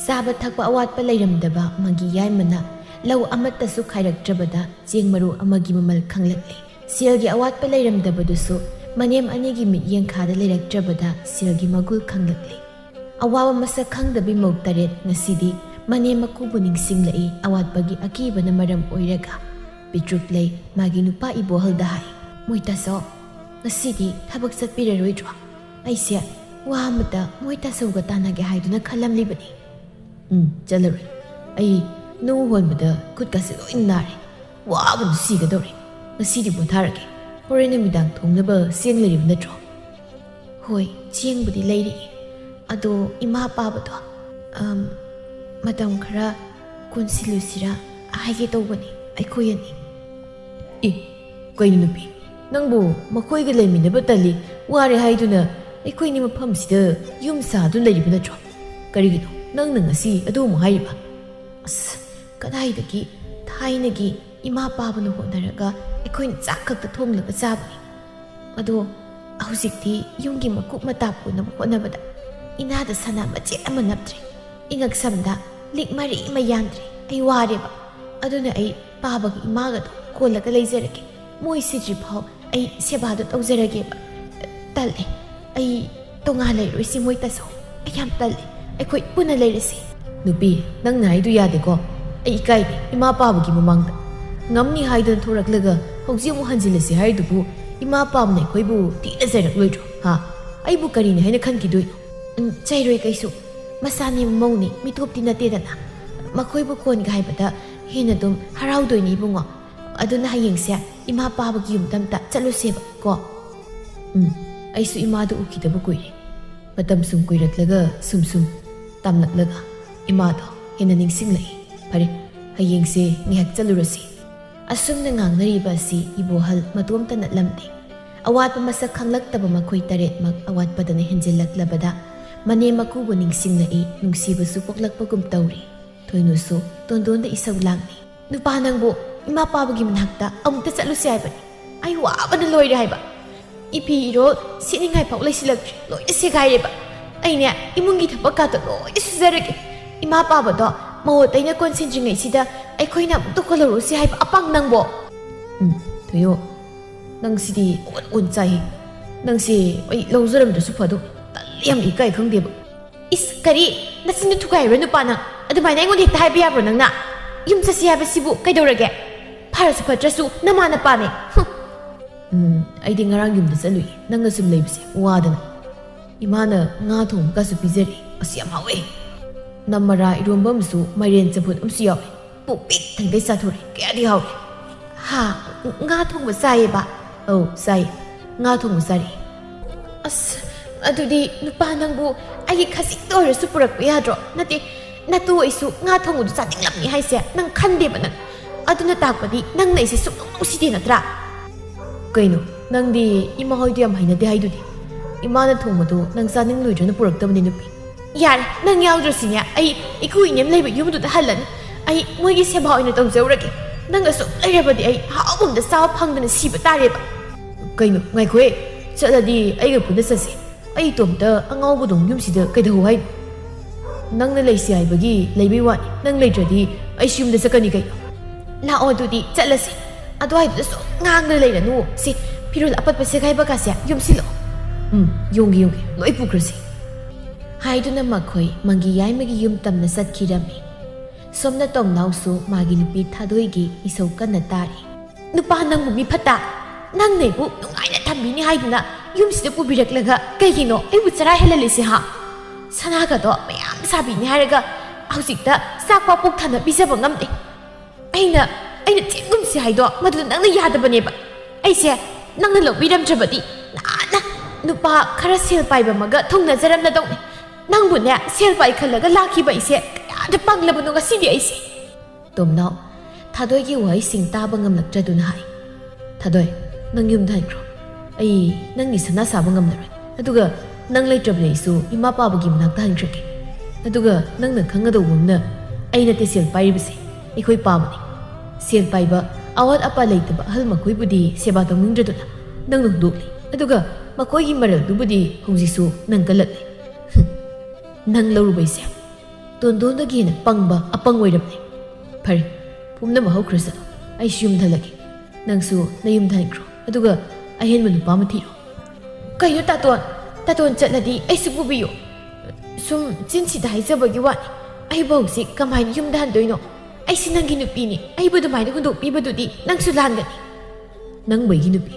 ꯆꯥꯕ ꯊꯛꯄ ꯑꯋꯥꯠꯄ ꯂꯩꯔꯝꯗꯕ ꯃꯪꯒꯤ ꯌꯥꯏꯃꯅ ꯂꯧ ꯑꯃꯠꯇꯁꯨ ꯈꯥꯏꯔꯛꯇ꯭ꯔꯕꯗ ꯆꯦꯡ ꯃꯔꯨ ꯑꯃꯒꯤ ꯃꯃꯜ ꯈꯪꯂꯛꯂꯦ꯫ ꯁꯦꯜꯒꯤ ꯑꯋꯥꯠꯄ ꯂꯩꯔꯝꯗꯕꯗꯨꯁꯨ ꯃꯅꯦꯝ ꯑꯅꯤꯒꯤ ꯃꯤꯠꯌꯦꯡꯈꯥꯗ ꯂꯩꯔꯛꯇ꯭ꯔꯕꯗ ꯁꯦꯜꯒꯤ ꯃꯒꯨꯜ ꯈꯪꯂꯛꯂꯦ꯫ ꯑꯋꯥꯕ ꯃꯁꯛ ꯈꯪꯗꯕꯤ ꯃꯧ ꯇꯔꯦꯠ ꯉꯁꯤꯗꯤ ꯃꯅꯦꯝ ꯃꯀꯨꯕꯨ ꯅꯤꯡꯁꯤꯡꯂꯛꯏ꯫ ꯑꯋꯥꯠꯄꯒꯤ ꯑꯀꯤꯕꯅ ꯃꯔꯝ ꯑꯣꯏꯔꯒ ꯄꯤꯇ꯭ꯔꯨꯛ ꯂꯩ ꯃꯥꯒꯤ ꯅꯨꯄꯥ ꯏꯕꯣꯍꯜꯗ ꯍꯥꯏ, "ꯃꯣꯏ ꯇꯥꯆꯧ, ꯉꯁꯤꯗꯤ ꯊꯕꯛ ꯆꯠꯄꯤꯔꯔꯣꯏꯗ꯭ꯔꯣ? ꯑꯩꯁꯦ ꯋꯥ ꯑꯃꯇ ꯃꯣꯏ ꯇꯥꯆꯧꯒ ꯇꯥꯟꯅꯒꯦ ꯍꯥꯏꯗꯨꯅ ꯈꯜꯂꯝꯂꯤꯕꯅꯤ꯫" "ꯎꯝ, ꯆꯠꯂꯔꯣꯏ꯫ ꯑꯩ ꯅꯨꯡ ꯍꯣꯟꯕꯗ ꯈꯨꯠꯀꯁꯦ ꯂꯣꯏ ꯅꯥꯔꯦ꯫ ꯋꯥꯕꯅ ꯁꯤꯒꯗꯧꯔꯦ꯫ ꯉꯁꯤꯗꯤ ꯄꯣꯊꯥꯔꯒꯦ꯫ ꯍꯣꯔꯦꯟ ꯅꯨꯃꯤꯗꯥꯡ ꯊꯣꯡꯅꯕ ꯆꯦꯡ ꯂꯩꯔꯤꯕ ꯅꯠꯇ꯭ꯔꯣ?" "ꯍꯣꯏ, ꯆꯦꯡꯕꯨꯗꯤ ꯂꯩꯔꯤ꯫ ꯑꯗꯣ ꯏꯃꯥ ꯄꯥꯕꯗꯣ, ꯑꯝ, ꯃꯇꯝ ꯈꯔ ꯀꯣꯟꯁꯤꯜꯂꯨꯁꯤꯔꯥ ꯍꯥꯏꯒꯦ ꯇꯧꯕꯅꯤ ꯑꯩꯈꯣꯏ ꯑꯅꯤ꯫" "ꯑꯦ, ꯀꯩꯅꯣ ꯅꯨꯄꯤ, ꯅꯪꯕꯨ ꯃꯈꯣꯏꯒ ꯂꯩꯃꯤꯟꯅꯕ ꯇꯜꯂꯤ, ꯋꯥꯔꯦ ꯍꯥꯏꯗꯨꯅ ꯑꯩꯈꯣꯏꯅꯤ ꯃꯐꯝꯁꯤꯗ ꯌꯨꯝ ꯁꯥꯗꯨꯅ ꯂꯩꯔꯤꯕ ꯅꯠꯇ꯭ꯔꯣ? ꯀꯔꯤꯒꯤꯅꯣ ꯅꯪꯅ ꯉꯁꯤ ꯑꯗꯨ ꯑꯃꯨꯛ ꯍꯥꯏꯔꯤꯕ?" "ꯑꯁ, ꯀꯗꯥꯏꯗꯒꯤ, ꯊꯥꯏꯅꯒꯤ ꯏꯃꯥ ꯄꯥꯕꯅ ꯍꯣꯠꯅꯔꯒ ꯑꯩꯈꯣꯏꯅ ꯆꯥꯛ ꯈꯛꯇ ꯊꯣꯡꯂꯒ ꯆꯥꯕꯅꯤ꯫ ꯑꯗꯣ ꯍꯧꯖꯤꯛꯇꯤ ꯌꯨꯝꯒꯤ ꯃꯀꯨꯞ ꯃꯇꯥ ꯄꯨꯅꯕ ꯍꯣꯠꯅꯕꯗ ꯏꯅꯥꯗ ꯁꯅꯥ ꯃꯆꯦꯠ ꯑꯃ ꯅꯞꯇ꯭ꯔꯦ꯫ ꯏꯉꯛꯁꯝꯗ ꯂꯤꯛ ꯃꯔꯤ ꯑꯃ ꯌꯥꯟꯗ꯭ꯔꯦ꯫ ꯑꯩ ꯋꯥꯔꯦꯕ꯫ ꯑꯗꯨꯅ ꯑꯩ ꯄꯥꯕꯒꯤ ꯏꯃꯥꯒꯗꯣ ꯀꯣꯜꯂꯒ ꯂꯩꯖꯔꯒꯦ꯫ ꯃꯣꯏ ꯁꯤꯗ꯭ꯔꯤꯐꯥꯎ ꯑꯩ ꯁꯦꯕꯥꯗꯣ ꯇꯧꯖꯔꯒꯦꯕ꯫ ꯇꯜꯂꯦ꯫ ꯑꯩ ꯇꯣꯉꯥꯟ ꯂꯩꯔꯣꯏꯁꯤ ꯃꯣꯏ ꯇꯥꯁꯣ꯫ ꯑꯩ ꯌꯥꯝ ꯇꯜꯂꯦ꯫ ꯑꯩꯈꯣꯏ ꯄꯨꯟꯅ ꯂꯩꯔꯁꯤ꯫ ꯅꯨꯄꯤ, ꯅꯪꯅ ꯍꯥꯏꯗꯨ ꯌꯥꯗꯦꯀꯣ꯫ ꯑꯩ ꯏꯀꯥꯏꯔꯦ ꯏꯃꯥ ꯄꯥꯕꯒꯤ ꯃꯃꯥꯡꯗ꯫ ꯉꯝꯅꯤ ꯍꯥꯏꯗꯨꯅ ꯊꯣꯔꯛꯂꯒ ꯍꯧꯖꯤꯛ ꯑꯃꯨꯛ ꯍꯟꯖꯤꯜꯂꯁꯤ ꯍꯥꯏꯔꯤꯗꯨꯕꯨ ꯏꯃꯥ ꯄꯥꯕꯅ ꯑꯩꯈꯣꯏꯕꯨ ꯊꯤꯅ ꯆꯩꯔꯛꯂꯣꯏꯗ꯭ꯔꯣ? ꯍꯥ? ꯑꯩꯕꯨ ꯀꯔꯤꯅꯤ ꯍꯥꯏꯅ ꯈꯟꯈꯤꯗꯣꯏꯅꯣ? ꯎꯝ, ꯆꯩꯔꯣꯏ ꯀꯩꯁꯨ꯫ ꯃꯁꯥꯅꯦ ꯃꯧꯅꯤ, ꯃꯤꯇꯣꯞꯇꯤ ꯅꯠꯇꯦꯗꯅ꯫ ꯃꯈꯣꯏꯕꯨ ꯀꯣꯟꯒ ꯍꯥꯏꯕꯗ ꯍꯦꯟꯅ ꯑꯗꯨꯝ ꯍꯔꯥꯎꯗꯣꯏꯅꯤ ꯏꯕꯨꯡꯉꯣ꯫ ꯑꯗꯨꯅ ꯍꯌꯦꯡꯁꯦ ꯏꯃꯥ ꯄꯥꯕꯒꯤ ꯌꯨꯝꯗ ꯑꯝꯇ ꯆꯠꯂꯨꯁꯦꯕ ꯀꯣ꯫ ꯎꯝ, ꯑꯩꯁꯨ ꯏꯃꯥꯗꯨ ꯎꯈꯤꯗꯕ ꯀꯨꯏꯔꯦ꯫ ꯃꯇꯝ ꯁꯨꯝ ꯀꯨꯏꯔꯛꯂꯒ ꯁꯨꯝ ꯁꯨꯝ ꯇꯝꯂꯛꯂꯒ ꯏꯃꯥꯗꯣ ꯍꯦꯟꯅ ꯅꯤꯡꯁꯤꯡꯂꯛꯏ꯫ ꯐꯔꯦ, ꯍꯌꯦꯡꯁꯦ ꯉꯥꯏꯍꯥꯛ ꯆꯠꯂꯨꯔꯁꯤ꯫ ꯑꯁꯨꯝꯅ ꯉꯥꯡꯅꯔꯤꯕ ꯑꯁꯤ ꯏꯕꯣꯍꯜ ꯃꯇꯣꯝꯇ ꯅꯠꯂꯝꯗꯦ꯫ ꯑꯋꯥꯠꯄ ꯃꯁꯛ ꯈꯪꯂꯛꯇꯕ ꯃꯈꯣꯏ ꯇꯔꯦꯠꯃꯛ ꯑꯋꯥꯠꯄꯗꯅ ꯍꯦꯟꯖꯤꯜꯂꯛꯂꯕꯗ ꯃꯅꯦꯝ ꯃꯀꯨꯕꯨ ꯅꯤꯡꯁꯤꯡꯂꯛꯏ, ꯅꯨꯡꯁꯤꯕꯁꯨ ꯄꯣꯛꯂꯛꯄꯒꯨꯝ ꯇꯧꯔꯤ꯫ ꯊꯣꯏꯅꯨꯁꯨ ꯇꯣꯟꯗꯣꯟꯗ ꯏꯁꯧ ꯂꯥꯡꯂꯤ꯫ "ꯅꯨꯄꯥ ꯅꯪꯕꯨ ꯏꯃꯥ ꯄꯥꯕꯒꯤ ꯃꯅꯥꯛꯇ ꯑꯃꯨꯛꯇ ꯆꯠꯂꯨꯁꯦ ꯍꯥꯏꯕꯅꯤ꯫ ꯑꯩ ꯋꯥꯕꯅ ꯂꯣꯏꯔꯦ ꯍꯥꯏꯕ꯫ ꯏꯐꯤ ꯏꯔꯣ ꯁꯦꯠꯅꯤꯡꯉꯥꯏ ꯐꯥꯎ ꯂꯩꯁꯤꯜꯂꯛꯇ꯭ꯔꯦ꯫ ꯂꯣꯏꯅ ꯁꯦꯒꯥꯏꯔꯦꯕ꯫ ꯑꯩꯅꯦ ꯏꯃꯨꯡꯒꯤ ꯊꯕꯛ ꯀꯥꯇꯣ ꯂꯣꯏꯅ ꯁꯨꯖꯔꯒꯦ꯫ ꯏꯃꯥ ꯄꯥꯕꯗꯣ ꯃꯧ ꯑꯇꯩꯅ ꯀꯣꯟ ꯁꯦꯝꯗ꯭ꯔꯤꯉꯩꯁꯤꯗ ꯑꯩꯈꯣꯏꯅ ꯑꯃꯨꯛ ꯇꯧꯍꯜꯍꯧꯔꯁꯤ ꯍꯥꯏꯕ ꯑꯄꯥꯡ ꯅꯪꯕꯣ?" ꯎꯝ, ꯊꯣꯏꯌꯣ, ꯅꯪꯁꯤꯗꯤ ꯑꯣꯟ ꯑꯣꯟ ꯆꯥꯏꯍꯦ꯫ ꯅꯪꯁꯦ ꯑꯩ ꯂꯧꯖꯔꯝꯗ꯭ꯔꯁꯨ ꯐꯗꯧ꯫ ꯇꯜꯂꯤ, ꯌꯥꯝ ꯏꯀꯥꯏ ꯈꯪꯗꯦꯕ꯫ "ꯏꯁ, ꯀꯔꯤ? ꯅꯆꯤꯟꯗꯨ ꯊꯨꯒꯥꯏꯔꯣ ꯅꯨꯄꯥ ꯅꯪ꯫ ꯑꯗꯨꯃꯥꯏꯅ ꯑꯩꯉꯣꯟꯗ ꯍꯦꯛꯇ ꯍꯥꯏꯕ ꯌꯥꯕ꯭ꯔꯣ ꯅꯪꯅ? ꯌꯨꯝ ꯆꯠꯁꯤ ꯍꯥꯏꯕꯁꯤꯕꯨ ꯀꯩꯗꯧꯔꯒꯦ? ꯐꯔꯁꯨ ꯐꯠꯇ꯭ꯔꯁꯨ ꯅꯃꯥ ꯅꯄꯥꯅꯦ꯫ ꯍꯨꯝ!" "ꯎꯝ, ꯑꯩꯗꯤ ꯉꯔꯥꯡ ꯌꯨꯝꯗ ꯆꯠꯂꯨꯏ꯫ ꯅꯪꯒ ꯁꯨꯝ ꯂꯩꯕꯁꯦ ꯋꯥꯗꯅ꯫ ꯏꯃꯥꯅ ꯉꯥ ꯊꯣꯡꯕꯒꯁꯨ ꯄꯤꯖꯔꯤ꯫ ꯑꯁ, ꯌꯥꯝ ꯍꯥꯎꯋꯦ꯫ ꯅꯝ ꯃꯔꯥ ꯏꯔꯣꯝꯕ ꯑꯃꯁꯨ ꯃꯥꯏꯔꯦꯟ ꯆꯝꯐꯨꯠ ꯑꯃꯁꯨ ꯌꯥꯎꯋꯦ꯫ ꯄꯨꯛ ꯄꯤꯛ ꯊꯟꯒꯩ ꯆꯥꯊꯣꯔꯛꯑꯦ꯫ ꯀꯌꯥꯗꯤ ꯍꯥꯎꯔꯦ!" "ꯍꯥ? ꯉꯥ ꯊꯣꯡꯕ ꯆꯥꯏꯌꯦꯕ?" "ꯑꯧ, ꯆꯥꯏ꯫ ꯉꯥ ꯊꯣꯡꯕ ꯆꯥꯔꯛꯑꯦ꯫" "ꯑꯁ, ꯑꯗꯨꯗꯤ ꯅꯨꯄꯥ ꯅꯪꯕꯨ ꯑꯩꯒꯤ ꯈꯖꯤꯛꯇ ꯑꯣꯏꯔꯁꯨ ꯄꯨꯔꯛꯄ ꯌꯥꯗ꯭ꯔꯣ? ꯅꯠꯇꯦ, ꯅꯠꯇꯨ ꯑꯩꯁꯨ ꯉꯥ ꯊꯣꯡꯕꯗꯨ ꯆꯥꯅꯤꯡꯂꯝꯅꯤ ꯍꯥꯏꯁꯦ ꯅꯪ ꯈꯟꯗꯦꯕ ꯅꯪ꯫ ꯑꯗꯨꯅ ꯇꯥꯛꯄꯗꯤ ꯅꯪꯅ ꯑꯩꯁꯦ ꯁꯨꯛꯅꯨꯡ ꯅꯨꯡꯁꯤꯗꯦ ꯅꯠꯇ꯭ꯔꯥ?" "ꯀꯩꯅꯣ, ꯅꯪꯗꯤ ꯏꯃꯥ ꯍꯣꯏꯗꯨ ꯌꯥꯝ ꯍꯩꯅꯗꯦ ꯍꯥꯏꯗꯨꯗꯤ? ꯏꯃꯥꯅ ꯊꯣꯡꯕꯗꯨ ꯅꯪ ꯆꯥꯅꯤꯡꯂꯣꯏꯗ꯭ꯔꯅ ꯄꯨꯔꯛꯇꯕꯅꯤ ꯅꯨꯄꯤ꯫" "ꯌꯥꯔꯦ, ꯅꯪ ꯌꯥꯎꯗ꯭ꯔꯁꯨꯅꯦ ꯑꯩ ꯏꯀꯨ ꯏꯅꯦꯝ ꯂꯩꯕ ꯌꯨꯝꯗꯨꯗ ꯍꯜꯂꯅꯤ꯫ ꯑꯩ ꯃꯣꯏꯒꯤ ꯁꯦꯕꯥ ꯑꯣꯏꯅ ꯇꯧꯖꯧꯔꯒꯦ꯫ ꯅꯪꯒ ꯁꯨꯝ ꯂꯩꯔꯕꯗꯤ ꯑꯩ ꯑꯍꯥꯎꯕ ꯑꯝꯇ ꯆꯥꯕ ꯐꯪꯗꯅ ꯁꯤꯕ ꯇꯥꯔꯦꯕ꯫" "ꯀꯩꯅꯣ, ꯉꯥꯏꯈꯣꯍꯦ꯫ ꯆꯠꯂꯗꯤ ꯑꯩꯒ ꯄꯨꯟꯅ ꯆꯠꯁꯦ꯫ ꯑꯩ ꯏꯇꯣꯝꯇ ꯑꯉꯥꯎꯕꯗꯧꯅ ꯌꯨꯝꯁꯤꯗ ꯀꯩꯗꯧ ꯍꯥꯏꯅꯣ? ꯅꯪꯅ ꯂꯩꯁꯤ ꯍꯥꯏꯕꯒꯤ ꯂꯩꯕꯩ ꯋꯥꯅꯤ꯫ ꯅꯪ ꯂꯩꯇ꯭ꯔꯗꯤ ꯑꯩꯁꯨ ꯌꯨꯝꯗ ꯆꯠꯀꯅꯤ ꯀꯩꯅꯣ꯫ ꯂꯥꯛꯑꯣ, ꯑꯗꯨꯗꯤ ꯆꯠꯂꯁꯤ꯫ ꯑꯗꯨꯋꯥꯏꯗꯨꯗ ꯁꯨꯝ ꯉꯥꯡꯗꯅ ꯂꯩꯔꯅꯨ꯫ ꯁꯤ ꯐꯤꯔꯣꯜ ꯑꯄꯠꯄ ꯁꯦꯒꯥꯏꯕ ꯀꯥꯁꯦ ꯌꯣꯝꯁꯤꯜꯂꯛꯑꯣ꯫ ꯎꯝ, ꯌꯣꯝꯒꯦ, ꯌꯣꯝꯒꯦ꯫ ꯂꯣꯏ ꯄꯨꯈ꯭ꯔꯁꯤ꯫ ꯍꯥꯏꯗꯨꯅ ꯃꯈꯣꯏ ꯃꯪꯒꯤ ꯌꯥꯏꯃꯒꯤ ꯌꯨꯝ ꯇꯝꯅ ꯆꯠꯈꯤꯔꯝꯃꯤ꯫ ꯁꯣꯝꯅ ꯇꯣꯝꯅꯥꯎꯁꯨ ꯃꯥꯒꯤ ꯅꯨꯄꯤ ꯊꯥꯗꯣꯏꯒꯤ ꯏꯁꯧ ꯀꯟꯅ ꯇꯥꯔꯤ꯫ "ꯅꯨꯄꯥ ꯅꯪꯕꯨ ꯃꯤ ꯐꯠꯇ? ꯅꯪꯅ ꯑꯩꯕꯨ ꯅꯨꯡꯉꯥꯏꯅ ꯊꯝꯕꯤꯅꯤ ꯍꯥꯏꯗꯨꯅ ꯌꯨꯝꯁꯤꯗ ꯄꯨꯕꯤꯔꯛꯂꯒ ꯀꯩꯒꯤꯅꯣ ꯑꯩꯕꯨ ꯆꯔꯥ ꯍꯦꯜꯍꯜꯂꯤꯁꯦ, ꯍꯥ? ꯁꯅꯥꯒꯗꯣ ꯃꯌꯥꯝ ꯁꯥꯕꯤꯅꯤ ꯍꯥꯏꯔꯒ ꯍꯧꯖꯤꯛꯇ ꯆꯥꯛ ꯄꯥꯎ ꯄꯨꯛ ꯊꯟꯅ ꯄꯤꯖꯕ ꯉꯝꯗꯦ꯫ ꯑꯩꯅ, ꯑꯩꯅ ꯆꯦꯟꯒꯨꯝꯁꯤ ꯍꯥꯏꯗꯣ ꯃꯗꯨꯗ ꯅꯪꯅ ꯌꯥꯗꯕꯅꯦꯕ꯫ ꯑꯩꯁꯦ ꯅꯪꯅ ꯂꯧꯕꯤꯔꯝꯗ꯭ꯔꯕꯗꯤ ꯅꯍꯥꯟꯅ ꯅꯨꯄꯥ ꯈꯔ ꯁꯦꯜ ꯄꯥꯏꯕ ꯑꯃꯒ ꯊꯨꯡꯅꯖꯔꯝꯂꯗꯧꯅꯤ꯫ ꯅꯪꯕꯨꯅꯦ, ꯁꯦꯜ ꯄꯥꯏꯈꯠꯂꯒ ꯂꯥꯛꯈꯤꯕ ꯑꯩꯁꯦ ꯀꯌꯥꯗ ꯄꯪꯂꯕꯅꯣ ꯉꯁꯤꯗꯤ ꯑꯩꯁꯦ꯫" ꯇꯣꯝꯅꯥꯎ ꯊꯥꯗꯣꯏꯒꯤ ꯋꯥꯍꯩꯁꯤꯡ ꯇꯥꯕ ꯉꯝꯂꯛꯇ꯭ꯔꯗꯨꯅ ꯍꯥꯏ, "ꯊꯥꯗꯣꯏ, ꯅꯪ ꯌꯨꯝꯗ ꯍꯟꯈ꯭ꯔꯣ꯫ ꯑꯩ ꯅꯪꯒꯤ ꯁꯅꯥ ꯁꯥꯕ ꯉꯝꯂꯔꯣꯏ꯫ ꯑꯗꯨꯒ ꯅꯪ ꯂꯩꯇ꯭ꯔꯕꯅꯤ ꯑꯩꯁꯨ ꯏꯃꯥ ꯄꯥꯕꯒꯤ ꯃꯅꯥꯛꯇ ꯍꯟꯈ꯭ꯔꯒꯦ꯫ ꯑꯗꯨꯒ ꯅꯪꯅ ꯈꯪꯒꯗꯧꯕ ꯑꯃꯅ, ꯑꯩ ꯅꯠꯇꯦ ꯁꯦꯜ ꯄꯥꯏꯔꯤꯕꯁꯦ, ꯑꯩꯈꯣꯏ ꯄꯥꯕꯅꯤ꯫ ꯁꯦꯜ ꯄꯥꯏꯕ, ꯑꯋꯥꯠ ꯑꯄꯥ ꯂꯩꯇꯕ ꯑꯍꯜ ꯃꯈꯣꯏꯕꯨꯗꯤ ꯁꯦꯕꯥ ꯇꯧꯅꯤꯡꯗ꯭ꯔꯗꯨꯅ ꯅꯪꯅ ꯍꯨꯟꯗꯣꯛꯂꯤ꯫ ꯑꯗꯨꯒ ꯃꯈꯣꯏꯒꯤ ꯃꯔꯜꯗꯨꯕꯨꯗꯤ ꯍꯧꯖꯤꯛꯁꯨ ꯅꯪ ꯀꯜꯂꯛꯂꯤ꯫ ꯍꯨꯝ, ꯅꯪ ꯂꯧꯔꯨꯕꯩꯁꯦ ꯇꯣꯟꯗꯣꯟꯗꯒꯤ ꯍꯦꯟꯅ ꯄꯪꯕ ꯑꯄꯪ ꯑꯣꯏꯔꯕꯅꯤ꯫ ꯐꯔꯦ, ꯄꯨꯝꯅꯃꯛ ꯍꯧꯈ꯭ꯔꯁꯅꯨ꯫ ꯑꯩꯁꯨ ꯌꯨꯝꯗ ꯍꯜꯂꯒꯦ꯫ ꯅꯪꯁꯨ ꯅꯌꯨꯝꯗ ꯍꯟꯈ꯭ꯔꯣ꯫ ꯑꯗꯨꯒ ꯑꯍꯦꯟꯕ ꯅꯨꯄꯥ ꯑꯃ ꯊꯤꯔꯣ꯫" "ꯀꯩꯅꯣ ꯇꯥꯇꯣꯟ? ꯇꯥꯇꯣꯟ ꯆꯠꯂꯗꯤ ꯑꯩꯁꯨ ꯄꯨꯕꯤꯌꯨ꯫ ꯁꯨꯝ ꯆꯤꯟꯁꯤꯗ ꯍꯥꯏꯖꯕꯒꯤ ꯋꯥꯅꯤ꯫ ꯑꯩꯕꯨ ꯍꯧꯖꯤꯛ ꯀꯃꯥꯏꯅ ꯌꯨꯝꯗ ꯍꯟꯗꯣꯏꯅꯣ? ꯑꯩꯁꯤ ꯅꯪꯒꯤ ꯅꯨꯄꯤꯅꯤ꯫ ꯑꯩꯕꯨ ꯑꯗꯨꯃꯥꯏꯅ ꯍꯨꯟꯗꯣꯛꯄꯤꯕꯗꯨꯗꯤ ꯅꯪꯁꯨ ꯂꯥꯟꯒꯅꯤ꯫" "ꯅꯪꯕꯨ ꯑꯩꯒꯤ ꯅꯨꯄꯤ?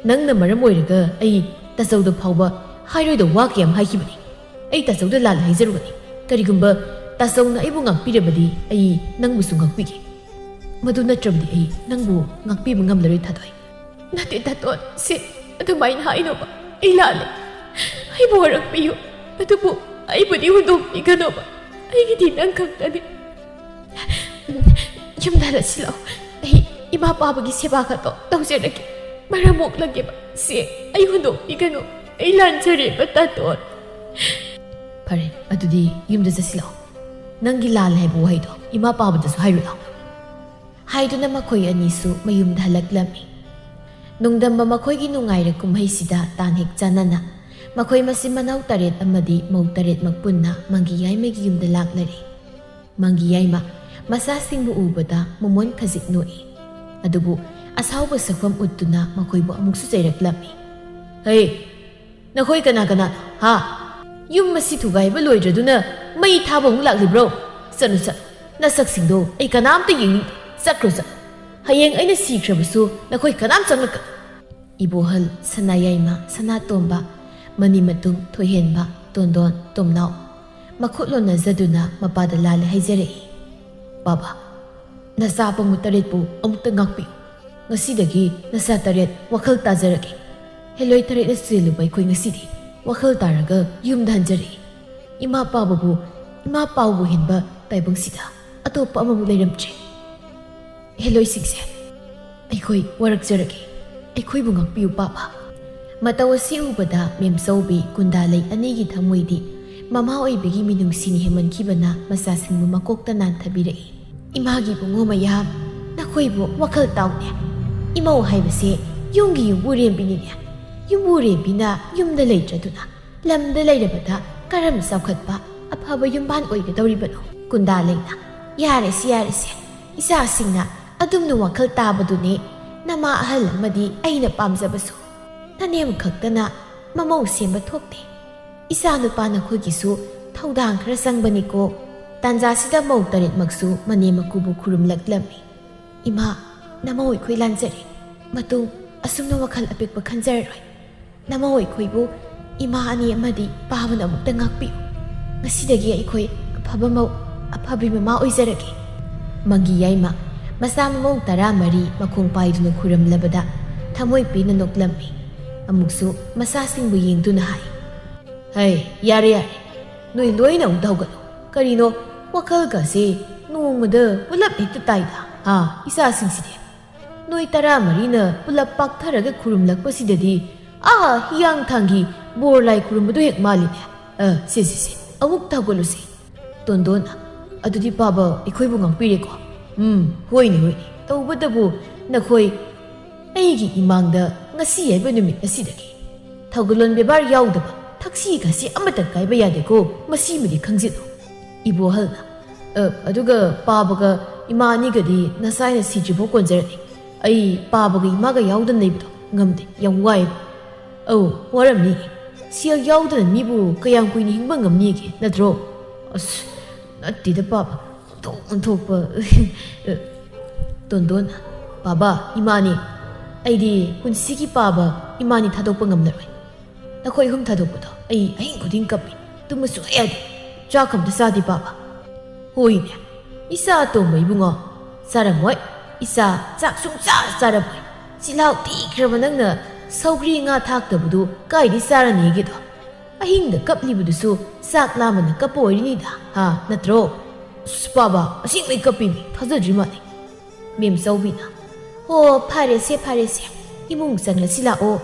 ꯅꯪꯅ ꯃꯔꯝ ꯑꯣꯏꯔꯒ ꯑꯩ ꯇꯥꯆꯧꯗ ꯐꯥꯎꯕ ꯍꯥꯏꯔꯣꯏꯗ ꯋꯥ ꯀꯌꯥꯝ ꯍꯥꯏꯈꯤꯕꯅꯤ꯫ ꯑꯩ ꯇꯥꯆꯧꯗ ꯂꯥꯜꯂꯦ ꯍꯥꯏꯖꯔꯨꯒꯅꯤ꯫ ꯀꯔꯤꯒꯨꯝꯕ ꯇꯥꯆꯧꯅ ꯑꯩꯕꯨ ꯉꯥꯛꯄꯤꯔꯕꯗꯤ ꯑꯩ ꯅꯪꯕꯨꯁꯨ ꯉꯥꯛꯄꯤꯒꯦ꯫ ꯃꯗꯨ ꯅꯠꯇ꯭ꯔꯕꯗꯤ ꯑꯩ ꯅꯪꯕꯨ ꯉꯥꯛꯄꯤꯕ ꯉꯝꯂꯔꯣꯏ ꯊꯥꯗꯣꯏ꯫" "ꯅꯠꯇꯦ ꯇꯥꯇꯣꯟ, ꯁꯦ ꯑꯗꯨꯃꯥꯏꯅ ꯍꯥꯏꯅꯣꯕ꯫ ꯑꯩ ꯂꯥꯜꯂꯦ꯫ ꯑꯩꯕꯨ ꯋꯥꯔꯛꯄꯤꯌꯨ꯫ ꯑꯗꯨꯕꯨ ꯑꯩꯕꯨꯗꯤ ꯍꯨꯟꯗꯣꯛꯄꯤꯒꯅꯣꯕ꯫ ꯑꯩꯒꯤꯗꯤ ꯅꯪ ꯈꯛꯇꯅꯤ꯫ ꯌꯨꯝꯗ ꯍꯜꯂꯁꯤ ꯂꯥꯛꯑꯣ꯫ ꯑꯩ ꯏꯃꯥ ꯄꯥꯕꯒꯤ ꯁꯦꯕꯥ ꯈꯛꯇꯣ ꯇꯧꯖꯔꯒꯦ꯫ ꯃꯔꯝ ꯃꯣꯛꯂꯒꯦꯕ꯫ ꯁꯦ, ꯑꯩ ꯍꯨꯟꯗꯣꯛꯄꯤꯒꯅꯨ꯫ ꯑꯩ ꯂꯥꯟꯖꯔꯦꯕ ꯇꯥꯇꯣꯟ꯫" "ꯐꯔꯦ, ꯑꯗꯨꯗꯤ ꯌꯨꯝꯗ ꯆꯠꯁꯤ ꯂꯥꯛꯑꯣ꯫ ꯅꯪꯒꯤ ꯂꯥꯜꯂꯦ ꯍꯥꯏꯕ ꯋꯥꯍꯩꯗꯣ ꯏꯃꯥ ꯄꯥꯕꯗꯁꯨ ꯍꯥꯏꯔꯨ ꯂꯥꯛꯑꯣ꯫" ꯍꯥꯏꯗꯨꯅ ꯃꯈꯣꯏ ꯑꯅꯤꯁꯨ ꯃꯌꯨꯝꯗ ꯍꯜꯂꯛꯂꯝꯃꯤ꯫ ꯅꯨꯡꯗꯝꯕ ꯃꯈꯣꯏꯒꯤ ꯅꯨꯡꯉꯥꯏꯔ ꯀꯨꯝꯍꯩꯁꯤꯗ ꯇꯥꯟ ꯍꯦꯛ ꯆꯥꯟꯅꯅ ꯃꯈꯣꯏ ꯃꯆꯤꯟ ꯃꯅꯥꯎ ꯇꯔꯦꯠ ꯑꯃꯗꯤ ꯃꯧ ꯇꯔꯦꯠꯃꯛ ꯄꯨꯟꯅ ꯃꯪꯒꯤ ꯌꯥꯏꯃꯒꯤ ꯌꯨꯝꯗ ꯂꯥꯛꯂꯔꯦ꯫ ꯃꯪꯒꯤ ꯌꯥꯏꯃ ꯃꯆꯥꯁꯤꯡꯕꯨ ꯎꯕꯗ ꯃꯃꯣꯟ ꯈꯖꯤꯛ ꯅꯣꯛꯏ꯫ ꯑꯗꯨꯕꯨ ꯑꯁꯥꯎꯕ ꯁꯛꯐꯝ ꯎꯠꯇꯨꯅ ꯃꯈꯣꯏꯕꯨ ꯑꯃꯨꯛꯁꯨ ꯆꯩꯔꯛꯂꯝꯃꯤ꯫ "ꯍꯩ, ꯅꯈꯣꯏ ꯀꯅꯥ ꯀꯅꯥꯅꯣ, ꯍꯥ? ꯌꯨꯝ ꯑꯁꯤ ꯊꯨꯒꯥꯏꯕ ꯂꯣꯏꯗ꯭ꯔꯗꯨꯅ ꯃꯩ ꯊꯥꯕ ꯑꯃꯨꯛ ꯂꯥꯛꯂꯤꯕ꯭ꯔꯣ? ꯆꯠꯂꯨ, ꯆꯠꯂꯨ꯫ ꯅꯁꯛꯁꯤꯡꯗꯣ ꯑꯩ ꯀꯅꯥꯝꯇ ꯌꯦꯡꯅꯤꯡꯗꯦ꯫ ꯆꯠꯈ꯭ꯔꯣ, ꯆꯠꯂꯨ꯫ ꯍꯌꯦꯡ ꯑꯩꯅ ꯁꯤꯈ꯭ꯔꯕꯁꯨ ꯅꯈꯣꯏ ꯀꯅꯥꯝ ꯆꯪꯂꯛꯀꯅꯨ꯫" ꯏꯕꯣꯍꯜ, ꯁꯅꯥꯌꯥꯏꯃ, ꯁꯅꯥꯇꯣꯝꯕ, ꯃꯅꯤꯃꯇꯨꯝ, ꯊꯣꯏꯍꯦꯟꯕ, ꯇꯣꯟꯗꯣꯟ, ꯇꯣꯝꯅꯥꯎ ꯃꯈꯨꯠ ꯂꯣꯟꯅꯖꯗꯨꯅ ꯃꯄꯥꯗ ꯂꯥꯜꯂꯦ ꯍꯥꯏꯖꯔꯛꯏ꯫ "ꯄꯥꯕ, ꯅꯆꯥ ꯑꯄꯪꯕ ꯇꯔꯦꯠꯄꯨ ꯑꯃꯨꯛꯇ ꯉꯥꯛꯄꯤꯌꯨ꯫ ꯉꯁꯤꯗꯒꯤ ꯅꯆꯥ ꯇꯔꯦꯠ ꯋꯥꯈꯜ ꯇꯥꯖꯔꯒꯦ꯫ ꯍꯦꯂꯣꯏ ꯇꯔꯦꯠꯅ ꯆꯦꯜꯂꯨꯕ ꯑꯩꯈꯣꯏ ꯉꯁꯤꯗꯤ ꯋꯥꯈꯜ ꯇꯥꯔꯒ ꯌꯨꯝꯗ ꯍꯟꯖꯔꯛꯏ꯫ ꯏꯃꯥ ꯄꯥꯕꯕꯨ, ꯏꯃꯥ ꯄꯥꯎꯕꯨ ꯍꯦꯟꯕ ꯇꯥꯏꯕꯪꯁꯤꯗ ꯑꯇꯣꯞꯄ ꯑꯃꯕꯨ ꯂꯩꯔꯝꯗ꯭ꯔꯦ꯫ ꯍꯦꯂꯣꯏꯁꯤꯡꯁꯦ, ꯑꯩꯈꯣꯏ ꯋꯥꯔꯛꯆꯔꯒꯦ꯫ ꯑꯩꯈꯣꯏꯕꯨ ꯉꯥꯛꯄꯤꯌꯨ, ꯄꯥꯕ꯫" ꯃꯇꯧ ꯑꯁꯤ ꯎꯕꯗ ꯃꯦꯝꯆꯧꯕꯤ, ꯀꯨꯟꯗꯥꯂꯩ ꯑꯅꯤꯒꯤ ꯊꯃꯣꯏꯗꯤ ꯃꯃꯥ ꯑꯣꯏꯕꯒꯤ ꯃꯤꯅꯨꯡꯁꯤꯅ ꯍꯦꯟꯃꯟꯈꯤꯕꯅ ꯃꯆꯥꯁꯤꯡꯕꯨ ꯃꯀꯣꯛꯇ ꯅꯥꯟꯊꯕꯤꯔꯛꯏ꯫ "ꯏꯃꯥꯒꯤ ꯏꯕꯨꯡꯉꯣ ꯃꯌꯥꯝ, ꯅꯈꯣꯏꯕꯨ ꯋꯥꯈꯜ ꯇꯥꯎꯅꯦ꯫ ꯏꯃꯧ ꯍꯥꯏꯕꯁꯦ ꯌꯨꯝꯒꯤ ꯌꯨꯝꯕꯨꯔꯦꯝꯕꯤꯅꯤꯅꯦ꯫ ꯌꯨꯝꯕꯨꯔꯦꯝꯕꯤꯅ ꯌꯨꯝꯗ ꯂꯩꯇ꯭ꯔꯗꯨꯅ ꯂꯝꯗ ꯂꯩꯔꯕꯗ ꯀꯔꯝ ꯆꯥꯎꯈꯠꯄ ꯑꯐꯕ ꯌꯨꯝꯕꯥꯟ ꯑꯣꯏꯒꯗꯧꯔꯤꯕꯅꯣ?" ꯀꯨꯟꯗꯥꯂꯩꯅ, "ꯌꯥꯔꯦꯁꯦ, ꯌꯥꯔꯦꯁꯦ꯫ ꯏꯆꯥꯁꯤꯡꯅ ꯑꯗꯨꯝꯅ ꯋꯥꯈꯜ ꯇꯥꯕꯗꯨꯅꯦ ꯅꯃꯥ ꯑꯍꯜ ꯑꯃꯗꯤ ꯑꯩꯅ ꯄꯥꯝꯖꯕꯁꯨ꯫ ꯅꯅꯦꯝ ꯈꯛꯇꯅ ꯃꯃꯧ ꯁꯦꯝꯕ ꯊꯣꯛꯇꯦ꯫ ꯏꯆꯥ ꯅꯨꯄꯥ ꯅꯈꯣꯏꯒꯤꯁꯨ ꯊꯧꯗꯥꯡ ꯈꯔ ꯆꯪꯕꯅꯤꯀꯣ꯫" ꯇꯥꯟꯖꯥꯁꯤꯗ ꯃꯧ ꯇꯔꯦꯠꯃꯛꯁꯨ ꯃꯅꯦꯝ ꯃꯀꯨꯕꯨ ꯈꯨꯔꯨꯝꯂꯛꯂꯝꯃꯤ꯫ "ꯏꯃꯥ, ꯅꯃꯧ ꯑꯩꯈꯣꯏ ꯂꯥꯟꯖꯔꯦ꯫ ꯃꯇꯨꯡ ꯑꯁꯨꯝꯅ ꯋꯥꯈꯜ ꯑꯄꯤꯛꯄ ꯈꯟꯖꯔꯔꯣꯏ꯫ ꯅꯃꯧ ꯑꯩꯈꯣꯏꯕꯨ ꯏꯃꯥ ꯑꯅꯤ ꯑꯃꯗꯤ ꯄꯥꯕꯅ ꯑꯃꯨꯛꯇ ꯉꯥꯛꯄꯤꯌꯨ꯫ ꯉꯁꯤꯗꯒꯤ ꯑꯩꯈꯣꯏ ꯑꯐꯕ ꯃꯧ, ꯑꯐꯕꯤ ꯃꯃꯥ ꯑꯣꯏꯖꯔꯒꯦ꯫" ꯃꯪꯒꯤ ꯌꯥꯏꯃ ꯃꯆꯥ ꯃꯃꯧ ꯇꯔꯥꯃꯔꯤ ꯃꯈꯣꯡ ꯄꯥꯏꯗꯨꯅ ꯈꯨꯔꯨꯝꯂꯕꯗ ꯊꯃꯣꯏ ꯄꯦꯟꯅ ꯅꯣꯛꯂꯝꯃꯤ꯫ ꯑꯃꯨꯛꯁꯨ ꯃꯆꯥꯁꯤꯡꯕꯨ ꯌꯦꯡꯗꯨꯅ ꯍꯥꯏ, "ꯍꯩ, ꯌꯥꯔꯦ, ꯌꯥꯔꯦ꯫ ꯅꯣꯏ ꯂꯣꯏꯅ ꯑꯃꯨꯛꯇ ꯍꯧꯒꯠꯂꯨ꯫ ꯀꯔꯤꯅꯣ, ꯋꯥꯈꯜꯒꯁꯦ ꯅꯣꯡꯃꯗ ꯄꯨꯂꯞ ꯍꯦꯛꯇ ꯇꯥꯏꯗ, ꯍꯥ, ꯏꯆꯥꯁꯤꯡꯁꯤꯗꯤ? ꯅꯣꯏ ꯇꯔꯥꯃꯔꯤꯅ ꯄꯨꯂꯞ ꯄꯥꯛꯊꯔꯒ ꯈꯨꯔꯨꯝꯂꯛꯄꯁꯤꯗꯗꯤ ꯑꯥ ꯍꯤꯌꯥꯡꯊꯥꯡꯒꯤ ꯕꯣꯔ ꯂꯥꯏ ꯈꯨꯔꯨꯝꯕꯗꯨ ꯍꯦꯛ ꯃꯥꯜꯂꯤꯅꯦ꯫ ꯑ, ꯁꯦ, ꯁꯦ, ꯁꯦ, ꯑꯃꯨꯛꯇ ꯍꯧꯒꯠꯂꯨꯁꯦ꯫" ꯇꯣꯟꯗꯣꯟꯅ, "ꯑꯗꯨꯗꯤ ꯄꯥꯕ ꯑꯩꯈꯣꯏꯕꯨ ꯉꯥꯛꯄꯤꯔꯦꯀꯣ?" "ꯎꯝ, ꯍꯣꯏꯅꯦ, ꯍꯣꯏꯅꯦ꯫ ꯇꯧꯕꯇꯕꯨ ꯅꯈꯣꯏ ꯑꯩꯒꯤ ꯏꯃꯥꯡꯗ ꯉꯁꯤ ꯍꯥꯏꯕ ꯅꯨꯃꯤꯠ ꯑꯁꯤꯗꯒꯤ ꯊꯧꯒꯜꯂꯣꯟ ꯕꯦꯕꯥꯔ ꯌꯥꯎꯗꯕ, ꯊꯛꯁꯤ ꯈꯥꯁꯤ ꯑꯃꯠꯇ ꯀꯥꯏꯕ ꯌꯥꯗꯦꯀꯣ, ꯃꯁꯤꯃꯗꯤ ꯈꯪꯖꯤꯜꯂꯨ꯫ ꯏꯕꯣꯍꯜꯅ, "ꯑ, ꯑꯗꯨꯒ ꯄꯥꯕꯒ ꯏꯃꯥ ꯑꯅꯤꯒꯗꯤ ꯅꯁꯥꯏꯅ ꯁꯤꯗ꯭ꯔꯤꯐꯥꯎ ꯀꯣꯟꯖꯔꯅꯤ꯫ ꯑꯩ ꯄꯥꯕꯒ ꯏꯃꯥꯒ ꯌꯥꯎꯗꯅ ꯂꯩꯕꯗꯣ ꯉꯝꯗꯦ, ꯌꯥꯝ ꯋꯥꯏꯕ꯫" "ꯑꯧ, ꯋꯥꯔꯝꯅꯤ꯫ ꯁꯦꯜ ꯌꯥꯎꯗꯅ ꯃꯤꯕꯨ ꯀꯌꯥꯝ ꯀꯨꯏꯅ ꯍꯤꯡꯕ ꯉꯝꯅꯤꯒꯦ, ꯅꯠꯇ꯭ꯔꯣ?" "ꯑꯁ, ꯅꯠꯇꯦꯗ ꯄꯥꯕ, ꯑꯣꯟꯊꯣꯛ ꯑꯣꯟꯊꯣꯛꯄ꯫" ꯇꯣꯟꯗꯣꯟ, "ꯄꯥꯕ, ꯏꯃꯥꯅꯤ꯫ ꯑꯩꯗꯤ ꯄꯨꯟꯁꯤꯒꯤ ꯄꯥꯕ ꯏꯃꯥꯅꯤ ꯊꯥꯗꯣꯛꯄ ꯉꯝꯂꯔꯣꯏ꯫ ꯅꯈꯣꯏ ꯑꯍꯨꯝ ꯊꯥꯗꯣꯛꯄꯗꯣ ꯑꯩ ꯑꯍꯤꯡ ꯈꯨꯗꯤꯡ ꯀꯞꯄꯤ꯫ ꯇꯨꯝꯕ ꯁꯨꯡꯌꯥ ꯌꯥꯗꯦ꯫ ꯆꯥꯛ ꯑꯝꯇ ꯆꯥꯗꯦ ꯄꯥꯕ꯫" "ꯍꯣꯏꯅꯦ, ꯏꯆꯥ ꯑꯇꯣꯝꯕ ꯏꯕꯨꯡꯉꯣ, ꯆꯥꯔꯝꯃꯣꯏ꯫ ꯏꯆꯥ ꯆꯥꯛ ꯁꯨꯡꯆꯥ ꯆꯥꯔꯝꯃꯣꯏ꯫ ꯆꯤꯜꯍꯥꯎ ꯊꯤꯈ꯭ꯔꯕ ꯅꯪꯅ ꯁꯧꯒ꯭ꯔꯤ ꯉꯥ ꯊꯥꯛꯇꯕꯗꯨ ꯀꯥꯏꯗꯩ ꯆꯥꯔꯅꯤꯒꯦꯗꯣ? ꯑꯍꯤꯡꯗ ꯀꯞꯂꯤꯕꯗꯨꯁꯨ ꯆꯥꯛ ꯂꯥꯝꯕꯅ ꯀꯞꯄ ꯑꯣꯏꯔꯤꯅꯤꯗ, ꯍꯥ, ꯅꯠꯇ꯭ꯔꯣ?" "ꯑꯁ, ꯄꯥꯕ, ꯑꯁꯦꯡꯕꯩ ꯀꯞꯄꯤꯃꯤ, ꯊꯥꯖꯗ꯭ꯔꯤ ꯃꯥꯜꯂꯦ꯫" ꯃꯦꯝꯆꯧꯕꯤꯅ, "ꯍꯣ, ꯐꯔꯦꯁꯦ, ꯐꯔꯦꯁꯦ, ꯏꯃꯨꯡ ꯆꯪꯂꯁꯤ ꯂꯥꯛꯑꯣ꯫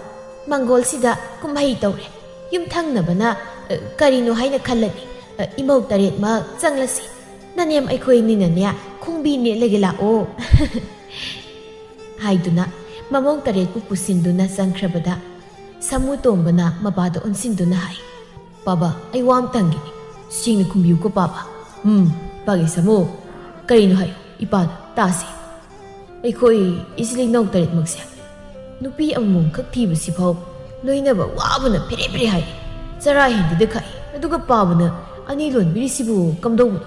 ꯃꯪꯒꯣꯜꯁꯤꯗ ꯀꯨꯝꯍꯩ ꯇꯧꯔꯦ꯫ ꯌꯨꯝꯊꯪꯅꯕꯅ, ꯑ, ꯀꯔꯤꯅꯣ ꯍꯥꯏꯅ ꯈꯜꯂꯅꯤ꯫ ꯑ, ꯏꯃꯧ ꯇꯔꯦꯠꯃꯛ ꯆꯪꯂꯁꯤ꯫ ꯅꯅꯦꯝ ꯑꯩꯈꯣꯏꯅꯤꯅꯅꯦ ꯈꯣꯡꯕꯤ ꯅꯦꯠꯂꯒꯦ ꯂꯥꯛꯑꯣ꯫" ꯍꯥꯏꯗꯨꯅ ꯃꯃꯧ ꯇꯔꯦꯠꯄꯨ ꯄꯨꯁꯤꯟꯗꯨꯅ ꯆꯪꯈ꯭ꯔꯕꯗ, ꯁꯥꯃꯨ ꯇꯣꯝꯕꯅ ꯃꯄꯥꯗ ꯑꯣꯟꯁꯤꯟꯗꯨꯅ ꯍꯥꯏ, "ꯄꯥꯕ, ꯑꯩ ꯋꯥ ꯑꯝꯇ ꯍꯪꯒꯦꯅꯦ꯫ ꯁꯦꯡꯅ ꯈꯨꯝꯕꯤꯌꯨꯀꯣ ꯄꯥꯕ꯫" "ꯎꯝ, ꯄꯥꯒꯦ ꯁꯥꯃꯨ, ꯀꯔꯤꯅꯣ ꯍꯥꯏꯌꯨ, ꯏꯄꯥꯗ ꯇꯥꯁꯤ꯫" "ꯑꯩꯈꯣꯏ ꯏꯆꯤꯜ ꯏꯅꯥꯎ ꯇꯔꯦꯠꯃꯛꯁꯦ ꯅꯨꯄꯤ ꯑꯃꯃꯝꯈꯛ ꯊꯤꯕꯁꯤꯐꯥꯎ ꯂꯣꯏꯅꯕ ꯋꯥꯕꯅ ꯐꯦꯔꯦ ꯐꯦꯔꯦ ꯍꯥꯏꯔꯦ꯫ ꯆꯔꯥ ꯍꯦꯟꯗꯨꯗ ꯈꯥꯛꯏ꯫ ꯑꯗꯨꯒ ꯄꯥꯕꯅ ꯑꯅꯤ ꯂꯣꯟꯕꯤꯔꯤꯁꯤꯕꯨ ꯀꯝꯗꯧꯕꯅꯣ?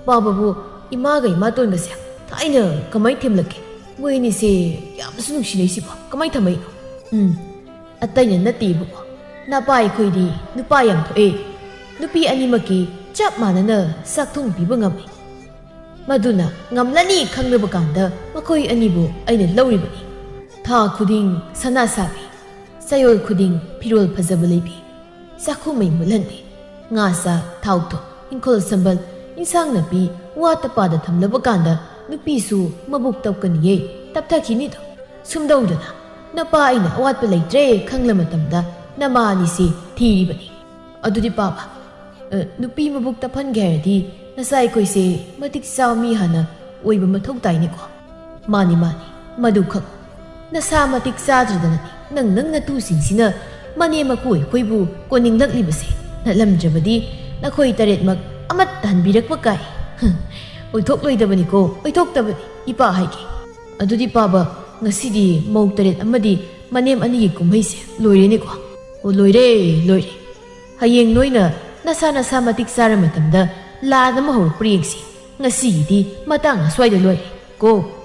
ꯄꯥꯕꯕꯨ ꯏꯃꯥꯒ ꯏꯃꯥꯇꯣꯟꯒꯁꯦ ꯊꯥꯏꯅ ꯀꯃꯥꯏ ꯊꯦꯝꯂꯛꯀꯦ? ꯃꯣꯏ ꯑꯅꯤꯁꯦ ꯌꯥꯝꯅꯁꯨ ꯅꯨꯡꯁꯤꯅꯩꯁꯤꯕꯣ꯫ ꯀꯃꯥꯏ ꯊꯝꯃꯛꯏꯅꯣ?" "ꯎꯝ, ꯑꯇꯩꯅ ꯅꯠꯇꯦ ꯏꯕꯨꯡꯉꯣ, ꯅꯄꯥ ꯑꯩꯈꯣꯏꯗꯤ ꯅꯨꯄꯥ ꯌꯥꯝ ꯊꯣꯛꯑꯦ꯫ ꯅꯨꯄꯤ ꯑꯅꯤꯃꯛꯀꯤ ꯆꯞ ꯃꯥꯟꯅꯅ ꯆꯥꯛꯊꯣꯡ ꯄꯤꯕ ꯉꯝꯃꯤ꯫ ꯃꯗꯨꯅ ꯉꯝꯂꯅꯤ ꯈꯪꯂꯕ ꯀꯥꯟꯗ ꯃꯈꯣꯏ ꯑꯅꯤꯕꯨ ꯑꯩꯅ ꯂꯧꯔꯤꯕꯅꯤ꯫ ꯊꯥ ꯈꯨꯗꯤꯡ ꯁꯅꯥ ꯁꯥꯕꯤ, ꯆꯌꯣꯜ ꯈꯨꯗꯤꯡ ꯐꯤꯔꯣꯜ ꯐꯖꯕ ꯂꯩꯕꯤ, ꯆꯥꯛꯈꯨꯝ ꯃꯩ ꯃꯨꯠꯍꯟꯗꯦ꯫ ꯉꯥ ꯆꯥꯛ, ꯊꯥꯎ ꯊꯨꯝ, ꯏꯪꯈꯣꯜ ꯁꯝꯕꯜ, ꯏꯟꯁꯥꯡ ꯅꯥꯄꯤ ꯋꯥꯠꯇ ꯄꯥꯗ ꯊꯝꯂꯕ ꯀꯥꯟꯗ ꯅꯨꯄꯤꯁꯨ ꯃꯕꯨꯛ ꯇꯞꯀꯅꯤꯌꯦ, ꯇꯞꯊꯈꯤꯅꯤꯗꯣ꯫ ꯁꯨꯝꯗꯧꯗꯅ ꯅꯄꯥ ꯑꯩꯅ ꯑꯋꯥꯠꯄ ꯂꯩꯇ꯭ꯔꯦ ꯈꯪꯂ ꯃꯇꯝꯗ ꯅꯃꯥ ꯑꯅꯤꯁꯤ ꯊꯤꯔꯤꯕꯅꯤ꯫ ꯑꯗꯨꯗꯤ ꯄꯥꯕ, ꯑ, ꯅꯨꯄꯤ ꯃꯕꯨꯛ ꯇꯞꯍꯟꯒꯦ ꯍꯥꯏꯔꯗꯤ ꯅꯆꯥ ꯑꯩꯈꯣꯏꯁꯦ ꯃꯇꯤꯛ ꯆꯥꯕ ꯃꯤ ꯍꯥꯟꯅ ꯑꯣꯏꯕ ꯃꯊꯧ ꯇꯥꯏꯅꯦꯀꯣ?" "ꯃꯥꯅꯤ, ꯃꯥꯅꯤ, ꯃꯗꯨ ꯈꯛ꯫" ꯅꯁꯥ ꯃꯇꯤꯛ ꯆꯥꯗ꯭ꯔꯗꯅꯅꯤ ꯅꯪ ꯅꯪ ꯅꯇꯨꯁꯤꯡꯁꯤꯅ ꯃꯅꯦꯝ ꯃꯀꯨ ꯑꯩꯈꯣꯏꯕꯨ ꯀꯣꯟꯅꯤꯡꯂꯛꯂꯤꯕꯁꯦ꯫ ꯅꯠꯂꯝꯗ꯭ꯔꯕꯗꯤ ꯅꯈꯣꯏ ꯇꯔꯦꯠꯃꯛ ꯑꯃꯠꯇ ꯍꯟꯕꯤꯔꯛꯄ ꯀꯥꯏ꯫ ꯍꯝ, ꯑꯣꯏꯊꯣꯛꯂꯣꯏꯗꯕꯅꯤꯀꯣ, ꯑꯣꯏꯊꯣꯛꯇꯕꯅꯤ꯫ ꯏꯄꯥ ꯍꯥꯏꯒꯦ꯫ ꯑꯗꯨꯗꯤ ꯄꯥꯕ, ꯉꯁꯤꯗꯤ ꯃꯧ ꯇꯔꯦꯠ ꯑꯃꯗꯤ ꯃꯅꯦꯝ ꯑꯅꯤꯒꯤ ꯀꯨꯝꯍꯩꯁꯦ ꯂꯣꯏꯔꯦꯅꯦꯀꯣ? ꯑꯣ, ꯂꯣꯏꯔꯦ, ꯂꯣꯏꯔꯦ꯫ ꯍꯌꯦꯡ ꯅꯣꯏꯅ ꯅꯁꯥ ꯅꯁꯥ ꯃꯇꯤꯛ ꯆꯥꯔ ꯃꯇꯝꯗ ꯂꯥꯟ ꯑꯃ ꯍꯧꯔꯛꯄ꯭ꯔꯥ ꯌꯦꯡꯁꯤ꯫ ꯉꯁꯤꯒꯤꯗꯤ ꯃꯇꯥꯡ ꯑꯁ꯭ꯋꯥꯏꯗ ꯂꯣꯏꯔꯦ ꯀꯣ꯫